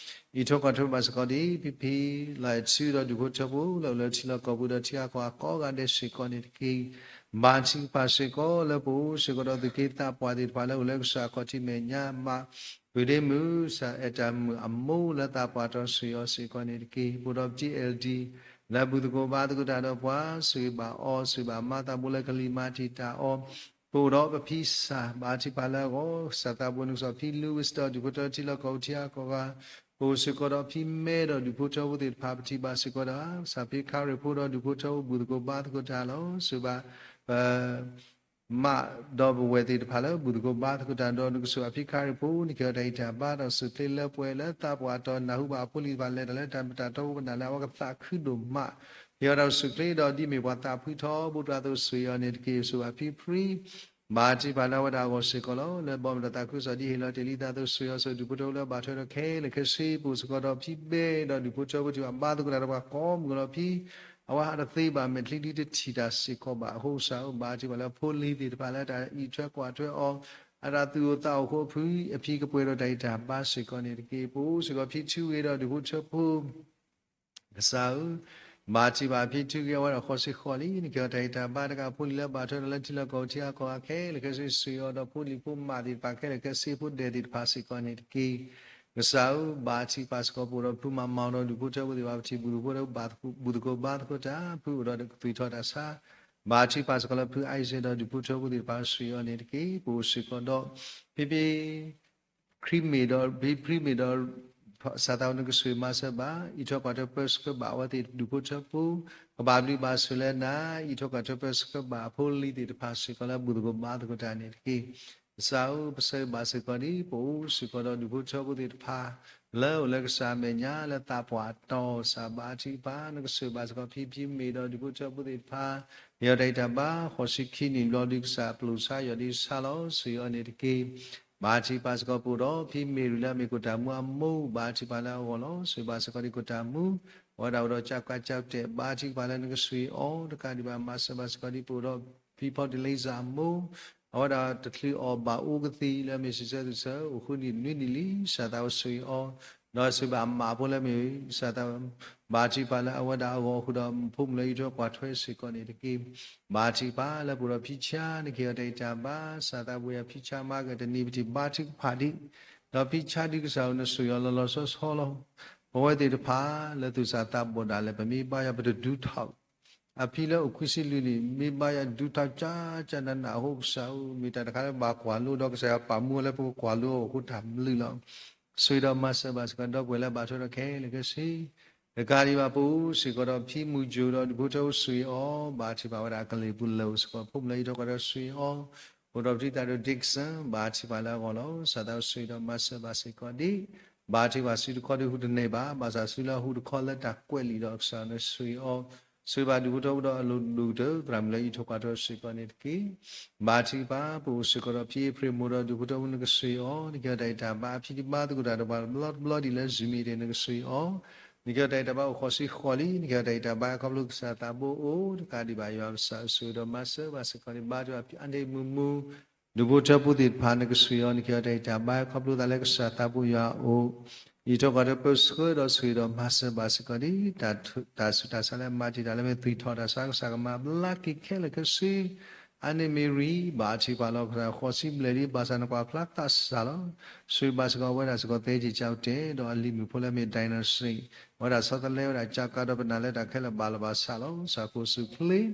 အံးထွဲကွၢ်ထွဲဘၣ်စ့ၢ်ကီးဒ် ဖံဖံ လၢအစုဒီးဒူၣ်ဖိထၢဖိ လၢအိၣ်လၢထံလီၢ်ကီၢ်ပူၤဒီးထံဂၤကီၢ်ဂၤကိးဂၤဒဲးစ့ၢ်ကီးန့ၣ်တက့ၢ်. ဘၣ်ထံကပၤစ့ၢ်ကီးလၢပအိၣ်စ့ၢ်ကီးဒီးသုးက့သးပှၢ်သ့ၣ်တဖၣ်လၢအိၣ်လၢကစၢ်အခီၣ်ထံးမဲာ်ညါ မး ပုၢ်ဒ့မုၣ် စးအဲၣ်တၢ်မုၣ်အမိၢ်လၢသးပှၢ်တီဆှံအီၤစ့ၢ်ကီးန့ၣ်တက့ၢ်. ပအိၣ်ဒီးပတံၤ အဲလ်ဒံ လၢဘူၣ်သကိးဘါသကိးတၢ်ဒီးပှၤ စံးဘၣ်အီၤ စံးဘၣ်မါသးဘိလၢကလံၤမၤတံာ်တာ်အီၤ ပအိၣ်ဒီးပဖံစၢ် ဘၣ်ထံကပၤလၢအဂီၢ် ကစၢ်သးဘိန့ၣ်ကစီၣ် ဖံလူဝံၣ်စတီၢ် ဒူၣ်ဖိထၢထံလီၢ်ကီၢ်ပူၤထံဂၤကီၢ်ဂၤ ပအိၣ်စ့ၢ်ကီးဒီးဖံမဲဒီးဒူၣ်ဖိထၢဖိသ့ၣ်တဖၣ် ပထံၣ်ဘၣ်စ့ၢ်ကီးဒီး ကစၢ်ဖံခါရ့ၣ်ဖိဒီးဒူၣ်ဖိထၢဖိဘူၣ်သကိးဘါသကိးတၢ်လီၤ. စံးဘၣ် ပ မးဒီးပဝဲၢ်သ့ၣ်တဖၣ်လၢဘူၣ်သကိးဘါသကိးတၢ်ဒီးနကစၢ်အဖံခါရ့ၣ်ဖိ နကဟ့ၣ်အီၤတၢ်အံးတၢ်ဘါဒီးစူၢ်ချ့လၢပှဲၤလၢသးပှၢ်အတီၤ နၢ်ဟူဘၣ်အဖိလံၤတဖၣ်လဲၤတၢ်လၢတၢ်မ့ၢ်တၢ်တီအိၣ်ပနၢ်လၢအဝဲကသးခုဒိၣ်မး ဟ့ၣ်အီၤတၢ်စူၢ်ချ့ဒီးဒ်မ့ၢ်ပှၤသးဖှံထီဘိတဖၣ်အသိးစူၢ်အီၤန့ၣ်တက့ၢ်. စံးဘၣ်ဖံဖံ ဘၣ်ထံကပၤလၢအဝဲဒၣ်အဂီၢ်စ့ၢ်ကီးလီၤ. လၢဘီမုၢ်ဒီးသးခုကစီၣ်ဒ်ဟ့ၣ်လီၤတ့ၢ်လံသးအသိးစူၢ်အီၤစ့ၢ်ကီး ဒူၣ်ဖိထၢဖိလၢအဘၣ်ထွဲဒီးခဲလၢာ်ခဲဆ့ ပအိၣ်စ့ၢ်ကီးဒီးဖံဘဲဒီးဒူၣ်ဖိထၢဖိထံၣ်ဘၣ်ဘါသကိးတၢ်ဒီးပှၤကိးမုၢ်ကီးလီၤဖံ အဝဲဟးတသ့ဘၣ် မဲာ်ချံဒ်တထံၣ်တၢ်စ့ၢ်ကီးဘၣ်အဃိ ကစၢ်ဧၢ ဘၣ်ထံကပၤလၢဖိလံၤသ့ၣ်တဖၣ်လၢတၢ်အံးထွဲကွၢ်ထွဲအီၤ အတၢ်သူၣ်အိၣ်သးအိၣ်အဃိ အဖံကပှဲၤဒီးတၢ်အံးတၢ်ဘါစ့ၢ်ကီးန့ၣ်တက့ၢ်. ပအိၣ်စ့ၢ်ကီးဖံထူဂ့ၤဒီးဒူၣ်ဖိထၢဖိ ကစၢ်ဧၢ ဘၣ်ထံကပၤဖံထူဂ့ၤ အဝဲဒၣ်ဃိးဆံဃိးလံ နကဟ့ၣ်အီၤတၢ်အံးတၢ်ဘါတကးဖိလံၤလၢဘၣ်ထွဲဒီးလၢထံလီၢ်ကီၢ်ပူၤထံဂၤကီၢ်ဂၤခဲလၢာ်ခဲဆ့ စူၢ်အီၤဒီးဖိလံၤဖိမးသ့ၣ်တဖၣ်ခဲလၢာ်ခဲဆ့ ဖိဒဲးသ့ၣ်တဖၣ်စ့ၢ်ကီးန့ၣ်တက့ၢ်. ကစၢ်ဧၢ ဘၣ်ထံကပၤစ့ၢ်ကီး ပအိၣ်ဒီးဖုမၤမၤဒီးဒူၣ်ဖိထၢဖိသ့ၣ်တဖၣ် ပထံၣ်ဘူၣ်သကိး ဘူၣ်သကိးဘါသကိးတၢ် ဖုအိၣ်ဒီးကသွံၣ်ထီၣ်တၢ်ဆါ ဘၣ်ထံကပၤစ့ၢ်ကီးလၢဖုအံၤစ့ၢ်ဒီးဒူၣ်ဖိထၢဖိသ့ၣ်တဖၣ်စူၢ်အီၤန့ၣ်တက့ၢ်. ပအိၣ်စ့ၢ်ကီးဒီး ဖံဖံ ခရံာ်မ့ၢ်ဒီး ဖံခရံာ်မ့ၢ်ဒီး စၢ်သးနကစူၢ်မၤစၢၤဘၣ် အံးထွဲကွၢ်ထွဲပၢဆှၢဘၣ်အဝဲသ့ၣ်ဒူၣ်ဖိထၢဖိ ကဘၣ်ဘျုးဘၣ်ဆိၣ်လၢနၤ အံးထွဲကွၢ်ထွဲပၢဆှၢဘၣ်အဖိလံၤသ့ၣ်တဖၣ်စ့ၢ်ကီးလၢဘူၣ်သကိးဘါသကိးတၢ်န့ၣ်တက့ၢ်. ကစၢ်ဧၢ ပဆၢဘၣ်စ့ၢ်ကီးဒ် ပအိၣ်စ့ၢ်ကီးဒီးဒူၣ်ဖိထၢဖိသ့ၣ်တဖၣ် လၢအိၣ်လၢကစၢ်အမဲာ်ညါလၢသးပှၢ်တီၤ ကစၢ်ဘၣ်ထံကပၤ နကစူၢ်ဘၣ်စ့ၢ်ကီး ဖံဖံမ့ၢ်ဒီးဒူၣ်ဖိထၢဖိသ့ၣ်တဖၣ် ဟ့ၣ်အီၤတၢ်အံးတၢ်ဘါ ဃိးဆံခံနံၣ်ဘျီဒုး ကစၢ်ပျိာ်ဆါယီၤဒ်ဆါလီၤ စူၢ်အီၤန့ၣ်တက့ၢ်. ဘၣ်ထံကပၤစ့ၢ်ကီး ပအိၣ်ဒီးဖံမ့ၢ်ရံလၢအမ့ၢ်ကိၣ်တၢ်မူအမိၢ် ဘၣ်ထံကပၤလၢအဂီၢ်လီၤ. စူၢ်ဘၣ်စ့ၢ်ကီးဒ်ကိၣ်တၢ်မူ အဝဲဒၣ်အိၣ်ဒီးကၠးကၢ်ကၠးတဲာ် ဘၣ်ထံကပၤလၢနကစူၢ်အီၤ တကးဒံးဘၣ် မၤစၢၤဘၣ်စ့ၢ်ကီးဒ် ပအိၣ်ဒီးဖံဖီတလ့စၢ်အမိၢ် အဝဲဒၣ်တချုးအီၣ်ဘၣ်အိၣ်ကသံၣ်လၢမ့ၢ်စံးဆၢသူၣ်ဆၢ အိၣ်ဃုနံၣ်နွံနံၣ်လံ ကစၢ်သးဝဲစူၢ်အီၤ ဒီးစံးဘၣ်အမးဖိလၢမ့ၢ် ကစၢ်သး ဘၣ်ထံကပၤလၢအဝဲဒၣ်အဂီၢ်အဃိဒီး ဖိမုၣ်လၢအံးထွဲကွၢ်ထွဲစ့ၢ်ကီးန့ၣ်တက့ၢ်. ဘၣ်ထံကပၤလၢပအိၣ်ဒီးဖံဆါ နကဟ့ၣ်အီၤတၢ်အံးတၢ်ဘါ ကစၢ်သးဘိယၤဖံဆါမၤကတနံၤပထံၣ်ဘါထုကဖၣ်ဒံး ဒီးဖံဆါဒုး ကစၢ်ဧၢနစူၢ်ယီၤလီၤလီၤဆီဆီလီၤ. ပဝဲသ့ၣ်တဖၣ်လၢသူၣ်စၢ်သးဘီၣ်ဒၣ်လဲာ် ပမ့ၢ်ဘါယွၤပတဒုးထီၣ် အဖံလၢအိၣ်ခွံဆံလွံၢ်နံၣ် မ့ၢ်ဘါယွၤဒုးထီၣ်ကၠးကၠးနးနးအဃိ ကစၢ်ဧၢ မ့ၢ်တၢ်တခါလၢဘၣ်ကွၢ်လိဒီး ကစၢ်ယွၤပာ်မူလၢပကကွၢ်လိအီၤအဃိတၢ်ဘျုးလီၤ. စူၢ်ဒီးမၤစၢၤဘၣ်စ့ၢ်ကီးဒီပုၢ်ဝဲၢ်လၢဘၣ်ထွဲဒီးခဲလၢာ်ခဲဆ့ တကးဒံးဘၣ် ပအိၣ်စ့ၢ်ကီးဒီးဖံမုၢ်စူၢ်ဒီးဒူၣ်ဖိထၢဖိစူၢ်အီၤ ဘၣ်ထံကပၤဝဲဒၣ်အကလံၤပူၤလၢာ်အိၣ်စ့ၢ်ကီး ဖိမုၣ်လၢအံးထွဲကွၢ်ထွဲစူၢ်အီၤ အိၣ်ဒီးပတံၤသးဒီး Dixon ဘၣ်ထံကပၤလၢအဂီၢ်လီၤ. ကစၢ်သးစူၢ်ဒီးမၤစၢၤဘၣ်စ့ၢ်ကီးဒ် ဘၣ်ထံကပၤစုတခီဒုးဟူးတန့ၢ်ဘၣ် ဘၣ်ဆၣ်စုလၢအဟူးတခီလၢတၢ်ကွဲးလံာ်ဒီး ကစၢ်နစူၢ်အီၤ စူၢ်ဘၣ်ဒူၣ်ဖိထၢဖိဒီးအလိၣ်ဒိၣ်ကတၢၢ် သရၣ်မုၣ်လၢအံးထွဲကွၢ်ထွဲစ့ၢ်ကီးန့ၣ်တက့ၢ်. ဘၣ်ထံကပၤ ပအိၣ်စ့ၢ်ကီးဒီးဖံအ့ဖြ့ၣ်မိၢ်ဒီးဒူၣ်ဖိထၢဖိနကစူၢ်အီၤ နကဟ့ၣ်အီၤတၢ်အံးတၢ်ဘါ အဖံတဘါသကိးတၢ်ဒီးပှၤတဘျီတဘျီဒ်လၢ Zoom meeting န့ၣ် နကစူၢ်အီၤ နကဟ့ၣ်အီၤတၢ်အံးတၢ်ဘါအိၣ်ဃိးဆံဃိးလံ နကဟ့ၣ်အီၤတၢ်အံးတၢ်ဘါ ခီဖျိကစၢ်သးဘိအိၣ် တကးဒံးဘၣ် ယွၤကစၢ်စူၢ်ဒီးမၤစၢၤဘၣ်စ့ၢ်ကီးန့ၣ် ဘါထုကဖၣ်ဖံအါန့ၢ်မုာ်မုာ် ဒူၣ်ဖိထၢဖိသ့ၣ်တဖၣ် နကစူၢ်အီၤ နကဟ့ၣ်အီၤတၢ်အံးတၢ်ဘါ ခီဖျိသးလၢကစၢ်သးဘိယွၤအအိၣ် အံးထွဲကွၢ်ထွဲပၢဆှၢဒီးစူၢ်ဒီးမၤစၢၤဘၣ်စ့ၢ်ကီးဒ် တၢ်ဆူးတၢ်ဆါလၢမၤတံာ်တာ်လၢမ့ၢ်သွံၣ်ထီၣ်တၢ်ဆါ ကစၢ်ကမၤဘျါက့ၤခဲလၢာ်ခဲဆ့ အါန့ၢ်မ့ၢ်ရံ ဘၣ်ထံကပၤလီၤ ကစၢ်ဃိးဆံဘျဲၣ်လံ ဘၣ်ဆၣ်နကွၢ်ဖျါသးစၢ်လီၤ. စူၢ်ဘၣ်စ့ၢ်ကီးဝဲဒၣ်စ့ၢ်ကီး သဲက့ၤကၠီတဲာ် ဒီးအလံၤမုၣ်ဖိလၢမ့ၢ် Dynasty ဝဲဒၣ်ဆီတလဲဝဲဒၣ်ကၠီကါဒီးပနာ်လၢတၢ်ခဲလၢာ်ဘၣ်လီၤဘၣ်ဆးလီၤ. ကစၢ်ကိးစူၢ်ချ့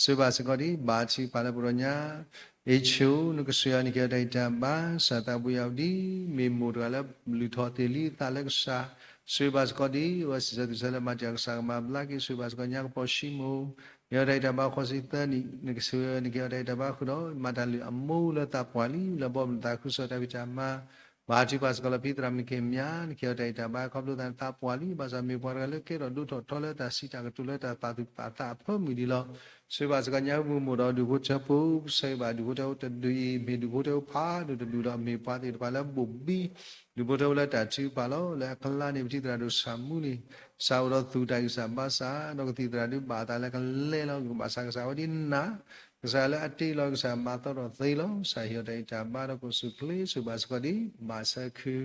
စူၢ်ဘၣ်စ့ၢ်ကီးဒ် ဘၣ်ထံကပၤလၢပဒီညါ အ့ၣ်ဆိ နကစူၢ်အီၤ နကဟ့ၣ်အီၤတၢ်အံးတၢ်ဘါ ကစၢ်သးဘိယွၤဒ် မ့ၢ်မိၢ်တဂၤလၢလုၢ်ထီၣ်တ့ၢ်လံသးလၢကစၢ် စူၢ်ဘၣ်စ့ၢ်ကီးဒ် အဝဲစံးဆၢသူၣ်ဆၢလၢမၤတံာ်တာ် ကစၢ်ကမၤဘျါက့ၤ စူၢ်ဘၣ်စ့ၢ်ကီးညါကပီၤၡံမိၣ် ဟ့ၣ်အီၤတၢ်အံးတၢ်ဘါဃိးဆံသၢနံၣ် နကစူၢ်အီၤ နကဟ့ၣ်အီၤတၢ်အံးတၢ်ဘါဃုာ်ဒီး မၤတၢ်လုၢ်အမိၢ်လၢသးပှၢ်လံ လၢဘီမုၢ်သးခုကစီၣ်တၢ်ဖံးတၢ်မၤ ဘၣ်ထံကပၤစ့ၢ်ကီးလၢဖံသရၣ်မုၣ်က့ၤမၠါ နကဟ့ၣ်အီၤတၢ်အံးတၢ်ဘါ ခီဖျိသးသးပှၢ်လံ ဘၣ်ဆၣ်မ့ၢ်ပှၤတဂၤလၢကဲထီၣ်ဒိးထီၣ်ထီလၢတၢ်စံးတၢ်ကတိၤလၢတၢ်သးသူၣ်ပာ်သးအဖၢမုၢ်ဒံးလီၤ. ဆိၣ်ဂ့ၤဘၣ်စ့ၢ်ကီးညါဟူမုၢ်မုၢ်ဒီးဒူၣ်ဖိထၢဖိ, ပဆၢဂ့ၤဘၣ်ဒူၣ်ဖိထၢဖိတဒူၣ်အံၤ မ့ၢ်ဒူၣ်ဖိထၢဖိဖးဒိၣ်တဒူၣ်ဒီး မ့ၢ်ပှၤသ့ၣ်တဖၣ်လၢဘိၣ်ဘံ ဒူၣ်ဖိထၢဖိလၢတၢ်ထုကဖၣ်လီၤ. လၢအကလါန့ၣ် ပထံၣ်သရၣ်ဒိၣ်ဆၣ်မူန့ၣ် ကစၢ်အိၣ်ဒီးသူၣ်တၢ်ဂံၢ်စၢ်ဘါစၢ်, ဒီးကသံၣ်သရၣ်ဒုးဘၣ်အသးလၢကလဲၤလီၤ, ဘၣ်ဆၣ်ကစၢ်ဝဲဒ်နၤ ကစၢ်လၢအတ့လီၤ ကစၢ်မၤသီထီၣ်သ့လီၤ. ကစၢ်ဟ့ၣ်အီၤတၢ်ဂံၢ်တၢ်ဘါဒီးကအိၣ်ဆူၣ်ချ့ ဆိၣ်ဂ့ၤဘၣ်စ့ၢ်ကီးဒ် ဘၣ်ဆၢခု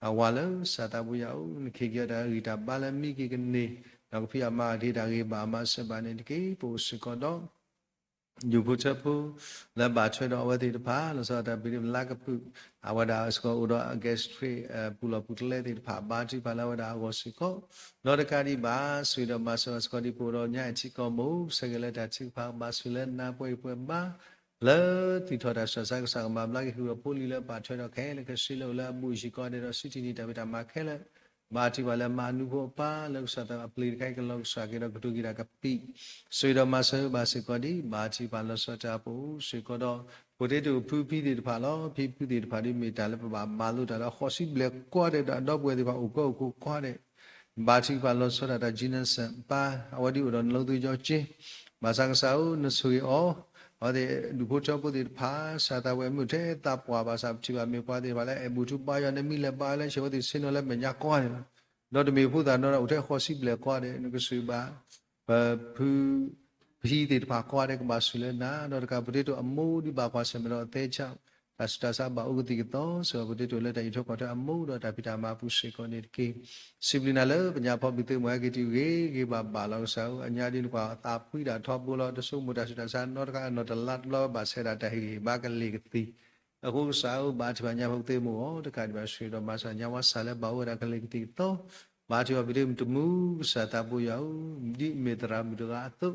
အဝၤလၢကစၢ်သးဘိယွၤဧၢ, နကဟ့ၣ်က့ၤအီၤတၢ်ဂံၢ်တၢ်ဘါလၢမံက့ၤကန့ၢ်, ဒီးကဖံးအီၤမၤအီၤတၢ်ဂ့ၤဘၣ်အမၤစၢၤဘၣ်န့ၣ်တက့ၢ်. ပအိၣ်စ့ၢ်ကီးဒီး ဒူၣ်ဖိထၢဖိ လၢဘၣ်ထွဲဒီးအဝဲသ့ၣ်တဖၣ် လီၤဆီဒၣ်တၢ် ပဒ့ၣ်လါကပုာ် အဝဲဒၣ်စ့ၢ်ကီးအိၣ်ဒီး gastric ပူၤလီၢ်ပူၤကျဲသ့ၣ်တဖၣ် ဘါထုကဖၣ်လၢအဝဲဒၣ်အဂီၢ်စ့ၢ်ကီး, ဒီးတကးဒံးဘၣ် ဆိၣ်ဂ့ၤဒီးမၤစၢၤဘၣ်စ့ၢ်ကီးဒ် ပအိၣ်ဒီးညါအထံကီၢ်မ့ၢ် ပဆၢဂ့ၤလၢတၢ်ထုကဖၣ်ဘၣ်ဆူၣ်လၢနၤ ပှဲၤအံၤပှဲၤဘါ လၢသုးထီၣ်တၢ်ဆူးတၢ်ဆါ ကစၢ်ကမၤဘျါက့ၤဃုာ်ဒီးဖိလံၤလၢအဘၣ်ထွဲဒီးခဲလၢာ်ခဲဆ့လၢအိၣ်လၢအဘူးအဟံၣ်ကိးဂၤဒဲးဒီး စူၢ်တံၢ်န့ၢ်တၢ်ဖံးတၢ်မၤခဲလၢာ်, ဘါထုကဖၣ်လၢမၤအနူဖိအပၢ်လၢကစၢ်သးအပျ့ၤတခါအံၤ ကလီၤကစၢ်က့ၤဒီးကတိၤက့ၤတၢ်ကပံာ်, ဆိၣ်ဂ့ၤဒီးမၤစၢၤဘၣ်စ့ၢ်ကီးဒ် ဘါထုကဖၣ်လီၤဆီဒၣ်တၢ် ပအိၣ်စ့ၢ်ကီးဒီး ပတဲတ့ၢ်အိၣ်ဖုဖံသ့ၣ်တဖၣ်လီၤ. ဖံဖုသ့ၣ်တဖၣ်ဒ်မ့ၢ်တၢ်လၢပဘၣ်မၤလိတၢ်လၢအဃိးဆံဘျဲၣ်ကိးဂၤဒဲး ဒီးအဒီပုၢ်ဝဲၢ်သ့ၣ်တဖၣ်အိၣ်ကီအိၣ်ခိးကိးဂၤဒဲး ဘါထုကဖၣ်လီၤဆီဒၣ်တၢ် ကၠံနၢၣ်စၢၣ်ပၢ် အဝဲဒ်အိၣ်ဒီးနလိသယီကၠ့, ဘၣ်ဆၣ်ကစၢ်ဧၢ နဆိၣ်ဂ့ၤအီၤ, အဝဲသ့ၣ်ဒူၣ်ဖိထၢဖိသ့ၣ်တဖၣ် ကစၢ်သးဝဲမုၢ်ထဲသးပှၢ်ဘၣ်ဆၣ် ပထံၣ်ဘၣ်မ့ၢ်ပှၤသ့ၣ်တဖၣ်လၢအဲၣ်ဘူၣ်ထူဘါယွၤ နမ့ၢ်လဲၤဘါလၢဆဲးဝဲသ့ၣ်ဆ့ၣ်နီၤလၢမဲာ်ညါကိးဂၤဒဲးလီၤ. ဒီးတမ့ၢ်ဖိသၣ်နီၤဒီးအိၣ်ထဲဃိးဆံဘျဲၣ်ကိးဂၤဒဲး နကဆိၣ်ဂ့ၤဘၣ် ပဖု ဖံသ့ၣ်တဖၣ်ကိးဂၤဒဲးကဘၣ်ဆူၣ်လၢနၤ, ဒီးတကးပတဲတ့ၢ်အမိၢ်ဒ်ဘၣ်ကွၢ်ဆၢၣ်မဲာ်ဒီးအသဲဆး တၢ်ဆူးတၢ်ဆါဘၣ်အိၣ်ကသံၣ်ကသီ စ့ၢ်ကီးပတဲတ့ၢ်လၢတၢ်အံးထွဲကွၢ်ထွဲအမိၢ်ဒီးတၢ်ဖံးတၢ်မၤအပူၤစ့ၢ်ကီးန့ၣ်တက့ၢ်. စံးဘျုးနၤလၢပညါဖီဘံၣ်သုးမုၢ်ဟဲက့ၤတုၤဂ့ၤဂ့ၤဘၣ်ဘၣ်လီၤ. ကစၢ်ဧၢ အညါဒ်နကွၢ်သးဖှံဒၣ်ထီဘိလီၤ. တဆိကမိၣ်တၢ်ဆူးတၢ်ဆါနီတခါ နီၢ်တလါတဘျီဘၣ်ဆဲးဒၣ်တၢ်ဟ့ၣ်ဂံၢ်ဟ့ၣ်ဘါကလ့ၢ်ကသံၣ် အဃိကစၢ်ဧၢ ဘါထုကဖၣ်ညါဖီဘံၣ်သုးမုၢ်အီၤ တကးဒံးဘၣ်ဆိၣ်ဂ့ၤဒီးမၤစၢၤညါဝဲဆၣ်လၢဘၣ်အိၣ်ဝဲဒၣ်ကလ့ၢ်ကသံၣ်ကသီ ဘါထုကဖၣ်ပဒ့မုၢ်တမူ ကစၢ်သးဘိယွၤဧၢ, ဒ်မ့ၢ်သရၣ်မုၣ်တဂၤအသိး,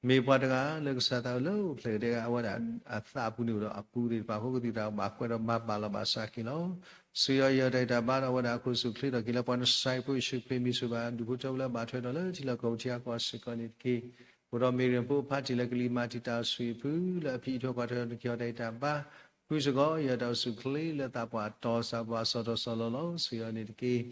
မ့ၢ်ပှၤတဂၤလၢကစၢ်သးလၢအိၣ်ဖျဲၣ်ကဒဲကဒဲ အဝဲဒၣ်အသးအပူၤန့ၣ်အိၣ်ဒီးအပူၤသ့ၣ်တဖၣ်အဃိ ကသံၣ်သရၣ်ဘၣ်ကွဲးဒီးမၤဘၣ်လီၤဘၣ်စးက့ၤလီၤ. စံးအီၤယဲတၢ်အံးတၢ်ဘါဒီးအဝဲဒၣ်အခိၣ်ဆူၣ်ချ့ဒီးက့ၤလၢပှၤနစဲးဖိယ့ၣ်ၡူးခရံာ်မံၤ ဆိၣ်ဘၣ်ဒူၣ်ဖိထၢဖိလၢဘၣ်ထွဲဒီးလၢထံလီၢ်ကီၢ်ပူၤထံအကီၢ်စ့ၢ်ကီးန့ၣ်တက့ၢ်. အိၣ်ဒီးမ့ၢ်ရ့ၣ်ဖိအဖါတံၢ်လၢကလံၤမၤတံာ်တာ်အီၤဆူၣ်အံၤဖု လၢအဖံးအံးထွဲကွၢ်ထွဲဒီးနကဟ့ၣ်အီၤတၢ်အံးတၢ်ဘါ ဖုစ့ၢ်ကီးယဲတၢ်အိၣ်ဆူၣ်ချ့လၢသးပှၢ်တီၤစၢ်ပှၤစီၤတီၤစီၤလီၤလီၤ စံးအီၤန့ၣ်တက့ၢ်.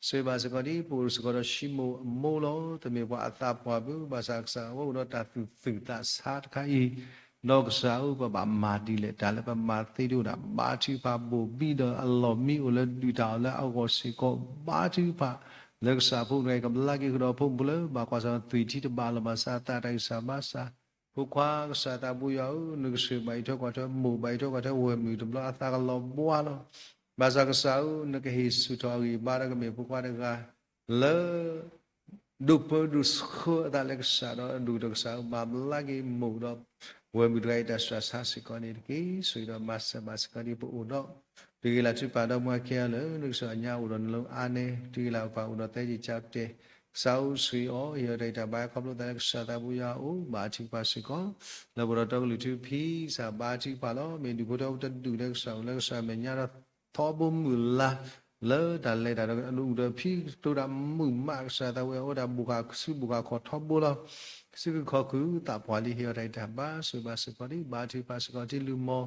ဆိၣ်ဂ့ၤဘၣ်စ့ၢ်ကီးဒ်ပအိၣ်စ့ၢ်ကီးဒီးၡံမိၣ်အမိၢ်လီၤ. တမ့ၢ်ပှၤအသးပှၢ်ဘၣ် ဘၣ်ဆၣ်ကစၢ်အဝဲအိၣ်ဒီးတၢ်သူၣ်သုၣ်သးဆါတခါအံၤ ဒီးကစၢ်ဧၢ ပဘၣ်မၤဒ်လဲၣ် တၢ်လၢပမၤသ့ဒိၣ်ဒၣ် ဘါထုကဖၣ်ဘိၣ်ဘံဒီးအလီၢ်မံအိၣ်လၢဒုၣ်တၢ်အီၣ်လၢအဂီၢ်စ့ၢ်ကီး ဘါထုကဖၣ် လၢကစၢ်ဖိတဂၤအံၤ ကဘျါက့ၤဃုာ်ဒီးအဖိမုၣ်ဖိလၢ ဘၣ်ကွၢ်ဆၢၣ်မဲာ်သွံၣ်ထံတဘၣ်လီၤဘၣ်စးအသးတၢ်ဂံၢ်စၢ်ဘါစၢ် ဖိခွါကစၢ်သးဘိယွၤဧၢ, နကဆိၣ်ဂ့ၤဘၣ်အံးထွဲကွၢ်ထွဲမိၢ် ဘၣ်အံးထွဲကွၢ်ထွဲဝဲၢ်မုၣ်တဘျီအသးကလီၤဘှါလီၤ. ဘၣ်ဆၣ်ကစၢ်ဧၢ နကဟ့ၣ်ဆူၣ်ထီၣ်အဂံၢ်အဘါဒီးကမ့ၢ်ဖိခွါတဂၤ လၢ ဒိၣ်ပၢဒိၣ်ဆှၢအသးလၢကစၢ်ဒီးဒိၣ်ဒီးကစၢ်ဧၢ မၤဘျါက့ၤမိၢ်ဒီး ဝဲၢ်မုၣ်တဂၤအံၤတၢ်ဆူးတၢ်ဆါစ့ၢ်ကီးန့ၣ်တက့ၢ်. ဆိၣ်ဂ့ၤဒီးမၤစၢၤဘၣ်စ့ၢ်ကီးဒ်ပအိၣ်ဒီး တဂ့ၤလၢ်ထုကဖၣ်ဒီးမွဲခဲအံၤလၢ နကစၢ်အညါအိၣ်ဒီးနလိအါန့ၣ် တဂ့ၤလၢ်ပှၤအိၣ်ဒီးသဲက့ၤကၢ်ပတဲာ် ကစၢ်အိၣ်ဆိၣ်ဂ့ၤအီၤ ဟ့ၣ်အီၤတၢ်အံးတၢ်ဘါခီဖျိသးလၢကစၢ်သးဘိယွၤအအိၣ် ဘၣ်ထုကဖၣ်စ့ၢ်ကီး လၢပဒီးတီကလုၢ်ထူဖံး ကစၢ်ဘါထုကဖၣ်လီၤ. မ့ၢ်ဒူၣ်ဖိထၢဖိတဒူၣ်လၢကစၢ်အိၣ်လၢကစၢ်မဲာ်ညါဒီး ထီဘိမုၢ်လၢ် လၢတၢ်လဲၤတၢ်ဒီးအဒိၣ်ဒီးဖံးကတိၤတၢ်မုာ်မး ကစၢ်သးဝဲအိၣ်ဝဲဒၣ်ဘိၣ်ဃာ်စုဘိၣ်ဃာ်ခီၣ်ထီဘိလီၤ. ကစုကခီၣ်ခုသးပှၢ်လံ ဟ့ၣ်အီၤတၢ်အံးတၢ်ဘါ ဆိၣ်ဂ့ၤဘၣ်စ့ၢ်ကီးဒ် ဘါထုကဖၣ်စ့ၢ်ကီးထံလုၢ်မီၢ်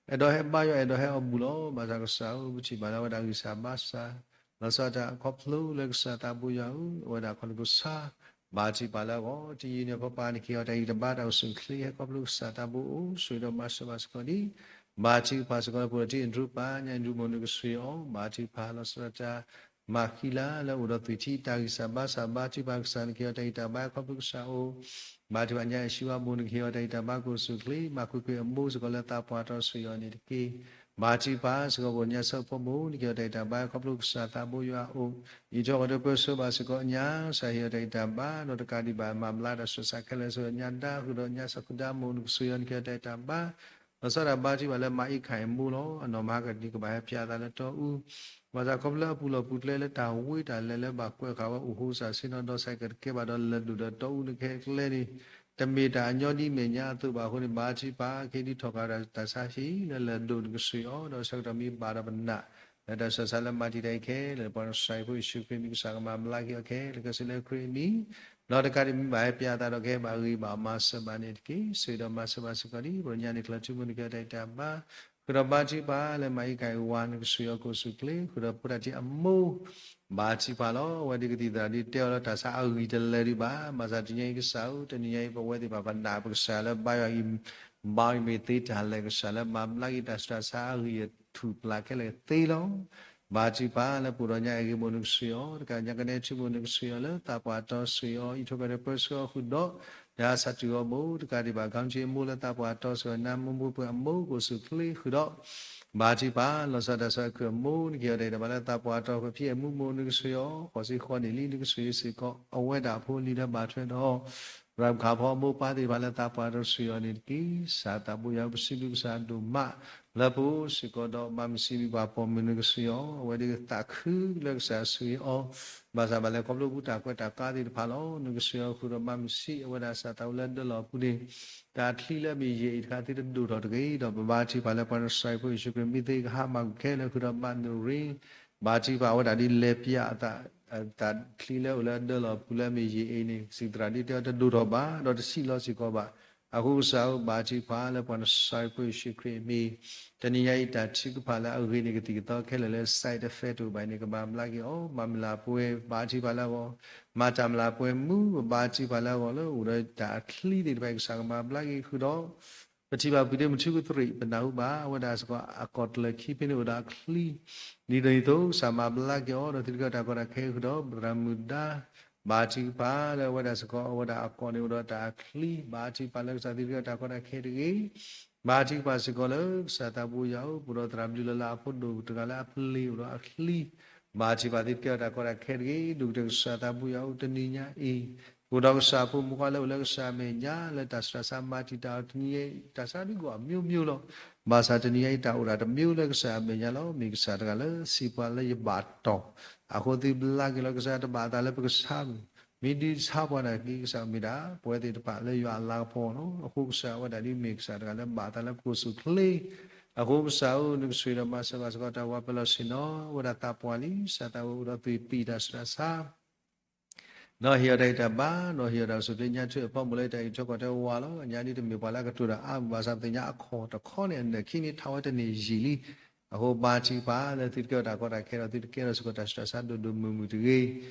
အဲၣ်ဒိးဟဲဘါယွၤ အဲၣ်ဒိးဟဲအီၣ်ဘူၣ်လီၤ. ဘၣ်ဆၣ်ကစၢ်ဧၢ ပထံၣ်ဘၣ်လၢအဝဲဒၣ်ဂံၢ်စၢ်ဘါစၢ် လီၤဆီဒၣ်တၢ်ခီဖျိလၢကစၢ်သးဘိယွၤဧၢ အဝဲဒၣ်ခီဖျိကစၢ် ဘါထုကဖၣ်လၢအဂီၢ် တယုၢ်န့ၣ် ပပၢ်န့ၣ်ကဟ့ၣ်အီၤတၢ်ဂံၢ်တၢ်ဘါတၢ်အိၣ်ဆူၣ်အိၣ်ချ့ ဟဲခီဖျိကစၢ်သးဘိအိၣ် ဆိၣ်ဂ့ၤဒီးမၤစၢၤဘၣ်စ့ၢ်ကီးဒ် ဘါထုကဖၣ်စ့ၢ်ကီးလၢပအိၣ်ဒီးထံအံၤတြူပၢ် ညါအံၤတြူမိၢ် နကဆိၣ်ဂ့ၤအီၤ ဘါထုကဖၣ်လီၤဆီဒၣ်တၢ် မၤဃံလၤလၢအိၣ်ဒီးသွံၣ်ထံတၢ်ဂံၢ်စၢ်ဘါစၢ် ဘါထုကဖၣ်ကစၢ် နကဟ့ၣ်အီၤတၢ်ဂံၢ်တၢ်ဘါခီဖျိကစၢ်အိၣ် ဘါထုကဖၣ်ညါအံၤၡံဝါမိၢ် နကဟ့ၣ်အီၤတၢ်ဂံၢ်တၢ်ဘါကအိၣ်ဆူၣ်အိၣ်ချ့ မၤကွ့ၢ်ကွ့ၢ်အမိၢ်စ့ၢ်ကီးလၢသးပှၢ်တီၤဆိၣ်ဂ့ၤအီၤန့ၣ်တက့ၢ်. ဘါထုကဖၣ်စ့ၢ်ကီးပှၤညါစၢဖီမိၢ် နကဟ့ၣ်အီၤတၢ်ဂံၢ်တၢ်ဘါခီဖျိကစၢ်သးဘိယွၤအအိၣ် အံးထွဲကွၢ်ထွဲပၢဆှၢဘၣ်စ့ၢ်ကီးညါ ကစၢ်ဟ့ၣ်အီၤတၢ်ဂံၢ်တၢ်ဘါ ဒီးတကးဒံးဘၣ်မၤဘျါတၢ်ဆူးတၢ်ဆါခဲလၢာ်စ့ၢ်ကီးညါဒါ ဃုာ်ဒီးညါစၢ်ဃုာ်ဒါမိၢ် နကဆိၣ်ဂ့ၤအီၤ နကဟ့ၣ်အီၤတၢ်ဂံၢ်တၢ်ဘါ လီၤဆီဒၣ်ဘါထုကဖၣ်လၢမၤအံးခၣ်အမိၢ်လီၤ. အနီၢ်မၤဟါကတနံၤကဘၣ်ဟဲဖျါအသးလၢတီအူ ဘၣ်ဆၣ်ခီဖျိလၢအပူၤလီၢ်ပူၤကျဲလၢတၢ်ဝ့တၢ်လၢာ်လၢဘၣ်ကွဲးဃာ်ဝဲအိၣ်ဟိစၢ်ဆ့ၣ်နီၤဒီးစဲးကတကဲဘၣ်ဒီးလၢၢ်ဒိၣ်ဒီးတီအူနကဟဲကျဲန့ၣ် တမ့ၢ်တၢ်အညီဒ်မဲာ်ညါအသိးဘၣ်အဃိန့ၣ် ဘါထုကဖၣ် ကဟ့ၣ်ဒုးထီၣ်ဃာ်တၢ်ဆါဟံၣ်လၢလၢၢ်ဒိၣ်နကဆိၣ်ဂ့ၤအီၤ ဒီးဆၢကတီၢ်မ့ၢ်ဘၣ်ဒီးပနာ် လၢတၢ်ဆူးတၢ်ဆါလၢမၤတံာ်တာ်အံၤခဲလၢာ် ပှၤကစၢ်အံၤဖိယ့ၣ်ၡူးခရံာ်မံၤ ကစၢ်ကမၤဘျါက့ၤအီၤခဲလၢာ်ခဲဆ့လၢခရံာ်အမံၤ ဒီးတကးဒံးမ့ၢ်ဘၣ်ဟဲပၠးအသးဒီးကဟဲဘၣ်ဂ့ၤဘၣ်မၤစၢၤဘၣ်န့ၣ်တက့ၢ်. ဆိၣ်ဂ့ၤဒီးမၤစၢၤဘၣ်စ့ၢ်ကီးဒ် ပှၤကညီန့ၣ် ချၢထူမိၢ် နကဟ့ၣ်အီၤတၢ်ဂံၢ်တၢ်ဘါ ဃုာ်ဒီးဘါထုကဖၣ်လၢမၤအံးခၣ်အဝၤ နကဆိၣ်ဂ့ၤအီၤကအိၣ်ဆူၣ်အိၣ်ချ့ ဃုာ်ဒီးဖိတၢ်ထံၣ်အမိၢ် ဘၣ်ထံၣ်ပှၤလီၤ. အဝဲဒၣ်ကသံၣ်သရၣ်ဒ်တဲအီၤလၢတၢ်ဆါအဂံၢ်တလၢာ်ဒံးဘၣ်. ဘၣ်ဆၣ်တနံၤညါအံၤကစၢ်ဧၢ, တနံၤညါအံၤပဝဲသ့ၣ်တဖၣ်ပနာ်ပကစၢ်လၢဘါယွၤအံၤ, ဘါအံၤမ့ၢ်သ့တၢ်လဲၤကစၢ်လၢ မၤဘျါက့ၤတၢ်ဆူးတၢ်ဆါအဂံၢ်အထူၣ်ပျၢ်ခဲလၢာ်သ့လီၤ. ဘၣ်ထံၣ်ပှၤလၢပအိၣ်ဒီးညါအဂ့ၤမိၣ်နကဆှံအီၤ, တကးညါကနဲထံမိၣ်နကဆှံအီၤလၢသးပှၢ်တီဆှံအီၤ, အံးထွဲကွၢ်ထွဲပၢဆှၢအီၤဃုာ်ဒီး နၤစးထီၣ်အီၤမိၢ်, တကးဒံးဘၣ် ခီၣ်ထံးအမိၢ်လၢသးပှၢ်တီဆှံအီၤ, နၤမိၢ်မိၢ်ပှဲၤအမိၢ်ကအိၣ်ဆူၣ်ချ့ဃုာ်ဒီး ဘၣ်ထံၣ်ပှၤလီၤစၢ်တၢ်ဆၢခုအမိၢ် နကဟ့ၣ်အီၤတၢ်အံၤတၢ်ဘါလၢသးပှၢ်တီ ပဖံအဲၣ်မူမိၣ်နကဆှံအီၤ, ဃိးဆံဃိးနံၣ်လံ နကဆှံစ့ၢ်ကီး အဝဲဒၣ်အဖိအလံၤလၢဘၣ်ထွဲဒီး ရၤခးဖီအမိၢ်ပၢ်သ့ၣ်တဖၣ်လၢသးပှၢ်တီဆှံအီၤန့ၣ်တက့ၢ်. ကစၢ်သးဘိယွၤပစံးဘျုးကစၢ်ဒိၣ်မး လၢပအိၣ်စ့ၢ်ကီးဒီး ဘၣ်မုၢ်စံးဘျုးပှၤပိာ်မုၣ်နကဆှံအီၤ, အဝဲဒၣ်သးခုလၢကစၢ်ဆှံအီၤ ဘၣ်ဆၣ်ဘၣ်လဲၤခီဖျိပူၤတၢ်ကွဲးတၢ်ကါသ့ၣ်တဖၣ်လီၤ. နကဆှံအီၤဃုာ်ဒီးဘၣ်မုၢ်စံးအဝဲဒၣ်စၢ်သးဝဲလၢဒၢလီၤပူၤန့ၣ် တၢ်ချံလၢမ့ၢ်ယဲၢ်အံၤတခါသ့တဒိၣ်ထီၣ်တဂ့ၤ, ဒီးပဘါထံၣ်ပှၤလၢပှၤနစၤရ့းဖိယ့ၣ်ၡူးခရံာ်မ့ၢ်သ့ကဟါမၢ်ကွံာ်ခဲလၢာ်ဃုာ်ဒီးဘၣ်နုာ်ရ့ ဘၣ်ထံၣ်ပှၤအဝဲဒၣ်ဒ်လဲၤပျၢ်အသး တၢ်ချံလၢအိၣ်လၢဒၢလီၤပူၤလၢမ့ၢ်ယဲၢ်အံၤန့ၣ် ကသံၣ်သရၣ်ဒ်တဲအီၤတဒိၣ်ထီၣ်ဘၣ် ဒီးတဆံးလီၤစ့ၢ်ကီးဘၣ်. အဃိကစၢ်ဧၢ, ဘါထံၣ်ပှၤလၢပှၤနစၤရ့းဖိယ့ၣ်ၡူးခရံာ်အမံၤ တနံၤညါအံၤတၢ်ထုကဖၣ်လၢအဂ့ၤန့ၣ် ကသံၣ်ကသီခဲလၢာ်လၢ side effect တအိၣ်ဘၣ်န့ၣ် ကမၤဘျါက့ၤအီၤ, မၤမုၢ်လၢ်ပှဲၤ ဘါထံၣ်ပှၤလၢအဂီၢ်, မၤတၢ်မုၢ်လၢ်ပှဲၤမူ ဘါထံၣ်ပှၤလၢအဂီၢ်လၢအိၣ်ဒီးတၢ်အချံသ့ၣ်တဖၣ် ကစၢ်ကမၤဘျါက့ၤဃုာ်ဒီး ပထံၣ်ဘၣ်ပှၤဒ့မုၣ်ထူကသရံး ပနၢ်ဟူဘၣ် အဝဲဒၣ်စ့ၢ်ကီးအကိာ်ကျၢၢ်ခံဖဲန့ၣ်အိၣ်ဒီးအချံ ဒ်သိးန့ၣ်အသိး ကစၢ်မၤဘျါက့ၤအီၤဒီးသုတကဲထီၣ်တၢ်ကီတၢ်ခဲဃုာ်ဒီး ပသရၣ်မုၣ်ဒါ ဘါထံၣ်ပှၤလၢအဝဲဒၣ်စ့ၢ်ကီး အဝဲဒၣ်အကိာ်န့ၣ်အိၣ်ဒီးတၢ်အချံ ဘါထံၣ်ပှၤလၢကစၢ်သုတကဲထီၣ်တၢ်ကီတၢ်ခဲတဂ့ၤ ဘါထံၣ်ပှၤစ့ၢ်ကီးလၢကစၢ်သးဘိယွၤအိၣ် ပအိၣ်ဒီးသရၣ်ဘျုးလၢ်လၢ်အဖိဒိၣ်တဂၤလၢအပျ့ၤအိၣ်ဒီးအချံ ဘါထံၣ်ပှၤသုတကဲထီၣ်တၢ်ကီတၢ်ခဲတဂ့ၤ ဒိၣ်ကတၢၢ်ကစၢ်သးဘိယွၤအိၣ်တနံၤညါအံၤ ပအိၣ်ဒီးကစၢ်အဖိမုၣ်ခွါလၢအိၣ်လၢကစၢ်အမဲာ်ညါ လၢတၢ်ဆူးတၢ်ဆါမၤတံာ်တာ်အီၤတနံၤညါအံၤ တၢ်ဆါဒုးဂီၢ်အမျိုးမျိုးလီၤ. ဘၣ်ဆၣ်တနံၤညါအံၤတၢ်အိၣ်ဒၣ်တမျိုးလၢကစၢ်အမဲာ်ညါလီၤ. မ့ၢ်ကစၢ်တဂၤလၢစံးပှၤလၢယဘၣ်တီၢ် အဃိသုဘျါက့ၤလီၤ ကစၢ်တဘၣ်အသးလၢပကဆါမုၢ် မ့ၢ်ဒုးဆါပှၤနာ်က့ ကစၢ်မ့ၢ်ဒၣ် ပဝဲသ့ၣ်တဖၣ်လၢယွၤအလၤကပီၤလီၤ. အဃိကစၢ်အဝဲဒၣ်ဒ်မ့ၢ်ကစၢ်တဂၤလၢဘၣ်အသးလၢပကအိၣ်ဆူၣ်ချ့ အဃိကစၢ်ဧၢ နကဆိၣ်ဂ့ၤဒီးမၤစၢၤဘၣ်စ့ၢ်ကီးတၢ်ဝးပၢလီၢ်ဆ့ၣ်နီၤ အဝဲဒၣ်သးပှၢ်လံ ကစၢ်သးဝဲအိၣ်ဒီးသွံၣ်ပံာ်တၢ်ဆူးတၢ်ဆါ ဒီးဟ့ၣ်အီၤတၢ်ဂံၢ်တၢ်ဘါ ဒီးဟ့ၣ်အီၤတၢ်အိၣ်ဆူၣ်ချ့ညါထုအဖီမိၢ်လၢတၢ်အံးထွဲကွၢ်ထွဲဝးလီၤ. အညါဒ်တမ့ၢ်ပှၤလၢအကတိၤတၢ်အါမးဘၣ်ဆၣ် ပသ့ၣ်ညါအခီၣ်တခီန့ၣ် အနၢၣ်ခံန့ၣ်ထီၣ်ဝဲတန့ၢ်ယံာ်လံ. အဃိဘါထုကဖၣ်လၢသုတကဲထီၣ်တၢ်ကီတၢ်ခဲဒီး သုတကဲထီၣ်စ့ၢ်ကီးတၢ်ဆူးတၢ်ဆါဒိၣ်ဒိၣ်မုၢ်မုၢ်တဂ့ၤ.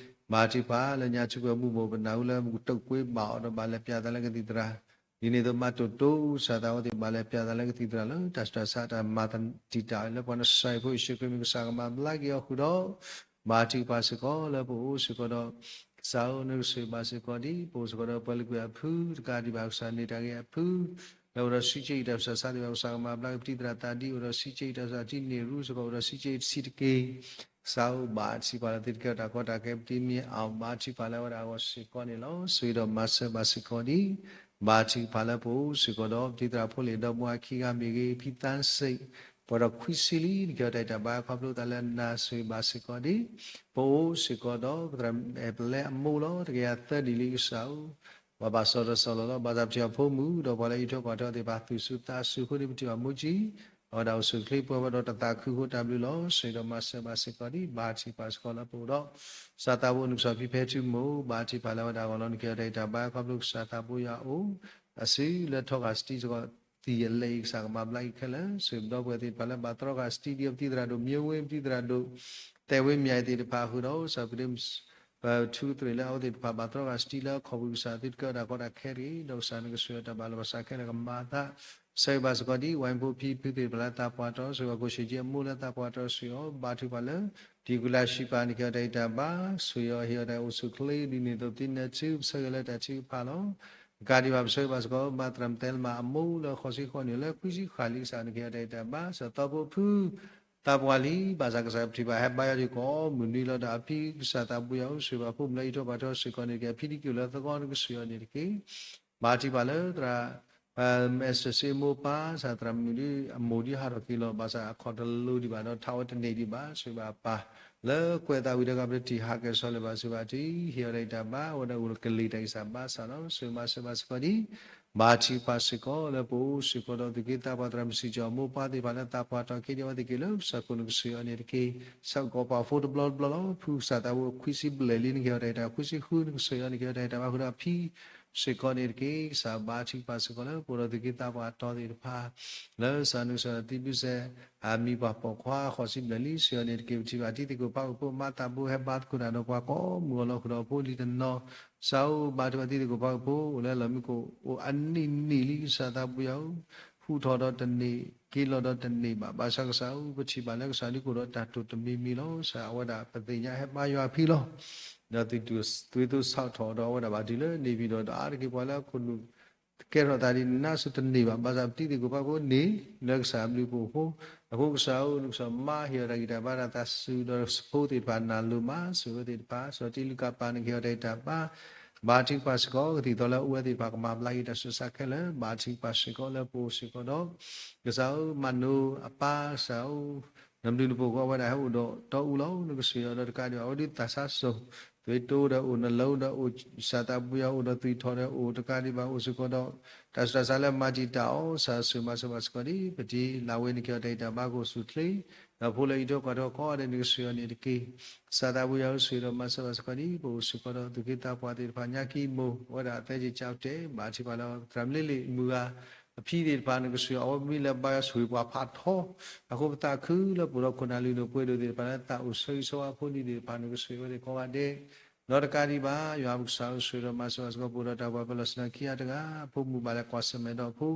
ဘါထုကဖၣ်လၢညါထုကဝဲၤမုၢ်မိၢ် ပနၢ်ဟူလၢမူကတိၢ်ကွ့ဘၣ်အီၤဒီးဘၣ်လဲၤပျၢ်သးလၢကသံၣ်သရၣ် ဒ်န့ၣ်အသိးမၤတိၢ်တိၢ်ကစၢ်သးဝဲသ့ၣ် ဘၣ်လဲၤပျၢ်သးလၢကသံၣ်သရၣ်လၢတၢ်ဆူးတၢ်ဆါတၢ်မၤတံာ်တာ်လၢပှၤနစၤရ့းဖိယ့ၣ်ၡူးခရံာ်မ့ၢ်ကစၢ်ကမၤဘျါက့ၤအီၤဃုာ်ဒီး ဘါထုကဖၣ်စ့ၢ်ကီးလၢပအိၣ်စ့ၢ်ကီးဒီး ကစၢ်ဧၢ နကဆိၣ်ဂ့ၤဘၣ်စ့ၢ်ကီးဒ် ပအိၣ်စ့ၢ်ကီးဒီးပှၤလၢကွံာ်အဖု တကးဒံးဘၣ်ကစၢ်န့ၣ်တၢ်ဂ့ၤအဖု လၢအိၣ်ဒီးဆံးက့အံၤတၢ်ဆူးတၢ်ဆါသ့ၣ်တဖၣ် ကစၢ်ကမၤဘျါက့ၤ ပတံၤသရၣ်သးဒ်အိၣ်ဒီးဆံးက့အံၤတၢ်ဆူးတံၢ်န့ၢ်ရူစ့ၢ်ကီး အိၣ်ဒီးဆံးက့အံၤတဆံးတက့ၢ် ကစၢ်ဧၢဘါထုကဖၣ်လၢသုတကဲထီၣ်တၢ်ကီတၢ်ခဲ ပတံၤမ့ၢ်အီၣ်ဘါထုကဖၣ်လၢအဝဲဒၣ်အဂီၢ်စ့ၢ်ကီးန့ၣ်လီၤ. ဆိၣ်ဂ့ၤဒီးမၤစၢၤဘၣ်စ့ၢ်ကီးဒ် ဘါထုကဖၣ်လၢပအိၣ်စ့ၢ်ကီးဒီး ပတံၤသရၣ်ဖိလ့ၣ်ဒီမါဝၤခံဂၤမ့ၢ်ဂ့ၤ ဖံသၣ်စ့ၣ် ပှဲၤဒီးခွံဆံလံ နကဟ့ၣ်အီၤတၢ်ဂံၢ်တၢ်ဘါခီဖျိသးလၢနၤ ဆိၣ်ဂ့ၤဘၣ်စ့ၢ်ကီးဒ် ပအိၣ်စ့ၢ်ကီးဒီး ပသရၣ်အဲၣ်ပလဲအမိၢ်လီၤ တကယၤသၢနံၣ်လံကစၢ်ဧၢ ပှၤဘၣ်စီၣ်တၢ်စီၣ်လီၤလီၤ ဘၣ်သးပထံၣ်အီၤဖိမုၣ် ဒီးပှၤလၢအံးထွဲကွၢ်ထွဲအီၤသ့ၣ်တဖၣ် သူၣ်စူၤသးစူၤအဃိန့ၣ် ပထံၣ်ဘၣ်မိၢ်ကၠံ အဝဲဒၣ်အိၣ်ဆူၣ်ချ့ပှဲၤဝဲဒီးတၢ်သးခုအဃိတၢ်ဘျုးလီၤ. ဆိၣ်ဂ့ၤဒီးမၤစၢၤဘၣ်စ့ၢ်ကီးဒ် ဘါထုကဖၣ်စ့ၢ်ကီးလၢပအိၣ်ဒီး ကစၢ်သးဘိနကစီၣ်ဖံဖဲထူမိၢ် ဘါထုကဖၣ်လၢအဝဲဒၣ်အဂီၢ်လီၤ နကဟ့ၣ်အီၤတၢ်ဂံၢ်တၢ်ဘါခီဖျိကစၢ်သးဘိယွၤအအိၣ် အစုလၢထီဃာ်စတံစ့ၢ်ကီး သံၣ်အလဲအံၤကစၢ်ကမၤဘျါအံၤခဲလၢာ် ဆိၣ်ဂ့ၤဒီပုၢ်ဝဲၢ်သ့ၣ်တဖၣ်လၢဘၣ်သြီဃာ်စတံဒ်အပတံၤသရၣ်ဒိၣ် မျိုးဝင်း ပတံၤသရၣ်ဒိၣ် သဲဝင်းမြတ် သ့ၣ်တဖၣ်ဃုာ်ဒီး ကစၢ်ပဒ့ ပထူကသရံးလၢအဝဲသ့ၣ်တဖၣ်ဘၣ်သြီဃာ်စတံလၢအခီၣ်ပူၤကစၢ် သုတကဲထီၣ်တၢ်ကီတၢ်ခဲတဂ့ၤ ဒီးကစၢ်နကဆိၣ်ဂ့ၤအီၤတၢ်ဘၣ်လီၤဘၣ်စးခဲလၢာ်ကမၤအသး ဆိၣ်ဂ့ၤဘၣ်စ့ၢ်ကီးဒ် ဝဲဖိဖံဖုသ့ၣ်တဖၣ်လၢသးပှၢ်တီ ဆိၣ်ဂ့ၤဘၣ်ကိၣ်ဆံးကၠံအမိၢ်လၢသးပှၢ်တီ ဆိၣ်ဂ့ၤအီၤ ဘါထုကဖၣ်လၢ တံၤကူလၢဆံးပၤ နကဟ့ၣ်အီၤတၢ်ဂံၢ်တၢ်ဘါ ဆိၣ်ဂ့ၤအီၤဟ့ၣ်အီၤတၢ်အိၣ်ဆူၣ်ချ့ ဒ်န့ၣ်အသိးပတံၤနၢၤထု ပဆၢဂ့ၤလၢတၢ်ထုကဖၣ်လီၤ. တကးဒံးဘၣ် ပဆၢဂ့ၤဘၣ်စ့ၢ်ကီး မၤသရၣ်မသဲလၢမၤအမိၢ်လၢဃိးဆံဃိးနံၣ်လၢခွံဆံဃၣ်လံကစၢ် နကဟ့ၣ်အီၤတၢ်ဂံၢ်တၢ်ဘါ စၢၤသီဖိဖု သးပှၢ်လံ ဘၣ်ဆၣ်ကစၢ်ပထံၣ်ဘၣ်ဟဲဘါယွၤဒ်ကိးမုၢ်နွံလီၤဒီးအဖံကစၢ်သးဘိယွၤအိၣ်ဆိၣ်ဂ့ၤဘၣ်ဖိမုၣ်လၢအံးထွဲကွၢ်ထွဲစ့ၢ်ကီးန့ၣ်တက့ၢ် အဖံဒ်က့ၤအိၣ်လၢသဝီနကဆိၣ်ဂ့ၤအီၤန့ၣ်တက့ၢ် ဘါထုကဖၣ်လၢသရၣ် မဲစၢ်စ့မိၢ်ပၢ် စၢ်သရၣ်မုၣ်ဒ်အမိၢ်ဒ်ဟးထီၣ်က့ၤလီၤ ဘၣ်ဆၣ်အခီၣ်တလိၤဒံးဘၣ်ဒီးထးဝဲတန့ၢ်ဒံးဘၣ် ဆိၣ်ဂ့ၤဘၣ်အပၢ် လၢကွဲးသးဝံၤဒီးကပတထံၣ်ဟးကဲၤဆီလၢၤဘၣ်ဆိၣ်ဂ့ၤဘၣ်တံၢ် ဟ့ၣ်အီၤတၢ်ဂံၢ်တၢ်ဘါ အဝဲဒၣ်အိၣ်ကလံၤတၢ်ဂံၢ်စၢ်ဘါစၢ်လီၤ ဆိၣ်ဂ့ၤမၤစၢၤဘၣ်စ့ၢ်ကီးဒ် ဘါထုကဖၣ်စ့ၢ်ကီးလၢပအိၣ်စ့ၢ်ကီးဒီးသုးက့သးပှၢ်သရၣ်မုၣ်စံၣ်ကၠီၤ မိၢ်ပၢ်သ့ၣ်တဖၣ်လၢသးပှၢ်တီၤက့ၤဒ်အဝဲသ့ၣ်က့ၤလၢကစၢၢ်ခိၣ်နကဆိၣ်ဂ့ၤအီၤန့ၣ်တက့ၢ် ဆၢကတီၢ်ပှၤဖိတဘျီတဘျီလီၤ ဖုကစၢ်သးဘိခွံဆံဘျဲၣ်လံ နကဟ့ၣ်အီၤတၢ်ဂံၢ်တၢ်ဘါ ခွံဆံဃု နကဆိၣ်ဂ့ၤအီၤ နကဟ့ၣ်အီၤတၢ်ဂံၢ်တၢ်ဘါဃုာ်ဒီးအဖံ စ့ၢ်ကီးန့ၣ်တက့ၢ်. ကစၢ်ဘါထုကဖၣ်စ့ၢ်ကီးလၢပအိၣ်ဒီးသူၣ်က့သးပှၢ်အတီသ့ၣ်တဖၣ် လၢကစၢ်နုာ်ကစၢ်သံဘုစဲး အမံၤပှၢ်ပိာ်ခွါဃိးဆံဘျဲၣ်လံ စံးအီၤန့ၣ်တက့ၢ်. ပထံၣ်ဘၣ်တံၤသကိးဖးအုးဖိ မၤသးဘိဟဲဘါသကိးတၢ်ဒီးပှၤကိးမုၢ်အလီၢ်ဃုာ်ဒီးအဖိလံၤတနီၤ ကစၢ်ဧၢ ဘါထုကဖၣ်တံၤသကိးဖးအုးဖိ အိၣ်လၢလီၢ်မံခိၣ် အိၣ်အနံၣ်နံၣ်လံ ကစၢ်သးဘိယွၤဧၢ ဟူးထီၣ်ဒီးတ န့ၣ် က့ၤလီၤဒီးတန့ၢ်ဘၣ်. ဘၣ်ဆၣ်ကစၢ်ဧၢ ပထံၣ်ဘၣ်လၢကစၢ်ဒုးကအိၣ်ဒီးတၢ်တိာ်တမံၤမံၤလီၤ. ကစၢ်အဝဲဒၣ်ပသ့ၣ်ညါဟဲဘါယွၤအဖံလီၤ. ဒီးသုးသိးစးထီၣ်ဒီးအဝဲဒၣ်ဘၣ်တုၤလၢ နေပြည်တော် ဒီးအါတက့ၢ်ပှၤလၢအခိၣ်နူာ် ကဲထီၣ်သးဒ်န့ၣ် နါစူၤတန့ၢ်ဘၣ်. ဘၣ်ဆၣ်ပတံၤသကိးဖးအုးဖိန့ၣ် လၢကစၢ်အဘျုးအဖှိၣ်အဃိ အဃိကစၢ်ဧၢ နကစၢ်မါဟ့ၣ်အီၤတၢ်ဂံၢ်တၢ်ဘါတၢ်သးစူၤဒီးစဖိသ့ၣ်တဖၣ် နၢ်လိၤမၤစၢၤဝဲသ့ၣ်တဖၣ် စီၤတံလူကၣ်ပၢ်န့ၣ်ကဟ့ၣ်အီၤတၢ်ဂံၢ်တၢ်ဘါ ဘါထုကဖၣ်စ့ၢ်ကီး ကသံၣ်သီလၢအအိၣ်ဝဲသ့ၣ်တဖၣ်ကမၤဘျါက့ၤတၢ်ဆူးတၢ်ဆါခဲလၢာ် ဘါထုကဖၣ်စ့ၢ်ကီးလၢပအိၣ်စ့ၢ်ကီးဒီး ကစၢ်ဧၢ မၤနိအပၢ် ကစၢ်ဧၢ နဘျုးနဖှိၣ်ဃီဝဲဒၣ်ဟဲအိၣ်ဒီးတီအူလီၤ နကစၢ်ယွၤဒီးတကးဒံးဘၣ် အဝဲဒုးသးစၢ်စိၤ သွံၣ်တိဒီးအိၣ် နလၢဒီးအိၣ် ကစၢ်သးဘိယွၤအိၣ်ဒီးသွံၣ်ထီၣ်ဒီးအိၣ်တကးဒံးဘၣ် အိၣ်စ့ၢ်ကီးဒီး တၢ်ဆူးတၢ်ဆါလၢမၤတံာ်တာ်အီၤ ကစၢ်ဧၢ မၤစၢၤဘၣ်စ့ၢ်ကီးဒ် ပတံၤလၢဝဲန့ၣ်ကဟ့ၣ်အီၤတၢ်ဂံၢ်တၢ်ဘါကအိၣ်ဆူၣ်အိၣ်ချ့ ဒီးဖိလၢအအံးထွဲကွၢ်ထွဲဃီဒီးနကစၢ်ယွၤန့ၣ်တက့ၢ်. ကစၢ်သးဘိယွၤဧၢ ကစၢ်ယွၤဒီးမၤစၢၤဘၣ်စ့ၢ်ကီးဒ် ပအိၣ်စ့ၢ်ကီးဒီးသူၣ်က့သးပှၢ်သ့ၣ်တဖၣ် ညါခံမိၢ် အဝဲဒၣ်အသဲက့ၤကၠီတဲ ဘါထုကဖၣ်လၢသရၣ်မုၣ်လ့လ့ၣ်အမုၢ်ဂၤ အဖံသ့ၣ်တဖၣ် နကစၢ်ယွၤ အဝဲမ့ၢ်လၢဘါယွၤဆိၣ်ဂ့ၤပှၤဖးထီ အဃိပသးခုလၢပအိၣ်ဒီးခိၣ်နၢ်လၢနပှဲၤဒိၣ်သ့ၣ်တဖၣ်လၢသးအိၣ်ဆၢဂ့ၤဆၢဝါအဖိလံၤသ့ၣ်တဖၣ် နကစၢ်ယွၤဝဲသ့ၣ်ကိးဂၤဒဲး ဒီးတကးဒံးဘၣ် ယွၤပကစၢ်ဧၢ ကစၢ်ယွၤဒီးမၤစၢၤဘၣ်စ့ၢ်ကီး ပအိၣ်ဒီးတၢ်ပှၤပၢၤလီၢ်ဆ့ၣ်နီၤခံဂၤတဂၤ အဖိမုၣ်ဘၣ်လဲၤကွၢ်ဆၢၣ်မဲာ်ဒီးအဖိ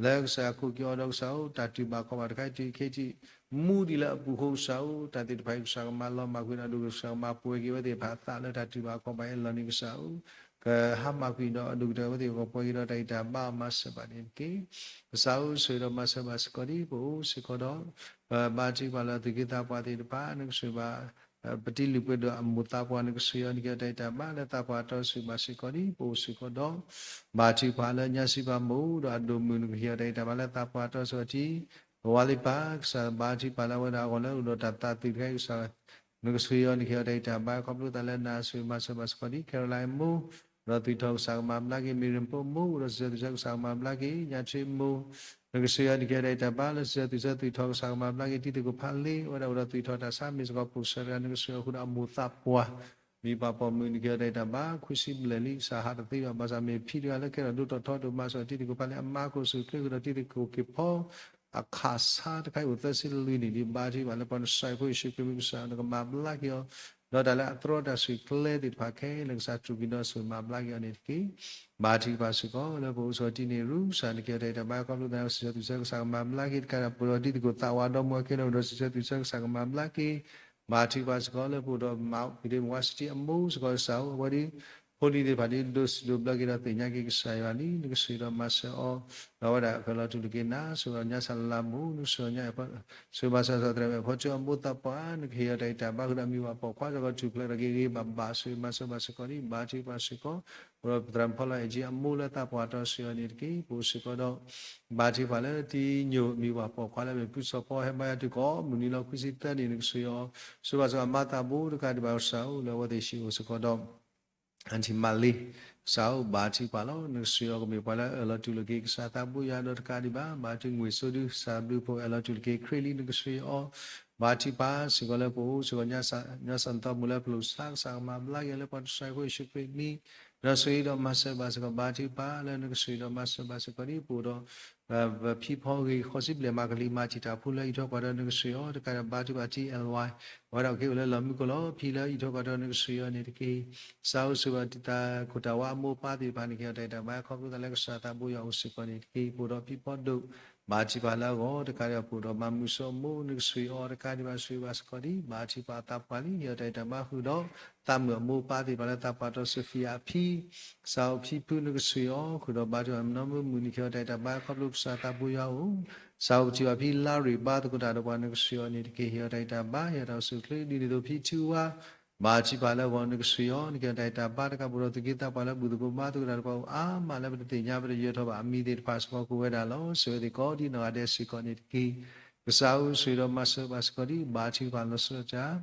လၢကစၢ်ယွၤခိၣ်က့ၤအီၤဒီးကစၢ်ဧၢ တၢ်တူၢ်ဘၣ်ခီၣ်ဘၣ်တခါအံၤတုၤခဲအံၤ မူဒံးလၢအပူၤအဃိကစၢ်ဧၢ တၢ်သ့ၣ်တဖၣ်အံၤကစၢ်ကမၤလီၤမၢ်ကွံာ်ဒီးအဒိၣ်ကတၢၢ် ကစၢ်ကမၤပှဲၤက့ၤဝဲသ့ၣ်တဖၣ်အသးလၢတၢ်တူၢ်ဘၣ်ခီၣ်ဘၣ်အလီၢ်န့ၣ်ကစၢ်ဧၢ ကဟါမၢ်ကွံာ်ဒီးအဒိၣ်ကတၢၢ်ဝဲသ့ၣ် ကပှဲၤက့ၤဒီးတၢ်ဂံၢ်တၢ်ဘါအီၤမၤစၢၤဘၣ်န့ၣ်တက့ၢ်. ကစၢ်ဧၢ ကစၢ်ယွၤဒီးမၤစၢၤဘၣ်စ့ၢ်ကီးဒ် ပအိၣ်စ့ၢ်ကီးဒီး ပဘါထုကဖၣ်လၢသူၣ်က့သးပှၢ်သ့ၣ်တဖၣ် နကစၢ်ယွၤဘၣ် ပတံၤလုၢ်ပှဲၤဒိၣ်အမိၢ်သးပှၢ် နကစၢ်ယွၤ နကဟ့ၣ်အီၤတၢ်ဂံၢ်တၢ်ဘါလၢသးပှၢ်တီစၢၤဘၣ်စ့ၢ်ကီးဒ် ပအိၣ်စ့ၢ်ကီးဒီး ဘါထုကဖၣ်လၢညါစံးပၤမိၢ်ဒီးအဒိၣ်မုၣ် နကဟ့ၣ်အီၤတၢ်ဂံၢ်တၢ်ဘါလၢသးပှၢ်တီစၢၤဘၣ်ထံ ပဝါလံပၢ် ကစၢ်ဘါထုကဖၣ်လၢအဝဲဒၣ်အဂီၢ်လၢအိၣ်ဒီးတၢ်သးသုးတခါအံၤကစၢ် နကစၢ်ယွၤ နကဟ့ၣ်အီၤတၢ်ဂံၢ်တၢ်ဘါ ခီဖျိသးလၢနၤစၢၤမၤစၢၤဘၣ်စ့ၢ်ကီးဒ် Caroline မိၢ် ဒီးသူၣ်ထီၣ်ကစၢ်ကမၤဘျါက့ၤ မ့ၢ်ရ့ၣ်ပိၢ်မိၢ် ဒီးစံးဆၢသူၣ်ဆၢကစၢ်ကမၤဘျါက့ၤ ညါထွ့မိၢ် နကစၢ်ယွၤ နကဟ့ၣ်အီၤတၢ်ဂံၢ်တၢ်ဘါလၢစံးဆၢသူၣ်ဆၢသူၣ်ထီၣ်ကစၢ်ကမၤဘျါက့ၤ တံၤသကိးဖးလ့ အဝဲဒၣ်အိၣ်ဒီးသူၣ်ထီၣ်တၢ်ဆါမ့ၢ်စ့ၢ်ကီး ပိၢ်စၢတဂၤ နကစၢ်ယွၤဃုာ်ဒီးအမိၢ်သးပှၢ် မံၤပှၢ်ပိာ်မုၣ် နကဟ့ၣ်အီၤတၢ်ဂံၢ်တၢ်ဘါ ခွံဆံဘျဲၣ်လံ ကစၢ်ဟးတသ့ဘၣ် ဘၣ်ဆၣ်မ့ၢ်ဖံတဂၤလၢကဲထီၣ်ဒိၣ်ထီၣ်ထီဒိၣ် မၤစၢၤတံၤသကိးဖးလ့ အမါခိၣ်ဆူၣ်ချ့ဃုာ်ဒီးတံၤသကိးက့ၤဖီ အခးဆါတခါအံၤအိၣ်သၢဆံလွံၢ်နံၣ်လံ ဘါထုကဖၣ်လၢပှၤနစၢ်ဖိယ့ၣ်ၡူးခရံာ်မံၤကစၢ် နကမၤဘျါက့ၤအီၤ ဒီးတၢ်လၢအတြီတၢ်ဆူၣ်ကျဲသ့ၣ်တဖၣ်ခဲလၢာ် ကစၢ်စူၢ်က့ၤဒီးဆိၣ်ဂ့ၤမၤဘျါက့ၤအီၤန့ၣ်တက့ၢ်. ဘါထုကဖၣ်စ့ၢ်ကီးလၢပအိၣ်စ့ၢ်ကီးတံၤန့ၣ် ရူစၢ် နကဟ့ၣ်အီၤတၢ်ဂံၢ်တၢ်ဘါ ခီဖျိသးလၢစံးဆၢသူၣ်ဆၢ ကစၢ်ကမၤဘျါက့ၤ တကးဒံး ပအိၣ်ဒီးတံၤသကိးသးဝးဒီမါဝၤခဲလၢာ် အိၣ်ဒီးစံးဆၢသူၣ်ဆၢ ကစၢ်ကမၤဘျါက့ၤ ဘါထုကဖၣ်စ့ၢ်ကီးလၢပအိၣ်ဒီးမါ ဖံးဒ့ၣ်မါဝၤစတံအမိၢ်စ့ၢ်ကီး ကစၢ်ဧၢ အဝဲဒၣ် ဖိလံၤသ့ၣ်တဖၣ်ဒ်ဒိးစံးဒိးဘျၢက့ၤဒီးသ့ၣ်ညါက့ၤကစၢ်ယွၤလံ နကစၢ်ယွၤဒီးမၤစၢၤအီၤ ဒီးအဝဲဒၣ်ကလီၤတူာ်လိာ်က့ၤနၤ စံးဘျုးညါစၢ်လၢမူ နကစၢ်ယွၤ စံးဘျုးဘၣ်စၢ်သရၣ်မုၣ်အဖီကၠိအမိၢ်သးပှၢ် နကဟ့ၣ်အီၤတၢ်ဂံၢ်တၢ်ဘါ ဃုာ်ဒီးမံၤပှၢ်ပိာ်ခွါစ့ၢ်ကီး ထူၣ်ဖျဲးထီၣ်က့ၤဂ့ၤဂ့ၤဘၣ်ဘၣ် စံးဘျုးမၤစၢၤဘၣ်စ့ၢ်ကီးလံ ဘါထုကဖၣ်စ့ၢ်ကီး အိၣ်ဒီးပသရၣ်မုၣ်ဖီလီၤအဲၣ်ကၠံအမိၢ်လၢသးပှၢ်တီစၢၤအီၤန့ၣ်တက့ၢ်. ပအိၣ်စ့ၢ်ကီးဒီး ဘါထုကဖၣ်လၢတံၤညိၣ်မံၤပှၢ်ပိာ်ခွါလၢမ့ၢ်ဖုစီၤဖီဟဲဘါယွၤတုၤကိးမုၢ်နံၤလီၤ ခွံဆံသၢနံၣ် နကစၢ်ယွၤ စံးဘျုးဘၣ်စ့ၢ်ကီးမါသးဘိ တကးဒံးဘၣ်ကစၢ်ဧၢ လၢအဝဲသ့ၣ်ဟံၣ်အိၣ်စ့ၢ်ကီးဒီး အၣ်ထံၣ်မၤလ့ ကစၢ်ဧၢ ဘါထုကဖၣ်လီၤ နကစၢ်ယွၤကမ့ၢ်ပှၤလၢအအၢၣ်လီၤတူၢ်လိာ်က့ၤ ကစၢ်သးဘိယွၤဒီးတကးဒံးဘၣ် ဘါထုကဖၣ်ငွေ့စိဒု ကစၢ်ဘျုးဖှိၣ်အၢၣ်လီၤတူၢ်လိာ်က့ၤခရံာ်လံ နကစၢ်ယွၤ ဘါထုကဖၣ်စ့ၢ်ကီးလၢပအိၣ်စ့ၢ်ကီး ညါစၢ်သီမိၢ်လၢပလိာ်ဆါ ကစၢ်ကမၤဘျါက့ၤလၢပှၤနစၢ်ဖိယ့ၣ်ၡူးခရံာ်မံၤ ဒီးဆိၣ်ဂ့ၤဒီးမၤစၢၤဘၣ်စ့ၢ်ကီး ဘါထုကဖၣ်လၢနကစၢ်ယွၤဒီးမၤစၢၤဘၣ်စ့ၢ်ကီးဒ်ပအိၣ်ဒီး ပဖံဖီဂ့ၤဃိးဆံဘျဲၣ်မၤကလံၤမၤတံာ်တာ်ဖိလၢအအံးထွဲကွၢ်ထွဲနကစၢ်ယွၤ တကးဒံးဘၣ် ဘါထုကဖၣ်တံၤ L Y အဝဲဒၣ်ကဟဲအိၣ်လၢလီၢ်မံခိၣ်လီၤ ဖံလၢအံးထွဲကွၢ်ထွဲနကစၢ်ယွၤန့ၣ်တက့ၢ်. ကစၢ်ဧၢ စံးဘျုးဘၣ်တံၤသကိးတၢ်ဝါ အမိၢ်အပၢ်သ့ၣ်တဖၣ်န့ၣ် ကဟ့ၣ်အီၤတၢ်ဂံၢ်တၢ်ဘါ ခီဖျိသးလၢကစၢ်သးဘိယွၤအိၣ်စ့ၢ်ကီးန့ၣ်တက့ၢ်. ပအိၣ်ဒီးဖံဖီဒိၣ် ဘါထုကဖၣ်လၢအဂီၢ် တကးဒံးဘၣ် ပအိၣ်ဒီးမၤမုာ်စိအမိၢ် နကစၢ်ယွၤ တကးဒံးဘၣ် ဆိၣ်ဂ့ၤဘၣ်စ့ၢ်ကီးဒ် ဘါထုကဖၣ်အသးပှၢ်လံ ဟ့ၣ်အီၤတၢ်ဂံၢ်တၢ်ဘါဃုာ်ဒီး သးမုၣ်အမိၢ်အပၢ်သ့ၣ်တဖၣ်လၢသးပှၢ်တီစၢၤဖံအဖံ ကစၢ်ဧၢ ဖံဖုနကစၢ်ယွၤ ဃုာ်ဒီးဘါထုကဖၣ်နီၢ်မုၢ်မုၢ် နကဟ့ၣ်အီၤတၢ်ဂံၢ်တၢ်ဘါ ခီဖျိကစၢ်သးဘိယွၤအိၣ် ကစၢ်ဧၢ ပထံၣ်ဘၣ်ဖံလါရ့ၣ်ဘါသကိးတၢ်ဒီးပှၤ နကစၢ်ယွၤန့ၣ်တက့ၢ်. ဟ့ၣ်အီၤတၢ်ဂံၢ်တၢ်ဘါ ဟ့ၣ်အီၤတၢ်အိၣ်ဆူၣ်အိၣ်ချ့ ဒ်န့ၣ်အသိး ဖံထူဝါ ဘါထုကဖၣ်လၢအဂီၢ် နကစၢ်ယွၤ နကဟ့ၣ်အီၤတၢ်ဂံၢ်တၢ်ဘါ တကးဘၣ် ပအိၣ်ဒီးသူၣ်က့သးပှၢ်လၢ ဘူၣ်သကိးဘါသကိးတၢ်ဒီးပှၤအိၣ်အါမးလၢပတသ့ၣ်ညါ ပတယၢၤထီၣ်ဘၣ်အမံၤသ့ၣ်တဖၣ်စ့ၢ်ကီး ကိးဝဲဒၣ်လီၤ. ဆိၣ်ဂ့ၤသ့ၣ်ကိးဒ်နီၢ်ဂၤဒဲးစ့ၢ်ကီးန့ၣ်တက့ၢ်. ကစၢ်ဧၢ ဆိၣ်ဂ့ၤဒီးမၤစၢၤဘၣ်စ့ၢ်ကီးဒ် ဘါထုကဖၣ်လီၤဆီဒၣ်တၢ်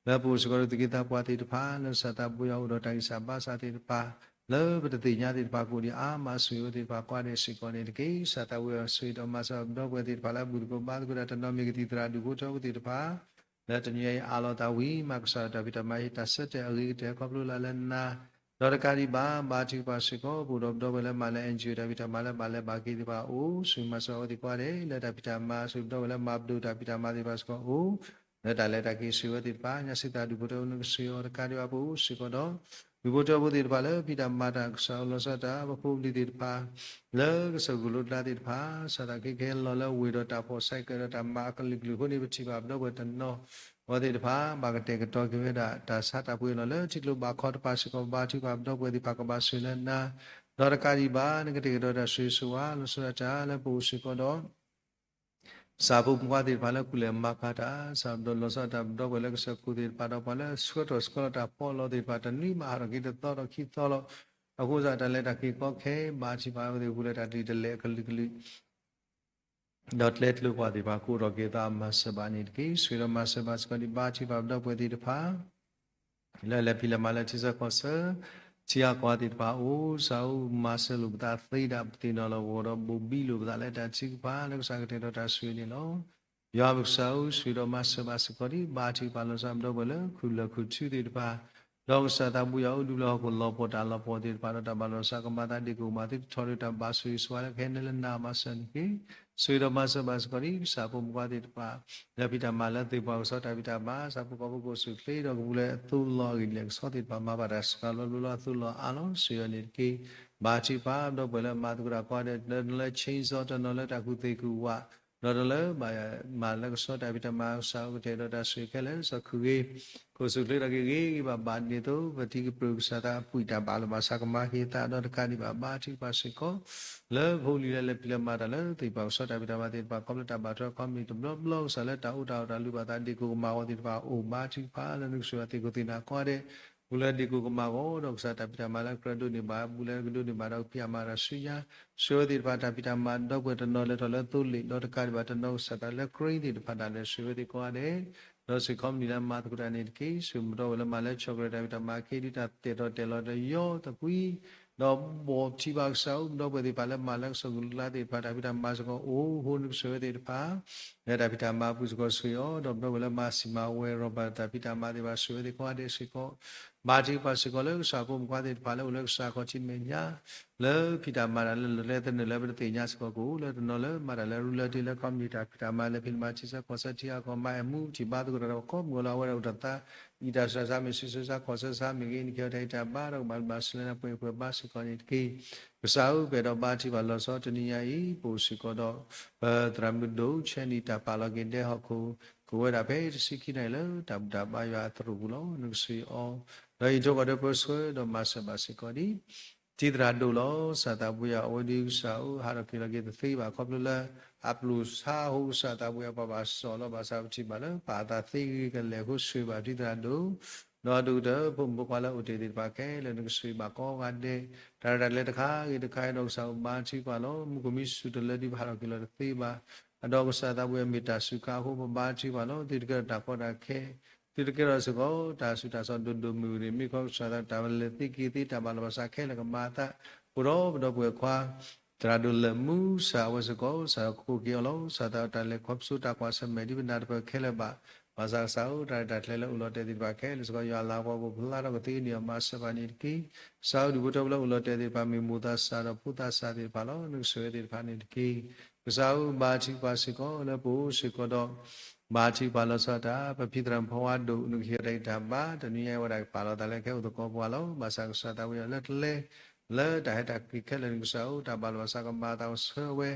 လၢပအိၣ်စ့ၢ်ကီးဒီးသူၣ်က့သးပှၢ်သ့ၣ်တဖၣ် လၢကစၢ်သးဘိယွၤအိၣ်ဒီးတၢ်ဂံၢ်စၢ်ဘါစၢ်သ့ၣ်တဖၣ် လၢပတသ့ၣ်ညါသ့ၣ်တဖၣ် ကိးဒံးအါမး ဆိၣ်ဂ့ၤဝဲသ့ၣ်တဖၣ်ကိးဂၤဒဲးစ့ၢ်ကီးန့ၣ်တက့ၢ်. ကစၢ်သးဘိယွၤ ဆိၣ်ဂ့ၤဒီးမၤစၢၤဒီပုၢ်ဝဲၢ်သ့ၣ်တဖၣ်လၢ ဘူၣ်သကိးဘါသကိးတၢ် တနီၤမ့ၢ်ကသံၣ်သရၣ်ဒူၣ်ဖိထၢဖိသ့ၣ်တဖၣ် လၢတနံၤအံၤအးလီၤသးဝံၤ မၤကစၢ်ဒီးတၢ်ဖံးတၢ်မၤဟ့ၣ်တၢ်ဆၢတဲာ်အဂ့ၤကတၢၢ် ခီဖျိလၢလၢနၤ ဒီးတကးဒံးဘၣ် ဘါထုကဖၣ်စ့ၢ်ကီး ပအိၣ်ဒီးပဒီပုၢ်ဝဲၢ်လၢမၤလၢ NGO တၢ်ဖံးတၢ်မၤလၢဘၣ်လဲၤဘၣ်က့ၤသ့ၣ်တဖၣ်အအိၣ် ဆိၣ်ဂ့ၤမၤစၢၤအဝဲသ့ၣ်ကိးဂၤဒဲး လၢတၢ်ဖံးတၢ်မၤ ဆိၣ်ဂ့ၤပဒီပုၢ်ဝဲၢ်လၢမၤပဒိၣ်တၢ်ဖံးတၢ်မၤသ့ၣ်တဖၣ်စ့ၢ်ကီးအိၣ် လၢတၢ်လဲၤတၢ်က့ၤ ဆိၣ်ဂ့ၤဝဲသ့ၣ်တဖၣ် ညါစံးသးဒူၣ်ဖိထၢဖိ နကဆိၣ်ဂ့ၤအီၤတကးဒံးဘၣ် ပအိၣ်စ့ၢ်ကီးဒီး ဒူၣ်ဖိထၢဖိသ့ၣ်တဖၣ်လၢဖံးတၢ်မၤတၢ်ကစၢ်အလီၤဆီဒၣ်တၢ် ပဖိပလံၤသ့ၣ်တဖၣ် လၢကစၢၢ်ကလိကျါသ့ၣ်တဖၣ် စးထီၣ်က့ၤခဲလီၤလၢဝ့ၢ်ဒီးတၢ်ဖီၣ်ဆဲးကဲဒီးတၢ်မၤအကလုာ်ကလုာ်အဃိန့ၣ် ပထံၣ်ဘၣ်ပဒီပုၢ်ဝဲၢ်တနီၤ အဝဲသ့ၣ်တဖၣ် ဘၣ်ကတဲာ်ကတီၤက့ၤဝဲဒၣ် တၢ်ဆါတၢ်ပှ့ၤအလီၢ်လၢထံကျိဘၣ်ခီတဖၣ်စ့ၢ်ကီး ဘါထုကဖၣ်ပဒီပုၢ်ဝဲၢ်သ့ၣ်တဖၣ် ကဘၣ်ဆိၣ်ဂ့ၤလၢနၤ ဒီးတကးဒံးဘၣ် နကတဲာ်ကတီၤတၢ်ဆိၣ်ဂ့ၤဆိၣ်ဝါ လီၤဆီဒၣ်တၢ်လၢပအိၣ်စ့ၢ်ကီးဒီး ကစၢ်ဖိမုၣ်ဖိခွါသ့ၣ်တဖၣ်လၢကူၣ်လဲၤမၤကၤတၢ် စးထီၣ်ဒီးလီၤဆီဒၣ်တၢ်ပဒီပုၢ်ဝဲၢ်လၢကစၢၢ်ခိၣ်သ့ၣ်တဖၣ်ဒီးပှၤလၢဆှၢထီၣ်ဆှၢလီၤတၢ်ပီးလီသ့ၣ်တဖၣ် တနွံမးဟးထီၣ်က့ၤတသီဒီးခံသီလီၤ. အဃိသတးတၢ်လဲၤတၢ်က့ၤကီခဲ ဘါထုကဖၣ်ဝဲသ့ၣ် ပူၤလၢတၢ်တလံၤတလဲၢ်အကလုာ်ကလုာ် ဒီးကျဲကျိၤပှၤသ့ၣ်တဖၣ် ကအိၣ်ထီၣ်က့ၤသးမၤစၢၤဘၣ်န့ၣ်တက့ၢ်. ဆိၣ်ဂ့ၤဒီးမၤစၢၤဘၣ်စ့ၢ်ကီးဒံး ဘါထုကဖၣ်ပဒီပုၢ်ဝဲၢ်သ့ၣ်တဖၣ် လၢလဲၤဖံးလဲၤမၤလၢထံဆၢကီၢ်ဆၢ ထံဂၤကီၢ်ဂၤသ့ၣ်တဖၣ်အအိၣ် ကစၢ်ဧၢ မၤစၢၤလိာ်ပသးသ့ဒၣ် ပသ့ၣ်နီၣ်လီၤဂီၤဒီးဘိးဘံလိာ်ပသးလၢတၢ်ထုကဖၣ် လၢကစၢ်ကတဲာ်ကတီၤတၢ်ဆိၣ်ဂ့ၤန့ၣ်လီၤ. ယွၤပကစၢ်ဧၢ ဆိၣ်ဂ့ၤဒီးမၤစၢၤဘၣ်စ့ၢ်ကီးဒံး ဘါထုကဖၣ်လီၤဆီဒၣ်ပဒီပုၢ်ဝဲၢ်လၢ ခူၣ်လၢၢ်ခူၣ်ထူသ့ၣ်တဖၣ် ဒီးကစၢ်သးဘိယွၤအိၣ်ဒူလၢဟီၣ်ခိၣ်လီၤပှီၢ်တၢ်လီၤပှီၢ်သ့ၣ်တဖၣ် ဒီးတၢ်ဘၣ်လီၤဆီကမၤသးဒ့ၣ်ကိၣ်ကမၤ သုတထီၣ်ဒုးတၢ်ဘၣ်ဆိၣ်ဂ့ၤဆိၣ်ဝါလၢကဟဲနုာ်လၢနၤမၤစၢၤန့ၣ်တက့ၢ်. ဆိၣ်ဂ့ၤဒီးမၤစၢၤဘၣ်စ့ၢ်ကီးဒံး ကစၢ်ဖိမုၣ်ဖိခွါသ့ၣ်တဖၣ် လၢဖံးတၢ်မၤလၢသ့ၣ်ပှၢ်ကစီတၢ်ဖံးတၢ်မၤ ကစၢ်ဖိကီၢ်ဖိကအိၣ်ဆူၣ်အိၣ်ချ့ဒီးကပူၤလၢအသိလီၤအဂ့ၢ်ဒ်လဲၣ်ကဆီသ့ၣ်တဖၣ် မၤဘၣ်တၢ်စှၤလီၤဘျုးလီၤအသိလီၤအါလီၤ ဆိၣ်ဂ့ၤအီၤန့ၣ်တက့ၢ်. ဘါထုကဖၣ်ပဒီပုၢ်ဝဲၢ်လၢမၤသကိးတၢ်ကိးဂၤဒဲး တနီၤလၢ chainsaw တနီၤလၢတၢ်ကူၣ်သ့ၣ်ကူၣ်ဝး ဒီးတနီၤလၢ မၤလၢကဆီတၢ်ဖံးတၢ်မၤ ကစၢ်ဧၢ ကတဲာ်ကတီၤတၢ်ဆိၣ်ဂ့ၤခဲလၢာ် ကစၢ်ခူၣ်ဂ့ၤ ကအိၣ်ဆူၣ်အိၣ်ချ့ဒီးကဂ့ၤဂ့ၤဘၣ်ဘၣ်ဒ်သိး ပထံကပြုၢ်ကစၢ်သးအပှံာ်တၢ်ဘၣ်လီၤဘၣ်စးကမၤက့ၤသးဒီးတကးဒံးဘၣ် ဘါထုကဖၣ်စ့ၢ်ကီး လၢဖိလံၤလၢလဲၤဖံးလဲၤမၤတၢ်လၢသ့ၣ်ပှၢ်ကဆီတၢ်ဖံးတၢ်မၤသ့ၣ်တဖၣ် ခီဖျိတၢ်ဘၣ်ထွဲခီမ့ၢ်တဘျီဘျီ ကစၢ်လၢတၢ်အိၣ်တၢ်အီၣ်တၢ်လုၢ်ဘၣ်သးဒ့ၣ်ကိၣ်ကမၤအဂီၢ်သ့ၣ်တဖၣ် အိၣ်ဘါထုကဖၣ်လၢနကဆိၣ်ဂ့ၤအသ့ၣ်ခိၣ်သ့ၣ်နၤကိးဂၤဒဲး ပူၤလၢဒ့ၣ်ကိၣ်ကမၤအဂီၢ်ဒီးကစၢ်တၢ်ဖံးတၢ်မၤလၢကြၢးဒိးန့ၢ်ဘၣ် ပူၤလၢကဒိးန့ၢ်ဘၣ်ဒီးကဖံးအမၤတၢ်ဆူညါ ဆိၣ်ဂ့ၤဝဲသ့ၣ်တဖၣ်တၢ်ဖံးတၢ်မၤ ဒီပုၢ်ဝဲၢ်တနီၤလဲၤထီၣ်လၢသိလ့ၣ် ဒီးတကးဒံးဘၣ်တနီၤကစၢ်သးလၢ crane သ့ၣ်တဖၣ်ဒၣ်လဲာ် ဆိၣ်ဂ့ၤဝဲသ့ၣ်ကိးဂၤဒဲး ဒီးစ့ၢ်ကီးမနုၤလၢမၤသကိးတၢ်န့ၣ်တက့ၢ်. ဆိၣ်ဂ့ၤပဒီပုၢ်ဝဲၢ်လၢမၤလၢ chocolate တၢ်ဖံးတၢ်မၤ ခ့ဒုတၢ်တဲာ်ထီၣ်တဲာ်လီၤဒီးယီတကွံ ဒီးဘီၣ်ထံဘၣ်ကစၢ်ဧၢ ပဒီပုၢ်ဝဲၢ်သ့ၣ်တဖၣ်လၢမၤလၢကစၢၢ်ကလိကျါသ့ၣ်တဖၣ် တၢ်ဖံးတၢ်မၤစ့ၢ်ကီးအိၣ် အဃိနကဆိၣ်ဂ့ၤဝဲသ့ၣ်တဖၣ် လၢတၢ်ဖံးတၢ်မၤအပူၤစ့ၢ်ကီးဆိၣ်ဂ့ၤအီၤ ဒီးပဒီပုၢ်ဝဲၢ်လၢမၤစံၣ်မၤဝဲ rubber တၢ်ဖံးတၢ်မၤသ့ၣ်တဖၣ် ဆိၣ်ဂ့ၤဝဲသ့ၣ်ကိးဂၤဒဲးစ့ၢ်ကီး ဘါထုကဖၣ်စ့ၢ်ကီးလၢကစၢ်ဖိမုၣ်ဖိခွါသ့ၣ်တဖၣ်လၢအိၣ်လၢကစၢ်ခီၣ်ထံးမဲာ်ညါ လၢဖံးတၢ်မၤတၢ်လၢလီၤလဲသနၢၣ်လၢပတသ့ၣ်ညါစ့ၢ်ကီးကအိၣ် လၢတနီၤလၢမၤတၢ်လၢရူလၢတ့ၢ်လၢခီပနံၣ်တၢ်ဖံးတၢ်မၤ လဲၤဖံးတၢ်မၤထံဆၢကီၢ်ဆၢထံဂၤကီၢ်ဂၤ မၤအဲၣ်မူ ပထံၣ်ဘါသကိးတၢ်ဒီးပှၤကိးမုၢ်ဂီၤလၢအဝဲဒၣ်အိၣ်တၢ်သး အံးတၢ်စှၤဆါမ့ၢ် ဆံးဆါခီၣ်ဆၢဆါမ့ၢ်ဂ့ၤ နကဟဲတၢ်အံးတၢ်ဘါဒီးကဘၣ်ဘၣ်စၢၤလၢနပှဲၤပှဲၤဘါစ့ၢ်ကီးန့ၣ်တက့ၢ်. ကစၢ်ဧၢ ပအဲၣ်ဒိးဘါထုကဖၣ်လီၤဆီတနံၤညါအံၤ ပအိၣ်စ့ၢ်ကီးဒီး ပသရၣ်မုၣ်ဒိၣ် ဆဲနံၣ် တၢ်ပာ်လီၤက့ၤဒဲဟီၣ်ခိၣ် ကဝဲဒၣ်ဖဲတဆံခံနၣ်ရံၣ်လၢတၢ်ဘူၣ်တၢ်ဘါယွၤအသရိာ်ပူၤလီၤ. နကဆိၣ်ဂ့ၤအီၤ ဒီးအံးထိၣ်ဃီဒီးပၢဆှၢဒီးမၤစၢၤဘၣ်စ့ၢ်ကီးဒံး ထံသရၣ်ဒိၣ်လီၤ. ကစၢ်သးပူၤယွၤ အဝဲဒၣ်ကစၢ်ဧၢ ဟးထီၣ်က့ၤလီၤက့ၤတသ့ဘၣ် ခီဖျိလၢ အပျိၢ်ဆါအဃိ ကစၢ်သးပူၤယွၤ ပှၤဘၣ်စီၣ်လီၤဘၣ်ဆၣ် ပထံၣ်ဘၣ်လၢ ပာ်အသးသ့ဂ့ၤကလဲာ်အဃိ ဆိၣ်ဂ့ၤဘၣ်ထံသရၣ်ဒိၣ် ဒီးဒိၣ်ကတၢၢ် ဖိမုၣ်ဖိခွါလၢအိၣ်တ့ၢ်သ့ၣ်တဖၣ်ခဲလၢာ် နကဆိၣ်ဂ့ၤဘၣ်ကိးဂၤဒဲး တၢ်ရဲၣ်တၢ်ကျဲၤတခါဂ့ၤတခါအံၤဒီး ကစၢ်ဧၢ ဘါထုကဖၣ်လီၤ. မူခိၣ်မံဆူၣ်တလၢဒုး ပဟးထီၣ်က့ၤလီၤတသ့ဘၣ် အဒီးကစၢ်သးပူၤယွၤမ့ၢ်တၢ်စူၤခါအဃိ ပဘါထုကဖၣ်လီၤ. သုတကဲထီၣ်တၢ်ကီတၢ်ခဲ သုတကဲထီၣ်စ့ၢ်ကီး တၢ်ဆူးတၢ်ဆါဒိၣ်ဒိၣ်မုၢ်မုၢ်န့ၣ် မ့ၢ်ခီကစၢ်သးတၢ်လဲၤသ့က့ၤသ့ တၢ်ဘၣ်လီၤဘၣ်စးခဲလၢာ်ကမၤအသး အိၣ်ဒီးပဒီပုၢ်ဝဲၢ်ခွါ သရၣ်ဒိၣ်လၢာ်မူ ကစၢ်အဝဲစ့ၢ်ကီး ကစၢ်ကကိးက့ၤအီၤလီၤ. ကစၢ်သးတၢ်လဲၤခီဖျိတၢ်ကွၢ်ဆၢၣ်မဲာ် ဒ်ပနၢ်တပၢၢ်ခဲလၢာ်ဘၣ်. ဘၣ်ဆၣ်ကစၢ်ဧၢ တၢ်ရဲၣ်တၢ်ကျဲၤလၢအိၣ်လီၤတဲာ်သ့ၣ်တဖၣ်ခဲလၢာ်စ့ၢ်ကီး ယွၤလၤကပီၤကအိၣ်ဖျါထီၣ်ကသ့န့ၣ် မၤစၢၤဘၣ်န့ၣ်တက့ၢ်. ကစၢ်ဧၢ ဒူၣ်ဖိထၢဖိလၢအိၣ်လီၤတဲာ်သ့ၣ်တဖၣ် မ့ၢ်မိၢ်သးစၢ်ဒီးဖိသးစၢ်သ့ၣ်တဖၣ်လီၤ. နကဆိၣ်ဂ့ၤသ့ၣ်တဖၣ်န့ၣ်တက့ၢ်. ကစၢ်ဧၢ ဘါထုကဖၣ်စ့ၢ်ကီး လၢပအိၣ်စ့ၢ်ကီးဒီး ဘါထုကဖၣ်လီၤဆီဒၣ်တၢ် ပဖံသရၣ်မုၣ်ဖိခွါဒိၣ် နကဟ့ၣ်အီၤတၢ်ဂံၢ်တၢ်ဘါ တနွံညါအံၤဝဲဒၣ်ကပာ်လီၤသးလၢကဟဲအိၣ်သကိးပှၤလီၤ. ဘၣ်ဆၣ်ကစၢ်သးပူၤယွၤလၢကျဲ လၢတၢ်ဟဲတၢ်က့ၤခဲလၢာ်န့ၣ် ကစၢ်ဧၢ တၢ်ဘၣ်လီၤဘၣ်စးကမၤအသးအိၣ်ဆၢဝဲ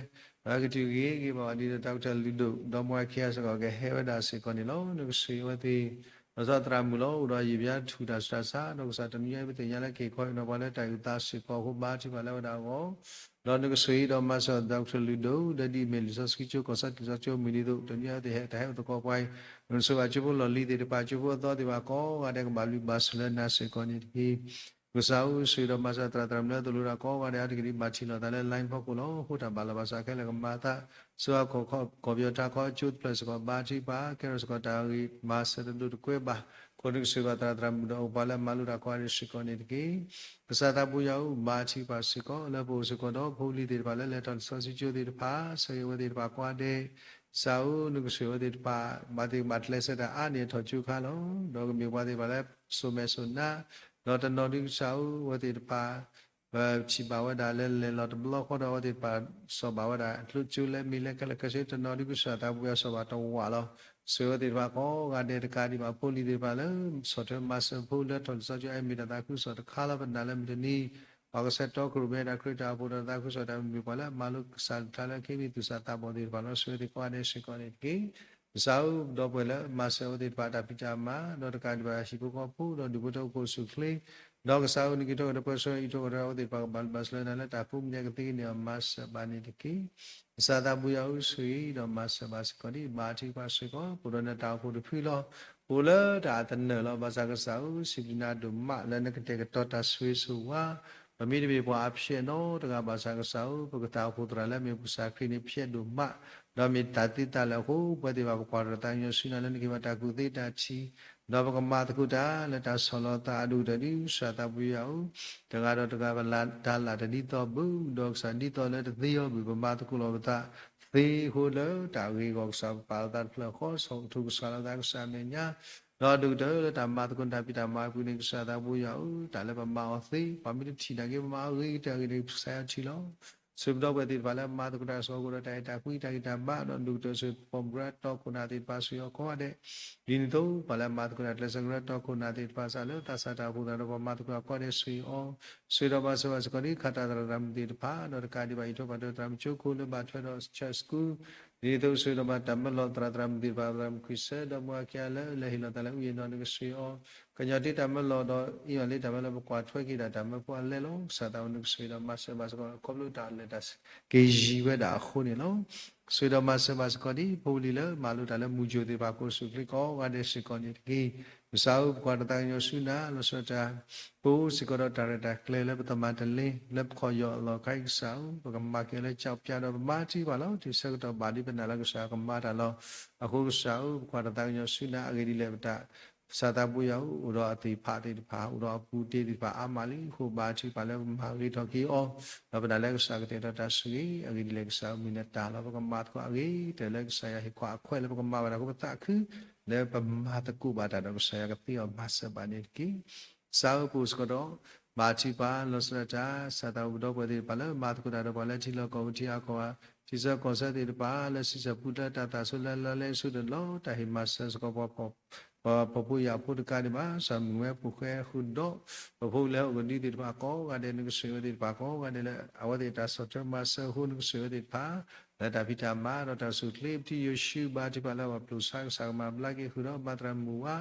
ဒီးကတုၤဂ့ၤဂ့ၤဘၣ်ဘၣ်ဒ်ဒီး တၢ်ကတၢၢ်လုၢ်ဒိၣ် ဒီးမွဲခံဂၤစ့ၢ်ကီး ကဟဲဝဲဒၣ်စ့ၢ်ကီးန့ၣ်လီၤ. နကဆိၣ်ဂ့ၤအဝဲသ့ၣ် လီၤဆီသရၣ်မုၣ်လီၤ အိၣ်ဒီးယံာ်ပယါထူၣ်တၢ်ဆူးတၢ်ဆါ ဒီးကစၢ်တနွံညါအံၤ ပသ့ၣ်ညါလၢက့ၤခီအံၤနီၤ ပှၤလၢတၢ်အုၣ်သးစ့ၢ်ကီးအဃိ ဘါထုကဖၣ်လၢဝဲဒၣ်အဂီၢ် ဒီးနကဆိၣ်ဂ့ၤဒီးမၤစၢၤ တၢ်ကတၢၢ်လုၢ်ဒိၣ် ဒီးဒ်အမ့ၢ်လံာ်စီဆှံကၠိ ကီၢ်စဲၣ်လံာ်စီဆှံကၠိမ့ၢ်ဒ်သိး တနွံညါအံၤ တၢ်ဟဲအိၣ်သကိးပှၤအံၤ နကဆိၣ်ဂ့ၤဘၣ်ကၠိဖိလီၢ်လံၤသ့ၣ်တဖၣ် ကၠိဖိအသီသ့ၣ်တဖၣ်ကိးဂၤဒဲး ကဘၣ်ဘျုးဘၣ်ဆိၣ်လၢနၤစ့ၢ်ကီးန့ၣ်တက့ၢ်. ကစၢ်ဧၢ ဆိၣ်ဂ့ၤဒီးမၤစၢၤသရၣ်သရၣ်မုၣ်လၢသိၣ်လိတၢ်ကိးဂၤဒဲး အါတက့ၢ်ဒ်ဘၣ်ထံၣ်လိာ်သးလၢ line ဖီခိၣ်လီၤ. အဃိတၢ်ဘၣ်လီၤဘၣ်စးခဲလၢာ်ကမၤအသး ဆူအကီၢ်ပယီၤထးခီကၠိတဖျၢၣ်စ့ၢ်ကီး ဘါထုကဖၣ် ကဲထီၣ်စ့ၢ်ကီးတၢ်ဂ့ၤမၤစၢၤတဒိၣ်တကွဲဘၣ် အဃိနကဆိၣ်ဂ့ၤဘၣ်သရၣ်သရၣ်မုၣ်ဒီး အိၣ်ပှၤလၢမၤလိတၢ်ကိးဂၤဒဲးစ့ၢ်ကီးန့ၣ်တက့ၢ်. ကစၢ်သးပူၤယွၤဧၢ ဘါထုကဖၣ်စ့ၢ်ကီး လၢပအိၣ်စ့ၢ်ကီးဒီး ဖိလံၤသ့ၣ်တဖၣ်လၢ လဲၤထီၣ်လံာ်စီဆှံကၠိသ့ၣ်တဖၣ် ဆိၣ်ဂ့ၤဝဲသ့ၣ်တဖၣ်ကိးဂၤဒဲး ကစၢ်ဧၢ နကဆိၣ်ဂ့ၤဝဲသ့ၣ်တဖၣ် ဘၣ်သ့ၣ်ကဘၣ်ကျဲးစၢးတၢ်အါန့ၢ်အထီၣ်ကၠိခါလီၤ. ဒီးကမ့ၢ်ပှၤသ့ၣ်တဖၣ်လၢ စိာ်မဲာ်စိာ်နါ ဒီးတနီၤဒုးကစၢ်ဧၢ အဝဲသ့ၣ်တဖၣ် ပထံၣ်ဘၣ်ဝဲဒၣ်လၢလဲၤလီၤတဘျီဃီဒီး အဝဲသ့ၣ်တဖၣ်စီၣ်ဘၣ်ဝဲဒၣ် ကျိၣ်ကၠိလဲမ့ၢ်လဲခဲလၢာ်ခဲဆ့ တနီၤဒုးကစၢ်သးပူၤယၤစီၣ်ဘၣ်တဝးလီၤ. ဆိၣ်ဂ့ၤအဝဲသ့ၣ်တဖၣ်ကိးဂၤဒဲးတကးဒံးဘၣ် ဖိလံၤသ့ၣ်တဖၣ်လၢ ဆီၣ်ထွဲမၤစၢၤဖိလၢထီၣ်လံာ်စီဆှံအမ့ၢ်တၢ်သးခုကစီၣ်တခါလီၤ. ပနာ်လၢမုၢ်တနံၤ ပှၤကစၢ်တီခိၣ်ရိၣ်မဲတၢ်ခရံာ်တၢ်အိၣ်ဖှိၣ်ဒီးသးခုကစီၣ်တၢ်မ့ၢ်ပှၤလၢအမၤလိကစၢ်အကလုၢ်ကထါလၢအက့ၤမ့ၢ်သူၣ်စၢ်သးဘီၣ်သ့ၣ်တဖၣ်လီၤ. ဆိၣ်ဂ့ၤအဝဲသ့ၣ်ကိးဂၤဒဲးစ့ၢ်ကီးန့ၣ်တက့ၢ်. ကစၢ်ဧၢ ဒီပုၢ်ဝဲၢ်လၢမၤစၢၤအဝဲသ့ၣ်တဖၣ်တၢ်ဖံးတၢ်မၤ ဒီးတကးဒံးဘၣ်ဟံၣ်ဖိဃီဖိဒီးဒူၣ်ဖိထၢဖိအိၣ်ဖှိၣ်ဆူၣ်ချ့ ဒီးကစၢ်ဧၢ နက့ၤထီၣ်ကဒီးပှၤကစၢ်အံၤ ထီၣ်ကဒီးအဝဲသ့ၣ်တဖၣ်ကဘၣ်လူၤဘၣ်စၢၤနၤလၢတၢ်ကိးမံၤဒဲးကသ့ကန့ၢ်အီၤ မၤစၢၤဘၣ်န့ၣ်တက့ၢ်. ကစၢ်သးပူၤယၤဧၢ ဆိၣ်ဂ့ၤဒီးမၤစၢၤဘၣ်စ့ၢ်ကီးဒံး ဘါထုကဖၣ်စ့ၢ်ကီး ပအိၣ်ဒီးနတၢ်အိၣ်ဖှိၣ်တဖုလီၤ. ပအိၣ်လၢတၢ်အသနၢၣ်လီၤ. ဘၣ်ဆၣ်ကစၢ်ဧၢ စံးဘျုးနၤဒိၣ်မးလၢနကတဲာ်ကတီၤတၢ်ဆိၣ်ဂ့ၤဆိၣ်ဝါ ပမ့တမ့ၢ်ပှၤအဖျဲးနီတဂၤ ဘၣ်ဆၣ်ကစၢ်ဧၢ ပကသးအိၣ်ဖှိၣ်သရၣ်လၢအမ့ၢ်ပကစၢ်ခရံာ်န့ၣ် ဖျဲးဒိၣ်မး ဒီးမ့ၢ်တၢ်သ့တၢ်လၢာ်အဃိ ပဝဲသ့ၣ်တဖၣ်ပကွၢ်ထီၣ်တၢ်သးကညီၤဆူနၤလၢနကဟ့ၣ်ပှၤတၢ်ကူၣ်သ့တၢ်ထံၣ် ဒီးပကမၤသကိးတၢ်လၢတၢ်ဆီၣ်လီၤသးအဒိၣ်ကတၢၢ်ဒ်ကစၢ်သးပူၤယၤဧၢ, တဂၤဒီးတဂၤပလၢတၢ်လၢ်တဒ်သိးဘၣ်, ဒီးကစၢ်ဒ်သိးလၢတသ့အီၤဘၣ် ပမၤသကိးလီၤပသးသ့အဃိလၢတၢ်ဂ့ၢ်အဂီၢ် ကစၢ်ပပာ်လီၤသးတဖျၢၣ်ဃီ ဆီၣ်ကထိကစၢ်လီၤသးကစၢ်အမဲာ်ညါ, ဒီးဒိၣ်ကတၢၢ်လၢတၢ်မၤသကိးတၢ်ဖံးတၢ်မၤအပူၤန့ၣ် ကစၢ်သးပူၤယၤဧၢ, တၢ်လၢပမၤအီၤသ့ ပှၤမ့ၢ်တထံၣ်နာ်က့ ပမၤအီၤဂ့ၤကတၢၢ်အဂ့ၢ်န့ၣ် ကစၢ်ယွၤထံၣ်လီၤ. ဆိပဒီပုၢ်ဝဲၢ်သ့ၣ်တဖၣ်လၢအမၤသကိးတၢ်အဂီၢ်ဒီး တၢ်အဲၣ်တၢ်ကွံတၢ်ဂံၢ်တၢ်ဘါ ဒီးဒိၣ်ကတၢၢ်ဆိပှၤကရၢတီခိၣ်နၢ်သ့ၣ်တဖၣ် ဆိၣ်ဂ့ၤအီၤကိးဂၤဒဲး, ဒ်န့ၣ်အသိး ပှၤလၢအမၤသကိးတၢ်ကျဲးစၢးကရၢတီခိၣ်နၢ်သ့ၣ်တဖၣ် စးလၢသးစၢ်တၢ်အိၣ်ဖှိၣ်သရၣ်ဒီးပှၤမၤသကိးတၢ်ကိးဂၤဒဲး ဆိၣ်ဂ့ၤအီၤ, ဆိၣ်ဂ့ၤဒီးမၤစၢၤဘၣ်စ့ၢ်ကီးဒ်ခးတၢ်သရၣ်သရၣ်မုၣ်သ့ၣ်တဖၣ် ဒီးတကးဒံးဘၣ် အံးထွဲကွၢ်ထွဲသရၣ်မုၣ်ကၠိခိၣ်လၢဘၣ်ထွဲဒီး church school ဒ်န့ၣ်အသိး ဆိၣ်ဂ့ၤဒီးဘၣ်တၢ်မၢလီၤသရၣ်သရၣ်မုၣ်သ့ၣ်တဖၣ် သရၣ်မုၣ်ခွံဆၢ ဒီးမုၢ်အခံဂၤလၢလဲၤဟ့ၣ်လီၤသးလၢအုၣ်ယဲၢ်နီၢ် နကဆိၣ်ဂ့ၤအီၤ, ကညီၤတ့တၢ်မၢလီၤဒီး အ့ၣ်အီၤလၢတၢ်မၢလီၤ ပကွၢ်ထွဲက့ၤဒၣ်တၢ်မၢဖိအလဲၢ်လီၤ. ကစၢ်သးဝဲ နကဆိၣ်ဂ့ၤဒီးမၤစၢၤဘၣ်စ့ၢ်ကီး ခီဖျိတၢ်လဲၤတၢ်က့ၤယံၤဝဲဒၣ်အဃိန့ၣ်လီၤ. ဆိၣ်ဂ့ၤဒီးမၤစၢၤဘၣ်စ့ၢ်ကီးဒ် ဖိပလံၤလၢမၤလိတၢ်လၢမူကၠိသ့ၣ်တဖၣ် ကိးဆူၣ်ချ့ကိးဂၤဒဲးစ့ၢ်ကီးန့ၣ်တက့ၢ်. ကစၢ်ဧၢ ပကွၢ်တၢ်သးကညီၤဆူနၤ လီၤဆီဒၣ်တၢ် ပအိၣ်စ့ၢ်ကီးဒီးတၢ်ရဲၣ်တၢ်ကျဲၤလၢပသမၢ်တလ့ လၢပခီၣ်ယီၢ်အလီၢ်ခါအံၤ ကစၢ်ဧၢ, ပကမၤက့ၤလၢကၠီပၠါဒီးပမၤထံပှၤလီၤ. တုၤဆၢကတီၢ်ဘၣ်ဒ်ပနာ်လၢကစၢ်ကမၤတၢ်လီၤ. အဃိကစၢ်ဧၢ, ပကွၢ်တၢ်သးကညီၤဆူနၤ အဂ့ၢ်ဒ်လဲၣ် ပတၢ် ကစၢ်သးပူၤယၤဧၢ, အိၣ်ဒီးအသ့ၣ်ဖးသ့ၣ်တဖၣ် အိၣ်ဒီးအပူၤတ့သ့ၣ်တဖၣ်အါမးလံအဃိ ဘါထုကဖၣ်လၢပမၤဂ့ၤထီၣ်က့ၤအီၤ, ဒီးပနာ်လၢကစၢ်ကတဲာ်ကတီၤတၢ်ဆိၣ်ဂ့ၤ, အဂ့ၢ်ဒ်လဲၣ် ကစၢ်ဧၢ မုၢ်နတၢ်လီၤ ပကမၤသကိးအဂ့ၤကတၢၢ်လၢကစၢ်ယွၤဟ့ၣ်ခွါအခွဲးလၢပကမၤဘၣ်တၢ်အဃိ ပသးခု လၢပမၤသကိးဘၣ်တၢ်ဒီးကစၢ်ယွၤကသ့အီၤမၤစၢၤဘၣ်န့ၣ်တက့ၢ်. ကစၢ်ဧၢ ပအိၣ်စ့ၢ်ကီးဒီး ဘါထုကဖၣ် လီၤဆီဒၣ်တၢ် ကစၢ်သးဝဲပဒီပုၢ်ဝဲၢ်သ့ၣ်တဖၣ်လၢမၤသကိးတၢ်ဒီးပှၤလၢထံလီၢ်ကီၢ်ပူၤ ထံအကီၢ် ထံဆၢကီၢ်ဆၢသ့ၣ်တဖၣ် လၢစံးဆၢပူၤဖျဲးတၢ်သးဆိလၢလီၤလၢအစိတလီၤ တၢ်ဟ့ၣ်မၤစၢၤစ့ၢ်ကီးပှၤ ပှၤဖှီၣ်ဖိယာ်ဖိတကးဒံးဘၣ် ကစၢ်မုၢ်ဝဲဖိဃဲဃုာ်ဒီး ပဖိလၢဟီၣ်ကဒုသ့ၣ်တဖၣ်ကိးဂၤဒဲး နကဆိၣ်ဂ့ၤဝဲသ့ၣ်တဖၣ်ကိးဂၤဒဲးလၢ အဝဲသ့ၣ်တၢ်ဆီၣ်ထွဲမၤစၢၤအဃိ နကဆိၣ်ဂ့ၤဝဲသ့ၣ်တဖၣ် လၢတၢ်ဖံးတၢ်မၤဒီးတၢ်ဆိၣ်ချ့ ပထံၣ်ယိၤၡူ ဘါထုကဖၣ်လၢပှၤပျိာ်ဆါကစၢ်ကမၤဘျါက့ၤဃုာ်ဒီး ဘါသရၣ်မုၣ်ဝါ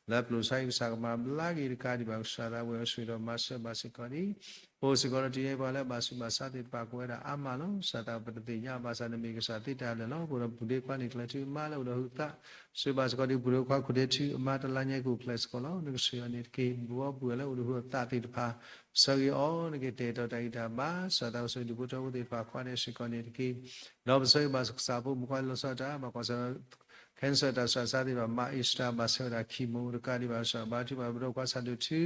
လၢပျိာ်ဆါအံၤကစၢ်ကမၤဘျါက့ၤတကးဒံးဘၣ် ကစၢ်သးဝဲဆိၣ်ဂ့ၤဒီးမၤစၢၤဘၣ်စ့ၢ်ကီးန့ၣ် ပအိၣ်စ့ၢ်ကီးဒီးတယဲၢ်ပှၤလၢဘၣ်ဆူးဘၣ်ဆါသ့ၣ်တဖၣ် ကိးဝဲဒၣ်အါမးလီၤ. ကစၢ်သးဝဲပတသ့ၣ်ညါဘၣ်ဆၣ် နမ့ၢ်ကစၢ်သ့တၢ်လၢာ်လီၤ. ပအိၣ်ဒီးပူၤဒ့ခွါန့ၣ်ကျၢၤထူအမါလၢအိၣ်ဒီးဟုးသး ဆိၣ်ဂ့ၤဘၣ်စ့ၢ်ကီးဒ်ပူၤဒ့ခွါခိၣ်ဒ့ထူအမါတလါညါကအိၣ်ဖျဲၣ်စ့ၢ်ကီးလီၤ. နကဆိၣ်ဂ့ၤအီၤန့ၣ်တက့ၢ်. ပဝဲပူၤဝဲလၢအိၣ်ဒီးဟုးသးသ့ၣ်တဖၣ် ဆၢဂ့ၤအီၤ နကတဲာ်ကတီၤတၢ်ဂံၢ်တၢ်ဘါ ကစၢ်သးဝဲဆိၣ်ဂ့ၤဒူၣ်ဖိထၢဖိသ့ၣ်တဖၣ်ကိးဂၤဒဲးစ့ၢ်ကီးန့ၣ်တက့ၢ်. ဒီးပဆၢဂ့ၤဘၣ်ကစၢ်ဖိမုၣ်ခွါလီၤဆီဒၣ်တၢ် ဘၣ်ကွၢ်ဆၢၣ်မဲာ် cancer တၢ်ဆူးတၢ်ဆါသ့ၣ်တဖၣ် မါအ့စတၢ် ဘၣ်ဆၢဝဲဒၣ် chemo တကးဒံးဘၣ် ကစၢ်ဘါထုကဖၣ်ပဒီးခွါဆၣ်ဒိၣ်ထူ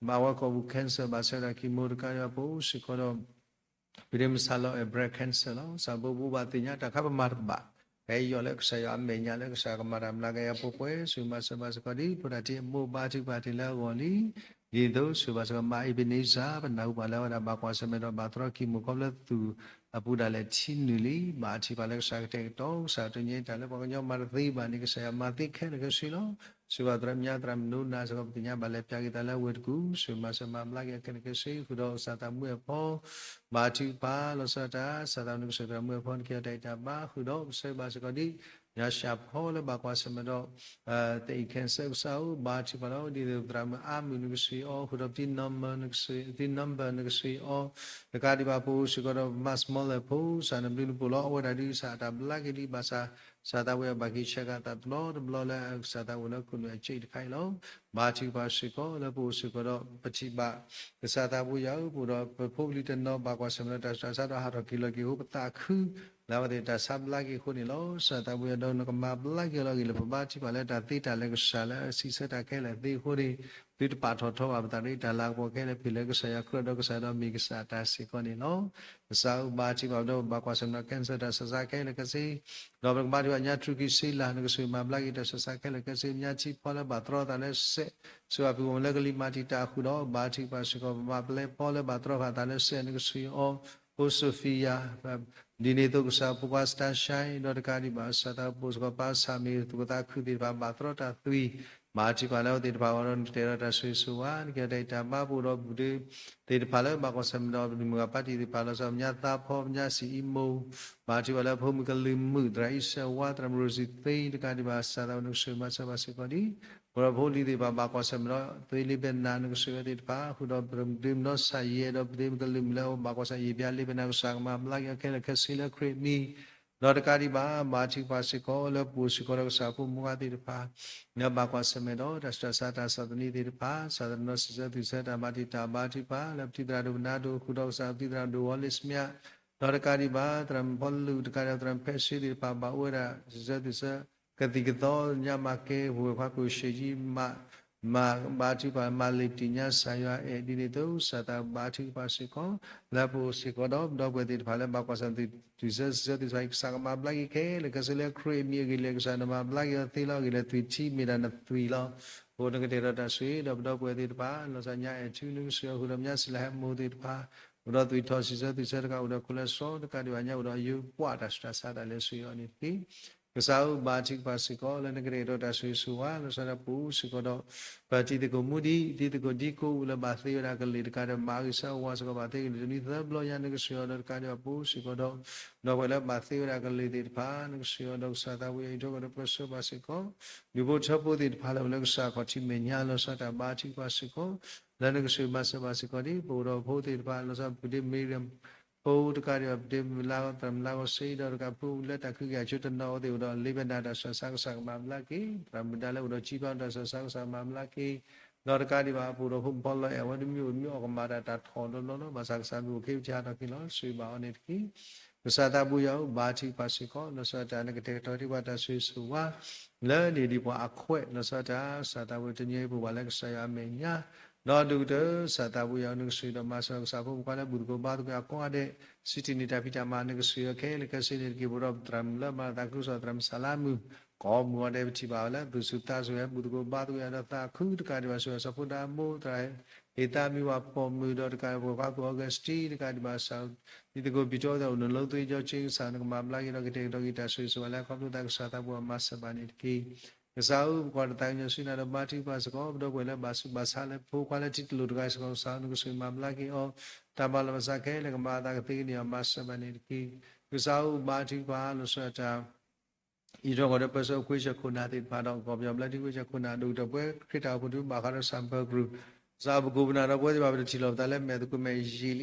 မၤဝဲကီၢ်ပူၤ cancer ဘၣ်ဆၢဝဲဒၣ် chemo တကးဒံးဘၣ် ပအိၣ်စ့ၢ်ကီးဒီး ပဒ့မုၣ်စၢ်လီၤအဲၣ် breast cancer လီၤ. စၢ်ဖိပဘၣ်သ့ၣ်ညါတၢ်ခါပမၤတဘၣ် ဖဲယီၤလၢကစၢ်ယွၤအမဲာ်ညါလၢကစၢ်ကမၤတၢ်မျးကယၤပှဲၤပှဲၤ ဆိၣ်ဂ့ၤမၤစၢၤဘၣ်စ့ၢ်ကီးဒ် ဖိဒၣ်ထံးအမိၢ်ဘါထုကဖၣ်တ့ၢ်လၢအဂီၢ်လံ. ဒ်သိးဆိၣ်ဂ့ၤဘၣ်စ့ၢ်ကီး မါအ့ဘ့န့စၢ် ပနၢ်ဟူဘၣ်လၢအဝဲဒၣ်ဘၣ်ကွၢ်ဆၢၣ်မဲာ်ဒီးဘၣ်သရီ chemo ခီဖျိသူၣ်အပူၤဒၣ်လဲာ်ထံနုာ်လံ. ဘါထုကဖၣ်လၢကစၢ်ကတဲာ်ကတီၤ ကစၢ်တနံၤတၢ်လၢပှၤကညီမၤတသ့ဘၣ်န့ၣ် ကစၢ်ယွၤမၤသ့ခဲလၢာ်ခဲဆ့လီၤ. ဆိၣ်ဂ့ၤဘၣ်သရၣ်မုၣ်ညါသရၣ်မုၣ်နိနၤစ့ၢ်ကီး ပသ့ၣ်ညါဘၣ်လဲၤပျးက့ၤသးလၢအဝဲၢ်တကူၣ် ဆိၣ်ဂ့ၤမၤစၢၤမၤဘျါက့ၤအခဲလၢာ်ခဲဆ့ ဃုာ်ဒီးကစၢ်သးမုၢ်အဲၣ်ဖီ ဘါထုကဖၣ်လီၤဆီဒၣ်တၢ် ကစၢ်သးဝဲနကဆိၣ်ဂ့ၤသရၣ်မုၢ်အဲၣ်ဖီ နကဟ့ၣ်အီၤတၢ်ဂံၢ်တၢ်ဘါ ဃုာ်ဒီးပဆၢဂ့ၤဘၣ်စ့ၢ်ကီးဒ် ညါစှၤဖီလၢဘၣ်ကွၢ်ဆၢၣ်မဲာ်ဒီး သအံၣ် cancer ကစၢ်ဧၢ ဘါထုကဖၣ်လီၤ. ဒ်သိးသရၣ်မုၣ်အါမုၣ်နကဆိၣ်ဂ့ၤအီၤ ဃုာ်ဒီးပတံ number နကဆိၣ်ဂ့ၤအီၤ တကးဒံးဘၣ်ပအိၣ်စ့ၢ်ကီးဒီး မါ small ဖိ ကစၢ်နဘျုးနဖှိၣ်လီၤ. အဝဲဒၣ်ဒ်ကစၢ်အတၢ်ဘျါက့ၤဒ်ဘၣ်ဆၣ် ကစၢ်သးဝဲအဘၣ်က့ၤဆဲးကၤသးတဘျီတဘျီလၢ ကစၢ်သးဝဲလၢခိၣ်နူာ်အစ့တခါအံၤလီၤ. ဘါထုကဖၣ်စ့ၢ်ကီးလၢပအိၣ်စ့ၢ်ကီးဒီး ပထံၣ်ဘၣ် ကစၢ်သးပူၤယၤဧၢ ပအိၣ်ဒီးပဖိပလံၤတနီၤဘၣ်ကွၢ်ဆၢၣ်မဲာ်ဒီးတၢ်ဆူးတၢ်ဆါဒီးဟးထီၣ်က့ၤလီၤက့ၤအဃိ ပသးခု လၢအဝဲသ့ၣ်တၢ်ဆါဘျါက့ၤအဃိန့ၣ်လီၤ. ကစၢ်သးပူၤယွၤဒီးနကမၤဘျါက့ၤအီၤလီၤ. အဂ့ၢ်လၢပဘါထုကဖၣ်လၢတၢ်သ့တၢ်လၢာ်ကစၢ်လၢအဆံးဆၢတၢ်ခဲလၢာ်သ့အဃိန့ၣ်, သုတပာ်ထီၣ်ထီဘၣ်ပသးဒီးတၢ်လၤကပီၤခဲလၢာ် ပဟ့ၣ်လၢကစၢ်ယွၤကြၢးဒီးကစၢ်ဒီးမ့ၢ်ကစၢ်တၢ်စ့ၢ်ကီးန့ၣ်လီၤ. ကစၢ်ဧၢ ဘါထုကဖၣ်ပဒီပုၢ်ဝဲၢ် ဘၣ်ကွၢ်ဆၢၣ်မဲာ်ဒီး cancer တၢ်ဆူးတၢ်ဆါခဲလၢာ်ခဲဆ့, ဒီးပကဘါထုကဖၣ်ညါထူၣ်ကံၢ်စ့လၢ် နကဆိၣ်ဂ့ၤမၤဘျါက့ၤတၢ်ဆူးတၢ်ဆါခဲလၢာ်ခဲဆ့, ညါထံဖီလၢဘၣ်တြီအသးလၢစဲး, ဆိၣ်ဂ့ၤပှၤလၢကလံၤမၤတံာ်တာ်ဃုာ်ဒီး ဘါထုကဖၣ်စ့ၢ်ကီး ပမၤပျဲဖီလၢဘၣ်တြီဃာ်အသးလၢစဲး နကဆိၣ်ဂ့ၤအီၤ, ဖိ Sophia ဒ်န့ၣ်အသိးကစၢ်ဖိခွါ Starshine ဒီးတကးဒံးဘၣ် ကစၢ်သးပူၤစ့ၢ်ကီး ပၢ်ဆၣ်မ့ၢ်သူၣ်ကသးခုသ့ၣ်တဖၣ် ဘၣ်တြီတၢ်သွံၣ်, ဘါထုကဖၣ်လၢအဝဲသ့ၣ်တဖၣ်အဂီၢ်ဒီး နကတဲဒီးတၢ်ဆိၣ်ဂ့ၤဆိၣ်ဝါ, နကဲတၢ်အံၤတၢ်ဘါ ပအိၣ်ဒီးပဒုးသ့ၣ်တဖၣ်လၢဘၣ်ကွၢ်ဆၢၣ်မဲာ်ဒီး ပဒုးမုၢ်ဂၤပၢ်တံၢ်သ့ၣ်တဖၣ်လီၤဆီ ပညါသးဖီ ပညါစံၣ်အံမူ, ဘါထုကဖၣ်လၢဖိမုၣ်ကလုာ်မုၣ် သရၣ်အံၣ်စၢၤဝါ သရၣ်မုၣ်ရိၣ်စံၣ်သ့ တကးဒံးဘၣ် ကစၢ်သးပူၤ နကဆိၣ်ဂ့ၤမၤစၢၤဘၣ်စ့ၢ်ကီးဒံး ပဒီးဖိလံၤသ့ၣ်တဖၣ် ဘၣ်ကွၢ်ဆၢၣ်မဲာ်ဒီး သုးလ့ပနၤ နကဆိၣ်ဂ့ၤအဝဲသ့ၣ်တဖၣ် ဃုာ်ဒီးပဒုးမုၢ်ဒီးစၢ်ယဲၢ်ဒီး ပသုးမုၢ်ကလုာ်မုၣ်လၢအဘၣ်ကွၢ်ဆၢၣ်ယဲၢ်ဖၠါလ့ပနၤ ကစၢ်ကမၤဘျါက့ၤအီၤခဲလၢာ်ခဲဆ့လၢခရံာ်အမံၤ, ဒီးတကးဒံးဘၣ် ဘါထုကဖၣ်စ့ၢ်ကီးလၢပအိၣ်စ့ၢ်ကီးဒီးကစၢ်ဖိမုၣ်ဂၤသ့ၣ်တဖၣ် လၢဘၣ်ကွၢ်ဆၢၣ်မဲာ်ဒီး တၢ်ဆူးတၢ်ဆါတၢ်ဆီၣ်သနံးသ့ၣ်တဖၣ်, ကစၢ်သနီၤစံးဆၢသွံၣ်ဆၢတၢ်မၤတံာ်တာ် ဘါထုကဖၣ်လၢပတံၤသရၣ်ဒိၣ်ပနါဒိၣ် ဃုာ်ဒီးကစၢ်ပတံၤသရၣ်ဒိၣ်ဝီလ့ၣ်စမၠး, ဒီးတကးဒံးဘၣ် သရၣ်မုၣ်ဖီလူး တကးဒံး သရၣ်မုၣ်ဖဲဆ့သ့ၣ်တဖၣ် ဘၣ်အိၣ်ဝဲဒၣ် စံးဆၢသွံၣ်ဆၢ ကသံၣ်ကသီ ညါမၤကဲ ပဝဲခွါကိၣ်ရှ့ယံမး မၤဘါထုကဖၣ် မၤလ့ၤတံၢ်ညါ ကစၢ်ယွၤအဲၣ်ဒ်န့ၣ်အသိး ကစၢ်သးဘါထုကဖၣ်စ့ၢ်ကီး လၢပအိၣ်စ့ၢ်ကီးဒီး ပဒီပုၢ်ဝဲၢ်သ့ၣ်တဖၣ်လၢ ဘၣ်ကွၢ်ဆၢၣ်မဲာ်သွံၣ်ဆၢသွံၣ်ဆၢသ့ၣ်တဖၣ် ကစၢ်ကမၤဘျါက့ၤခဲလၢာ်ခဲဆ့လၢခရံာ်အမံၤအဂ့ၢ်လၢ ကစၢ်နမၤဘျါက့ၤအီၤသ့လီၤ. အဂ့ၢ်လၢသွံၣ်ထံမ့ၢ်ဒၣ်နသွံၣ်လီၤ. အဃိနကတဲာ်ဒီးတၢ်ဆိၣ်ဂ့ၤဒီးပဒီပုၢ်ဝဲၢ်သ့ၣ်တဖၣ် လီၤဆီညါအဲၣ်ထူ နကဆိၣ်ဂ့ၤအီၤဃုာ်ဒီး မၠါစံၣ်လၤဟဲမိၢ်သ့ၣ်တဖၣ် အိၣ်ဒီးသွံၣ်ထီၣ်စံးဆၢသွံၣ်ဆၢတကး အိၣ်ဒီး cholesterol တကးဒံးဘၣ် ညါအိၣ်ဒီးအယိပှၤတၢ်ဆူးတၢ်ဆါတၢ်လဲၤဆိၣ်ဂ့ၤအီၤန့ၣ်တက့ၢ်. ကစၢ်ဧၢ ဘါထုကဖၣ်စ့ၢ်ကီး လၢနကတဲာ်ကတီၤတၢ်ဆိၣ်ဂ့ၤဆိၣ်ဝါ လီၤဆီဒၣ်တၢ်ပူၤစ့ၢ်ကီးဒီး ပတံၤသကိးမူဒံး တံၤသကိးဒံကိးလၢဘၣ်သ့ဝဲဒၣ်ကလုာ်တကးဒီး မၤဂ့ၤဆၢဝါစ့ၢ်ကီး ဘၣ်သ့ကလုာ်တမံၤသၢဘျီညါ နကဆိၣ်ဂ့ၤအီၤဒီးတကးဒံးဘၣ်ပူၤစ့ၢ်ကီးဒီး ဒီပုၢ်ဝဲၢ်လၢဘၣ်သ့ဝဲဒၣ်ကလုာ်သ့ၣ်တဖၣ် နကဆိၣ်ဂ့ၤအီၤဒီးကစၢ်သးဝံၣ်အံၤ ထီၣ်ကဒီးပၢဆှၢဘၣ်စ့ၢ်ကီး ဒူဖိထၢဖိသ့ၣ်တဖၣ်လၢအိၣ်လၢကစၢ်ခီၣ်ထံးမဲာ်ညါ လီၤဆီဒၣ်တၢ်ဘါထုကဖၣ်စ့ၢ်ကီး လၢနကဆိၣ်ဂ့ၤမၤစၢၤဘၣ်စ့ၢ်ကီးဒ် ပအိၣ်ဒီးဖိသ့ၣ်တဖၣ် လီၤဆီ ပဒ့မ့ၢ် ဖိတကးဒံးဘၣ် ပဒ့မုၢ်လါဂီၤ သရၣ်မုၢ်လါဂီၤစ့ဒီးတကး ဖိလၢတၢ်ခုကယၤဆိတနီၤအဝဲသ့ၣ်အိၣ်ဒီး လ့ပနၤတၢ်ဆူးတၢ်ဆါ ကစၢ်ကမၤဘျါက့ၤ သရၣ်မုၢ်ဒါလၢအိၣ်ဒီးကံဖးတၢ်ဆူးတၢ်ဆါ ကစၢ်ကမၤဘျါက့ၤ ဒီးတကးဒံးဘၣ် ပအိၣ်ဒီးဖိမုၣ်ဖီလီၤအဲၣ် အဝဲတမ့ၢ်အိၣ်တမ့ၢ်အီၣ်ကမၤတၢ်တၢ်ထီၣ်လီၤလီၤလီၤ ဘၣ်ဆၣ်ကစၢ်မ့ၢ်အိၣ်က့ၤပထံၣ်ဟးထီၣ်က့ၤလီၤ ဆိၣ်ဂ့ၤဘၣ်အီၤန့ၣ်တက့ၢ်. ကစၢ်သးပူၤယွၤဧၢ ဘါထုကဖၣ်စ့ၢ်ကီး လီၤဆီဒၣ်တၢ် နကတဲာ်ကတီၤဒံးပှၤတၢ်ဆိၣ်ဂ့ၤဆိၣ်ဝါ လၢန့ၢ်ဒံးပှၤအခွဲး လီၤဆီဒၣ်တၢ် ကစၢ်သးပူၤတနံၤအံၤပအိၣ်ဘၣ်လၢကစၢ်ယွၤအမဲာ်ညါ ဒီးဒိၣ်ကတၢၢ် ကစၢ်သးပူၤယွၤဧၢ နကဆိၣ်ဂ့ၤဒီးမၤစၢၤကစၢ်ဖိမုၣ်ခွါလၢဘူၣ်သကိးဘါသကိးအကိးဂၤဒဲး စံးတ့ၢ်န့ၢ်တၢ်ဖံးတၢ်မၤ နကဆိၣ်ဂ့ၤအီၤခဲလၢာ်ခဲဆ့န့ၣ်တက့ၢ်. ပအိၣ်ဒီးသရၣ်မုၣ်လၢမၤလၤသးခုကစီၣ် သရၣ်မုၣ်စၤလါမုၢ် ကိးမုၢ်ဂီၤဒဲး ပထံၣ်ဘၣ်ဝဲလၢ သူၣ်စူၤသးစူၤ ဟဲဘူၣ်သကိးဘါသကိးယၤဒီးသးခုတကးဒံးဘၣ် ဆိၣ်ဂ့ၤအီၤစီၤဖိဒါမိၢ် သရၣ်ဟ့ၣ်သးမံဝၤပိာ်မုၣ်ဒီးတကးဒံး ပှၤကွၢ်ကိၣ် Augustine တကးဒံးဘၣ် စး ဒ်သကိးပျံၤကၠီသးအိၣ် နလိသ့ကၠီက့ ကစၢ်နကမၤဘျါက့ၤဒီးကတဲာ်ကတီၤက့ၤတၢ်ဆိၣ်ဂ့ၤဆိၣ်ဝါလၢအခီဖျိသး ကစၢ်သးပူၤအမၤစၢၤဘၣ်န့ၣ်တက့ၢ်. ကစၢ်ဧၢ ပကွၢ်တၢ်သးကညီၤဆူနၤဒီးဘါထုကဖၣ်စ့ၢ်ကီး ပဒီပုၢ်ဝဲၢ်လၢဘၣ်ဆူးဘၣ်ဆါလၢဖိခွါလၢထံတလိၤတဂၤစ့ၢ်ကီး ကစၢ်ဧၢ နကဆိၣ်ဂ့ၤမၤဘျါက့ၤအီၤ တၢ်မၤလီၤမၤစးခဲလၢာ်ကမၤအသးကသ့ကန့ၢ်အီၤ မၤစၢၤဘၣ်န့ၣ်တက့ၢ်. ကစၢ်ဧၢ ဘါထုကဖၣ်လီၤဆီဒၣ်တၢ် အံးထီၣ်ကီၢ်ဒီးပၢဆှၢခွ့ဆၢခိၣ်နၢ်သ့ၣ်တဖၣ်ဒီး ကီၢ်ပယီၤဘျၢထံခွ့ဆၢခိၣ်နၢ် ဒိၣ်ကတၢၢ်ပဝဲခရံာ်တၢ်အိၣ်ဖှိၣ်တုၤဘၣ်ဃးဒီးကစၢ်ပၢၤကရူၢ် ကစၢ်ဧၢ ပခိၣ်ပနၢ်ဒီးပဝဲသ့ၣ်တဖၣ် ပတထံၣ်လိာ်ပသးလၢမဲာ်သကိးမဲာ်ယံာ်လံအ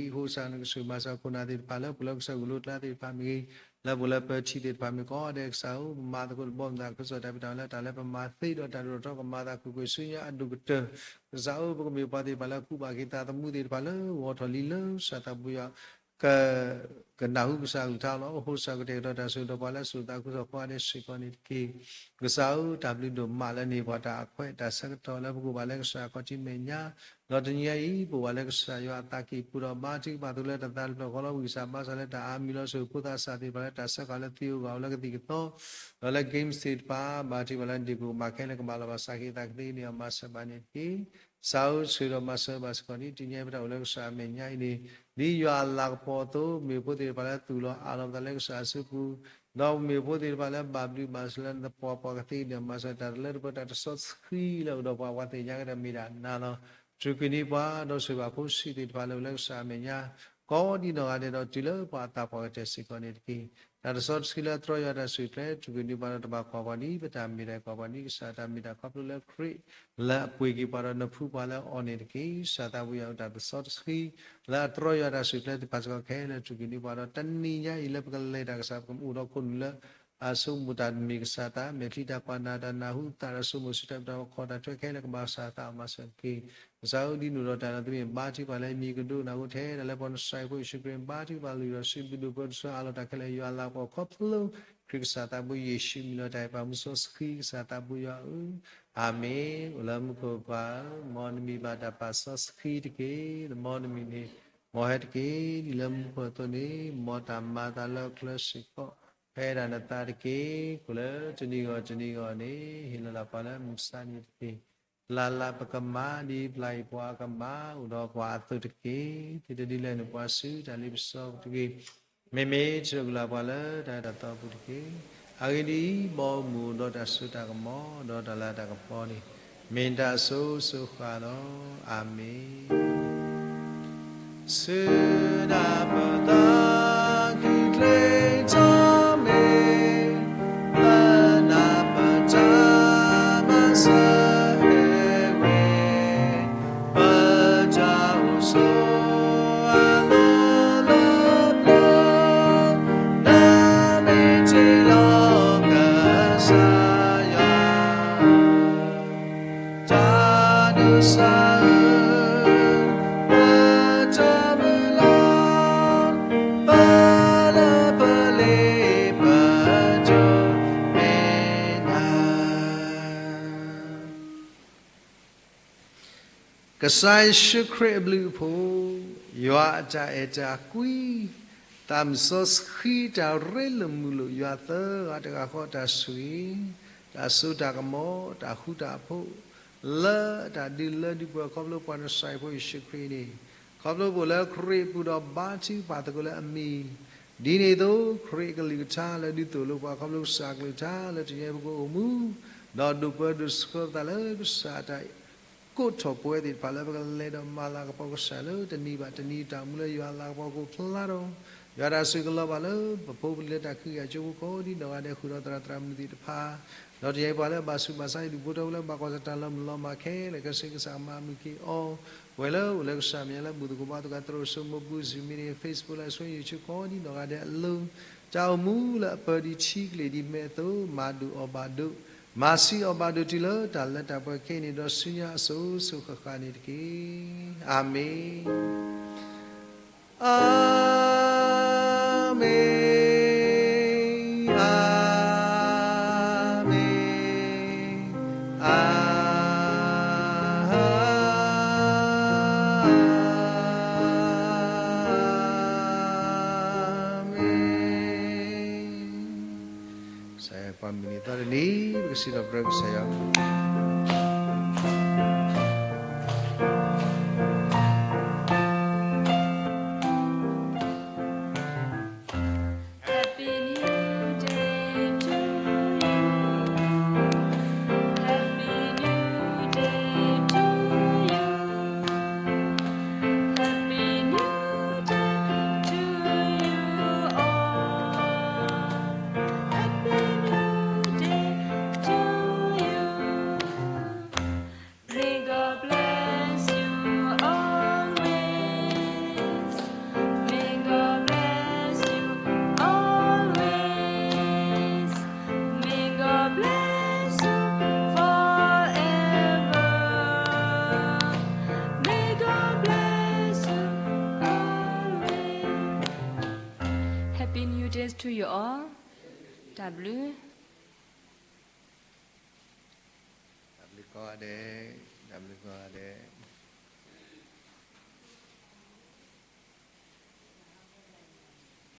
ဃိ ကစၢ်နကဆိၣ်ဂ့ၤမၤစၢၤခိၣ်နၢ်သ့ၣ်တဖၣ်လၢ ပှၤလၢကစၢၢ်ဂုၢ်လိကျါသ့ၣ်တဖၣ်မ့ၢ်ဂ့ၤ လၢပှၤလၢပၢထံသ့ၣ်တဖၣ်မ့ၢ်ဂ့ၤ ကိးဂၤဒဲး ကစၢ်ဧၢ ပမၤသကိးတဘီမုၢ်သးခူသူၣ်တၢ်ဖံးတၢ်မၤလၢတၢ်လၢပမၤသ့ဒီးတၢ်ဒိၣ်ထီၣ်ထီကမၤသးခိၣ်ကွံာ်ဆူညါအဒိၣ်ကတၢၢ် ကစၢ်ဧၢ ပကမ့ၢ်ပှၤသ့ၣ်တဖၣ်လၢကူၣ်ဘၣ်က့ၤသးသမူသ့ၣ်တဖၣ်လၢဂီၤထီၣ်လံလၢကစၢ်သးပူၤယွၤ ကနၢ်ဟူကစၢ်အကလုၢ်ကထါလီၤ. အဃိကစၢ်ကတဲာ်ကတီၤတၢ်ဆိၣ်ဂ့ၤဒီးပှၤလၢအစိာ်သးခုကစီၣ်ကိးဂၤဒဲးစ့ၢ်ကီးန့ၣ်တက့ၢ်. ကစၢ်ဧၢ တၢ်ဘျုးဒိၣ်မးလၢန့ၢ်ပှၤတၢ်အခွဲးတၢ်ဆၢကတီၢ်လၢပကအိၣ်ဘၣ်လၢကစၢ်ခီၣ်ထံးမဲာ်ညါ ဒီးတနံၤအံၤ ပအိၣ်ဘၣ်လၢကစၢ်ယွၤအသးကံၢ်ပူၤဒီး ဘါထုကဖၣ်သုလၢတၢ်သးတဖျၢၣ်ဃီလီၤ. ဝံၢ်ကစၢ်ဘါစၢ်လၢတၢ်အါမံၤလီၤ. ဆိၣ်ဂ့ၤဖိသၣ်စၢ်သ့ၣ်တဖၣ်လၢတၢ်ဆၢဃာ်လၢသံအိၣ်ဂၢၢ်အိၣ်လၢကသံၣ်ကသီ ဒီးလၢ games သ့ၣ်တဖၣ် ဘါထုကဖၣ်လၢဒ့ၣ်ကိၣ်ကမၤခဲလၢာ်ကမၤလီၤဘၣ်စးက့ၤသးကသ့န့ၣ်အီၤ မၤစၢၤဘၣ်န့ၣ်တက့ၢ်. ကစၢ်ဧၢ ဆိၣ်ဂ့ၤဒီးမၤစၢၤဘၣ်စ့ၢ်ကီးန့ၣ် တနံၤအံၤပတၢ်အိၣ်လၢကစၢ်အမဲာ်ညါအံၤန့ၣ် ဒ်ယွၤအလၤကပီၤအသိး မ့ၢ်ဖိသ့ၣ်တဖၣ်လၢသူၣ်လီၤအးလီၤပသးလၢကစၢ်အစုပူၤ ဒီးမ့ၢ်ဖိသ့ၣ်တဖၣ်လၢဘၣ်ဘျုးဘၣ်ဆိၣ်လၢနသပှၢ်ပှၢ်ကသ့န့ၣ် မၤစၢၤတၢ်တလၢတပှဲၤတၢ်တဆီတဆှံလၢအိၣ်ဒီးပှၤ ပှၤသ့ၣ်ညါက့ၤတၢ်မ့ၢ်တၢ်နါလီၤ. ထုးကွံာ်န့ၢ်ပှၤ ဒီးဆိၣ်ဂ့ၤဘၣ်ဖိဆံးသ့ၣ်တဖၣ်လၢအိၣ်လၢကစၢ်အမဲာ်ညါ ကိးဒံနီၢ်ဂၤဒဲးဒီးတုၤလၢပှၤအသးပှၢ်ကတၢၢ်စ့ၢ်ကီးန့ၣ်တက့ၢ်. တၢ်တဆီတဆှံလၢအတြီယွၤတၢ်စုၣ်ချဲ ထုးကွံာ်န့ၢ်ပှၤဒီးတဘၣ်ကွၢ်ပှၤဒ်ပတၢ်မ့ၢ်တၢ်ကွၢ်ပှၤဒ်ကစၢ်တၢ်မ့ၢ်တၢ်ခီဖျိလၢခရံာ် လၢအပှ့ၤက့ၤပှၤဒီးနဖှူပှၤလၢအီၤန့ၣ်တက့ၢ်. ကစၢ်သးဝံၣ်အီၤ တၢ်တဆီတဆှံ လၢအတြီယွၤတၢ်စုၣ်ချဲသ့ၣ်တဖၣ်စ့ၢ်ကီးခဲလၢာ် ထုးကွံာ်န့ၢ်ပှၤဒီး တနံၤညါအံၤလၢပကလဲၤတၢ်ကစၢ် ပကအိၣ်ဒီးခိၣ်နူာ်လၢ အဆိကမိၣ်တၢ်တမ့ၢ်ကစၢ်သး, မဲာ်ချံတၢ်ကွၢ်နာ်တၢ်နၢ်ဟူသးဒီး ဆိကမိၣ်စံးတၢ်ပတၢ်ခီၣ်တၢ်ထွဲခဲလၢာ်ကဘၣ်ကစၢ်သးအမၤစၢၤတက့ၢ်. ကစၢ်ဧၢ, ဒ်နအိၣ်ဒီးတၢ်ဒီးသးမ့ၢ်ဘါထုကဖၣ်လၢမံၤကဒိကနၣ်အဃိ ထဲဒၣ်လၢပှၤကစၢ်ဖိယ့ၣ်ၡူးခရံာ်ဘါထုကဖၣ်လုၢ်ဒီးစံးဘျုးဒိၣ်ပှၤကစၢ်အလီၢ်တၢ်ခဲလၢာ်ယွၤလၤကပီၤခီဖျိ ခရံာ်ကစၢ်သးဘိယ့ၣ်ၡူးမံၤလီၤတၢ်အံၤ ပာ်မူစီဆှံကစၢ်သးဘိယွၤဧၢ, အၤမ့ၣ်. အိၣ်လၢမူခိၣ်ပၢ်ဧၢ, မ်နမံၤဘၣ်တၢ်ပာ်စီဆှံတက့ၢ်. မ်နမံၤန့ၣ် မ်ဟဲတက့ၢ်. ဒ်လၢမူခိၣ်အသိးန့ၣ် မ်တၢ်မၤအသးလၢအချၢစ့ၢ်ကီး ဖဲဒၣ်နသးတက့ၢ်. ဃိလၢတနံၤဂီၢ်တနံၤဂီၢ်န့ၣ် ဟ့ၣ်လီၤလၢပှၤလၢမုၢ်မဆါတနံၤတက့ၢ်. လၢ်လၢ်ပကမၤဒ်ပျၢ်ယွၤအကမၤ အိၣ်ဒီးပှၤအသိးတက့ၢ်. သုတဒ်လဲၣ်န့ၣ် ပှၤစုတၢ်လ့ပစီပူၤတက့ၢ်. မ့မ့ၢ်တၢ်ကလၢ်ပှၤလၢတၢ်အဲၣ်တၢ်သီပူၤတက့ၢ်. အဂ့ၢ်ဒ်အံၤ, ဘီမုၢ်အိၣ်ဒီးတၢ်စိတၢ်ကမီၤ ဒီးတၢ်လၤတၢ်ကပီၤန့ၣ် မ့ၢ်တၢ်အစိၤစိၤဃၣ်ဃၣ်လီၤ. အၤမ့ၣ်. ဆူနပသးကံၢ်ချ့ထီၣ်မ့ၢ် လၢနပတၢ်မၤစၢၤဟဲဝဲ ပတၢ်အိၣ်ဆိးအလီၢ်လၢပျၢၤ နမ့ၢ်တ့လီၤကစၢ်ယွၤ တၢ်ဒိးစၢ်ဧၢ, ပတၢ်မုၢ်လၢ်, ပလၢပလ့ပဒိးမ့ၢ်နၤ ကစၢ်ယ့ၣ်ၡူးခရံာ်အဘျုးအဖှိၣ်, ယွၤအတၢ်အဲၣ်တၢ်ကွံ, သးမုၢ်စီဆှံတၢ်ရ့လိာ်မုာ်လိာ် ယွၤသၢဂၤတဂၤဃီတၢ်ဆိၣ်ဂ့ၤ, တၢ်စိတၢ်ကမီၤ တၢ်ဃူတၢ်ဖိး လၢအတၢ်ဒုးလၢဒုးပှၤခီဖျိပှၤနစၤရ့းဖိယ့ၣ်ၡူးခရံာ်န့ၣ်, ခီဖျိပအိၣ်လၢခရံာ်အပူၤဒီးဘါထုကဖၣ်သကိးလၢအမံၤ, ဒ်န့ၣ်အသိးခရံာ်ကလုၢ်ကထါလၢဒုးသိၣ်လိပှၤခီဖျိကစၢ်အကလုၢ်ကထါလၢတနံၤအံၤပကအိၣ်မူ, ဒီးဒိၣ်ပၢဒိၣ်ဆှၢပသးလၢကစၢ်အတၢ် ကိးထီၣ်ပဝဲသ့ၣ်တဖၣ်လၢပကလဲၤဒီးမၤလၤကပီၤကစၢ်လၢတနံၤဘၣ်တနံၤ တၢ်အိၣ်မူလၢယွၤအလၤကပီၤကအိၣ်ဖျါဒီး, ယွၤတၢ်စူၢ်ကလီၤဘၣ်လၢပဖိပလံၤလၢတၢ်ခုကယာ်ကၠိဖိကိးဒံနီၢ်ဂၤဒဲး ဃုာ်ဒီးသရၣ်သရၣ်မုၣ်သ့ၣ်တဖၣ်, ဒီးတယံာ်ပှၤလၢအဘၣ်ဆူးဘၣ်ဆါ ဟံၣ်ဒူၣ်ဖိထၢဖိလၢဘၣ်ကွၢ်စၢၤတၢ်လၢမုၢ်လီၤမၢ်ခဲလၢာ် ကစၢ်ကစၢ်မၤမုာ်က့ၤအီၤ, ပဝဲလၢအိၣ်လၢကစၢ်မဲာ်ညါလၢဘူၣ်သကိးဘါသကိးသရိာ်စိမိၢ်ပူၤ Zoom meeting Facebook live stream YouTube ကိးဒံနီၢ်ဂၤဒဲးအလိၤ, တၢ်အိၣ်မူလၢအပၢဒံးထံကလ့ၢ်ဒံးမ့ၢ်အသိး မၤဒိၣ်အီၣ်ဘၣ်ဒိး, မၤဆံးအီၣ်ဘၣ်ဒိးတုၤလၢတၢ်လၢတၢ်ပှဲၤခဲအံၤန့ၣ် ဒီးဆူညါအစိၤစိၤဃၣ်ဃၣ်န့ၣ်တက့ၢ်. အၤမ့ၣ်. အၤမ့ၣ်, အၤမ့ၣ်, အၤမ့ၣ်. ကစၢ်ယွၤပှၤမုၢ်နံၤသီတနံၤ ပကစံးထီၣ်ပတြၢၤကစၢ်ယွၤ. Happy New Day to you. Happy New Day to you. Happy New Day to you all. Happy New Day to you. May God bless you always. May God bless you always. May God bless you forever. May God bless you always. Happy New Year to you all. တၢ်ဘျုး တၢ်ဘျုးကိးဂၤဒဲး, တၢ်ဘျုးကိးဂၤဒဲး.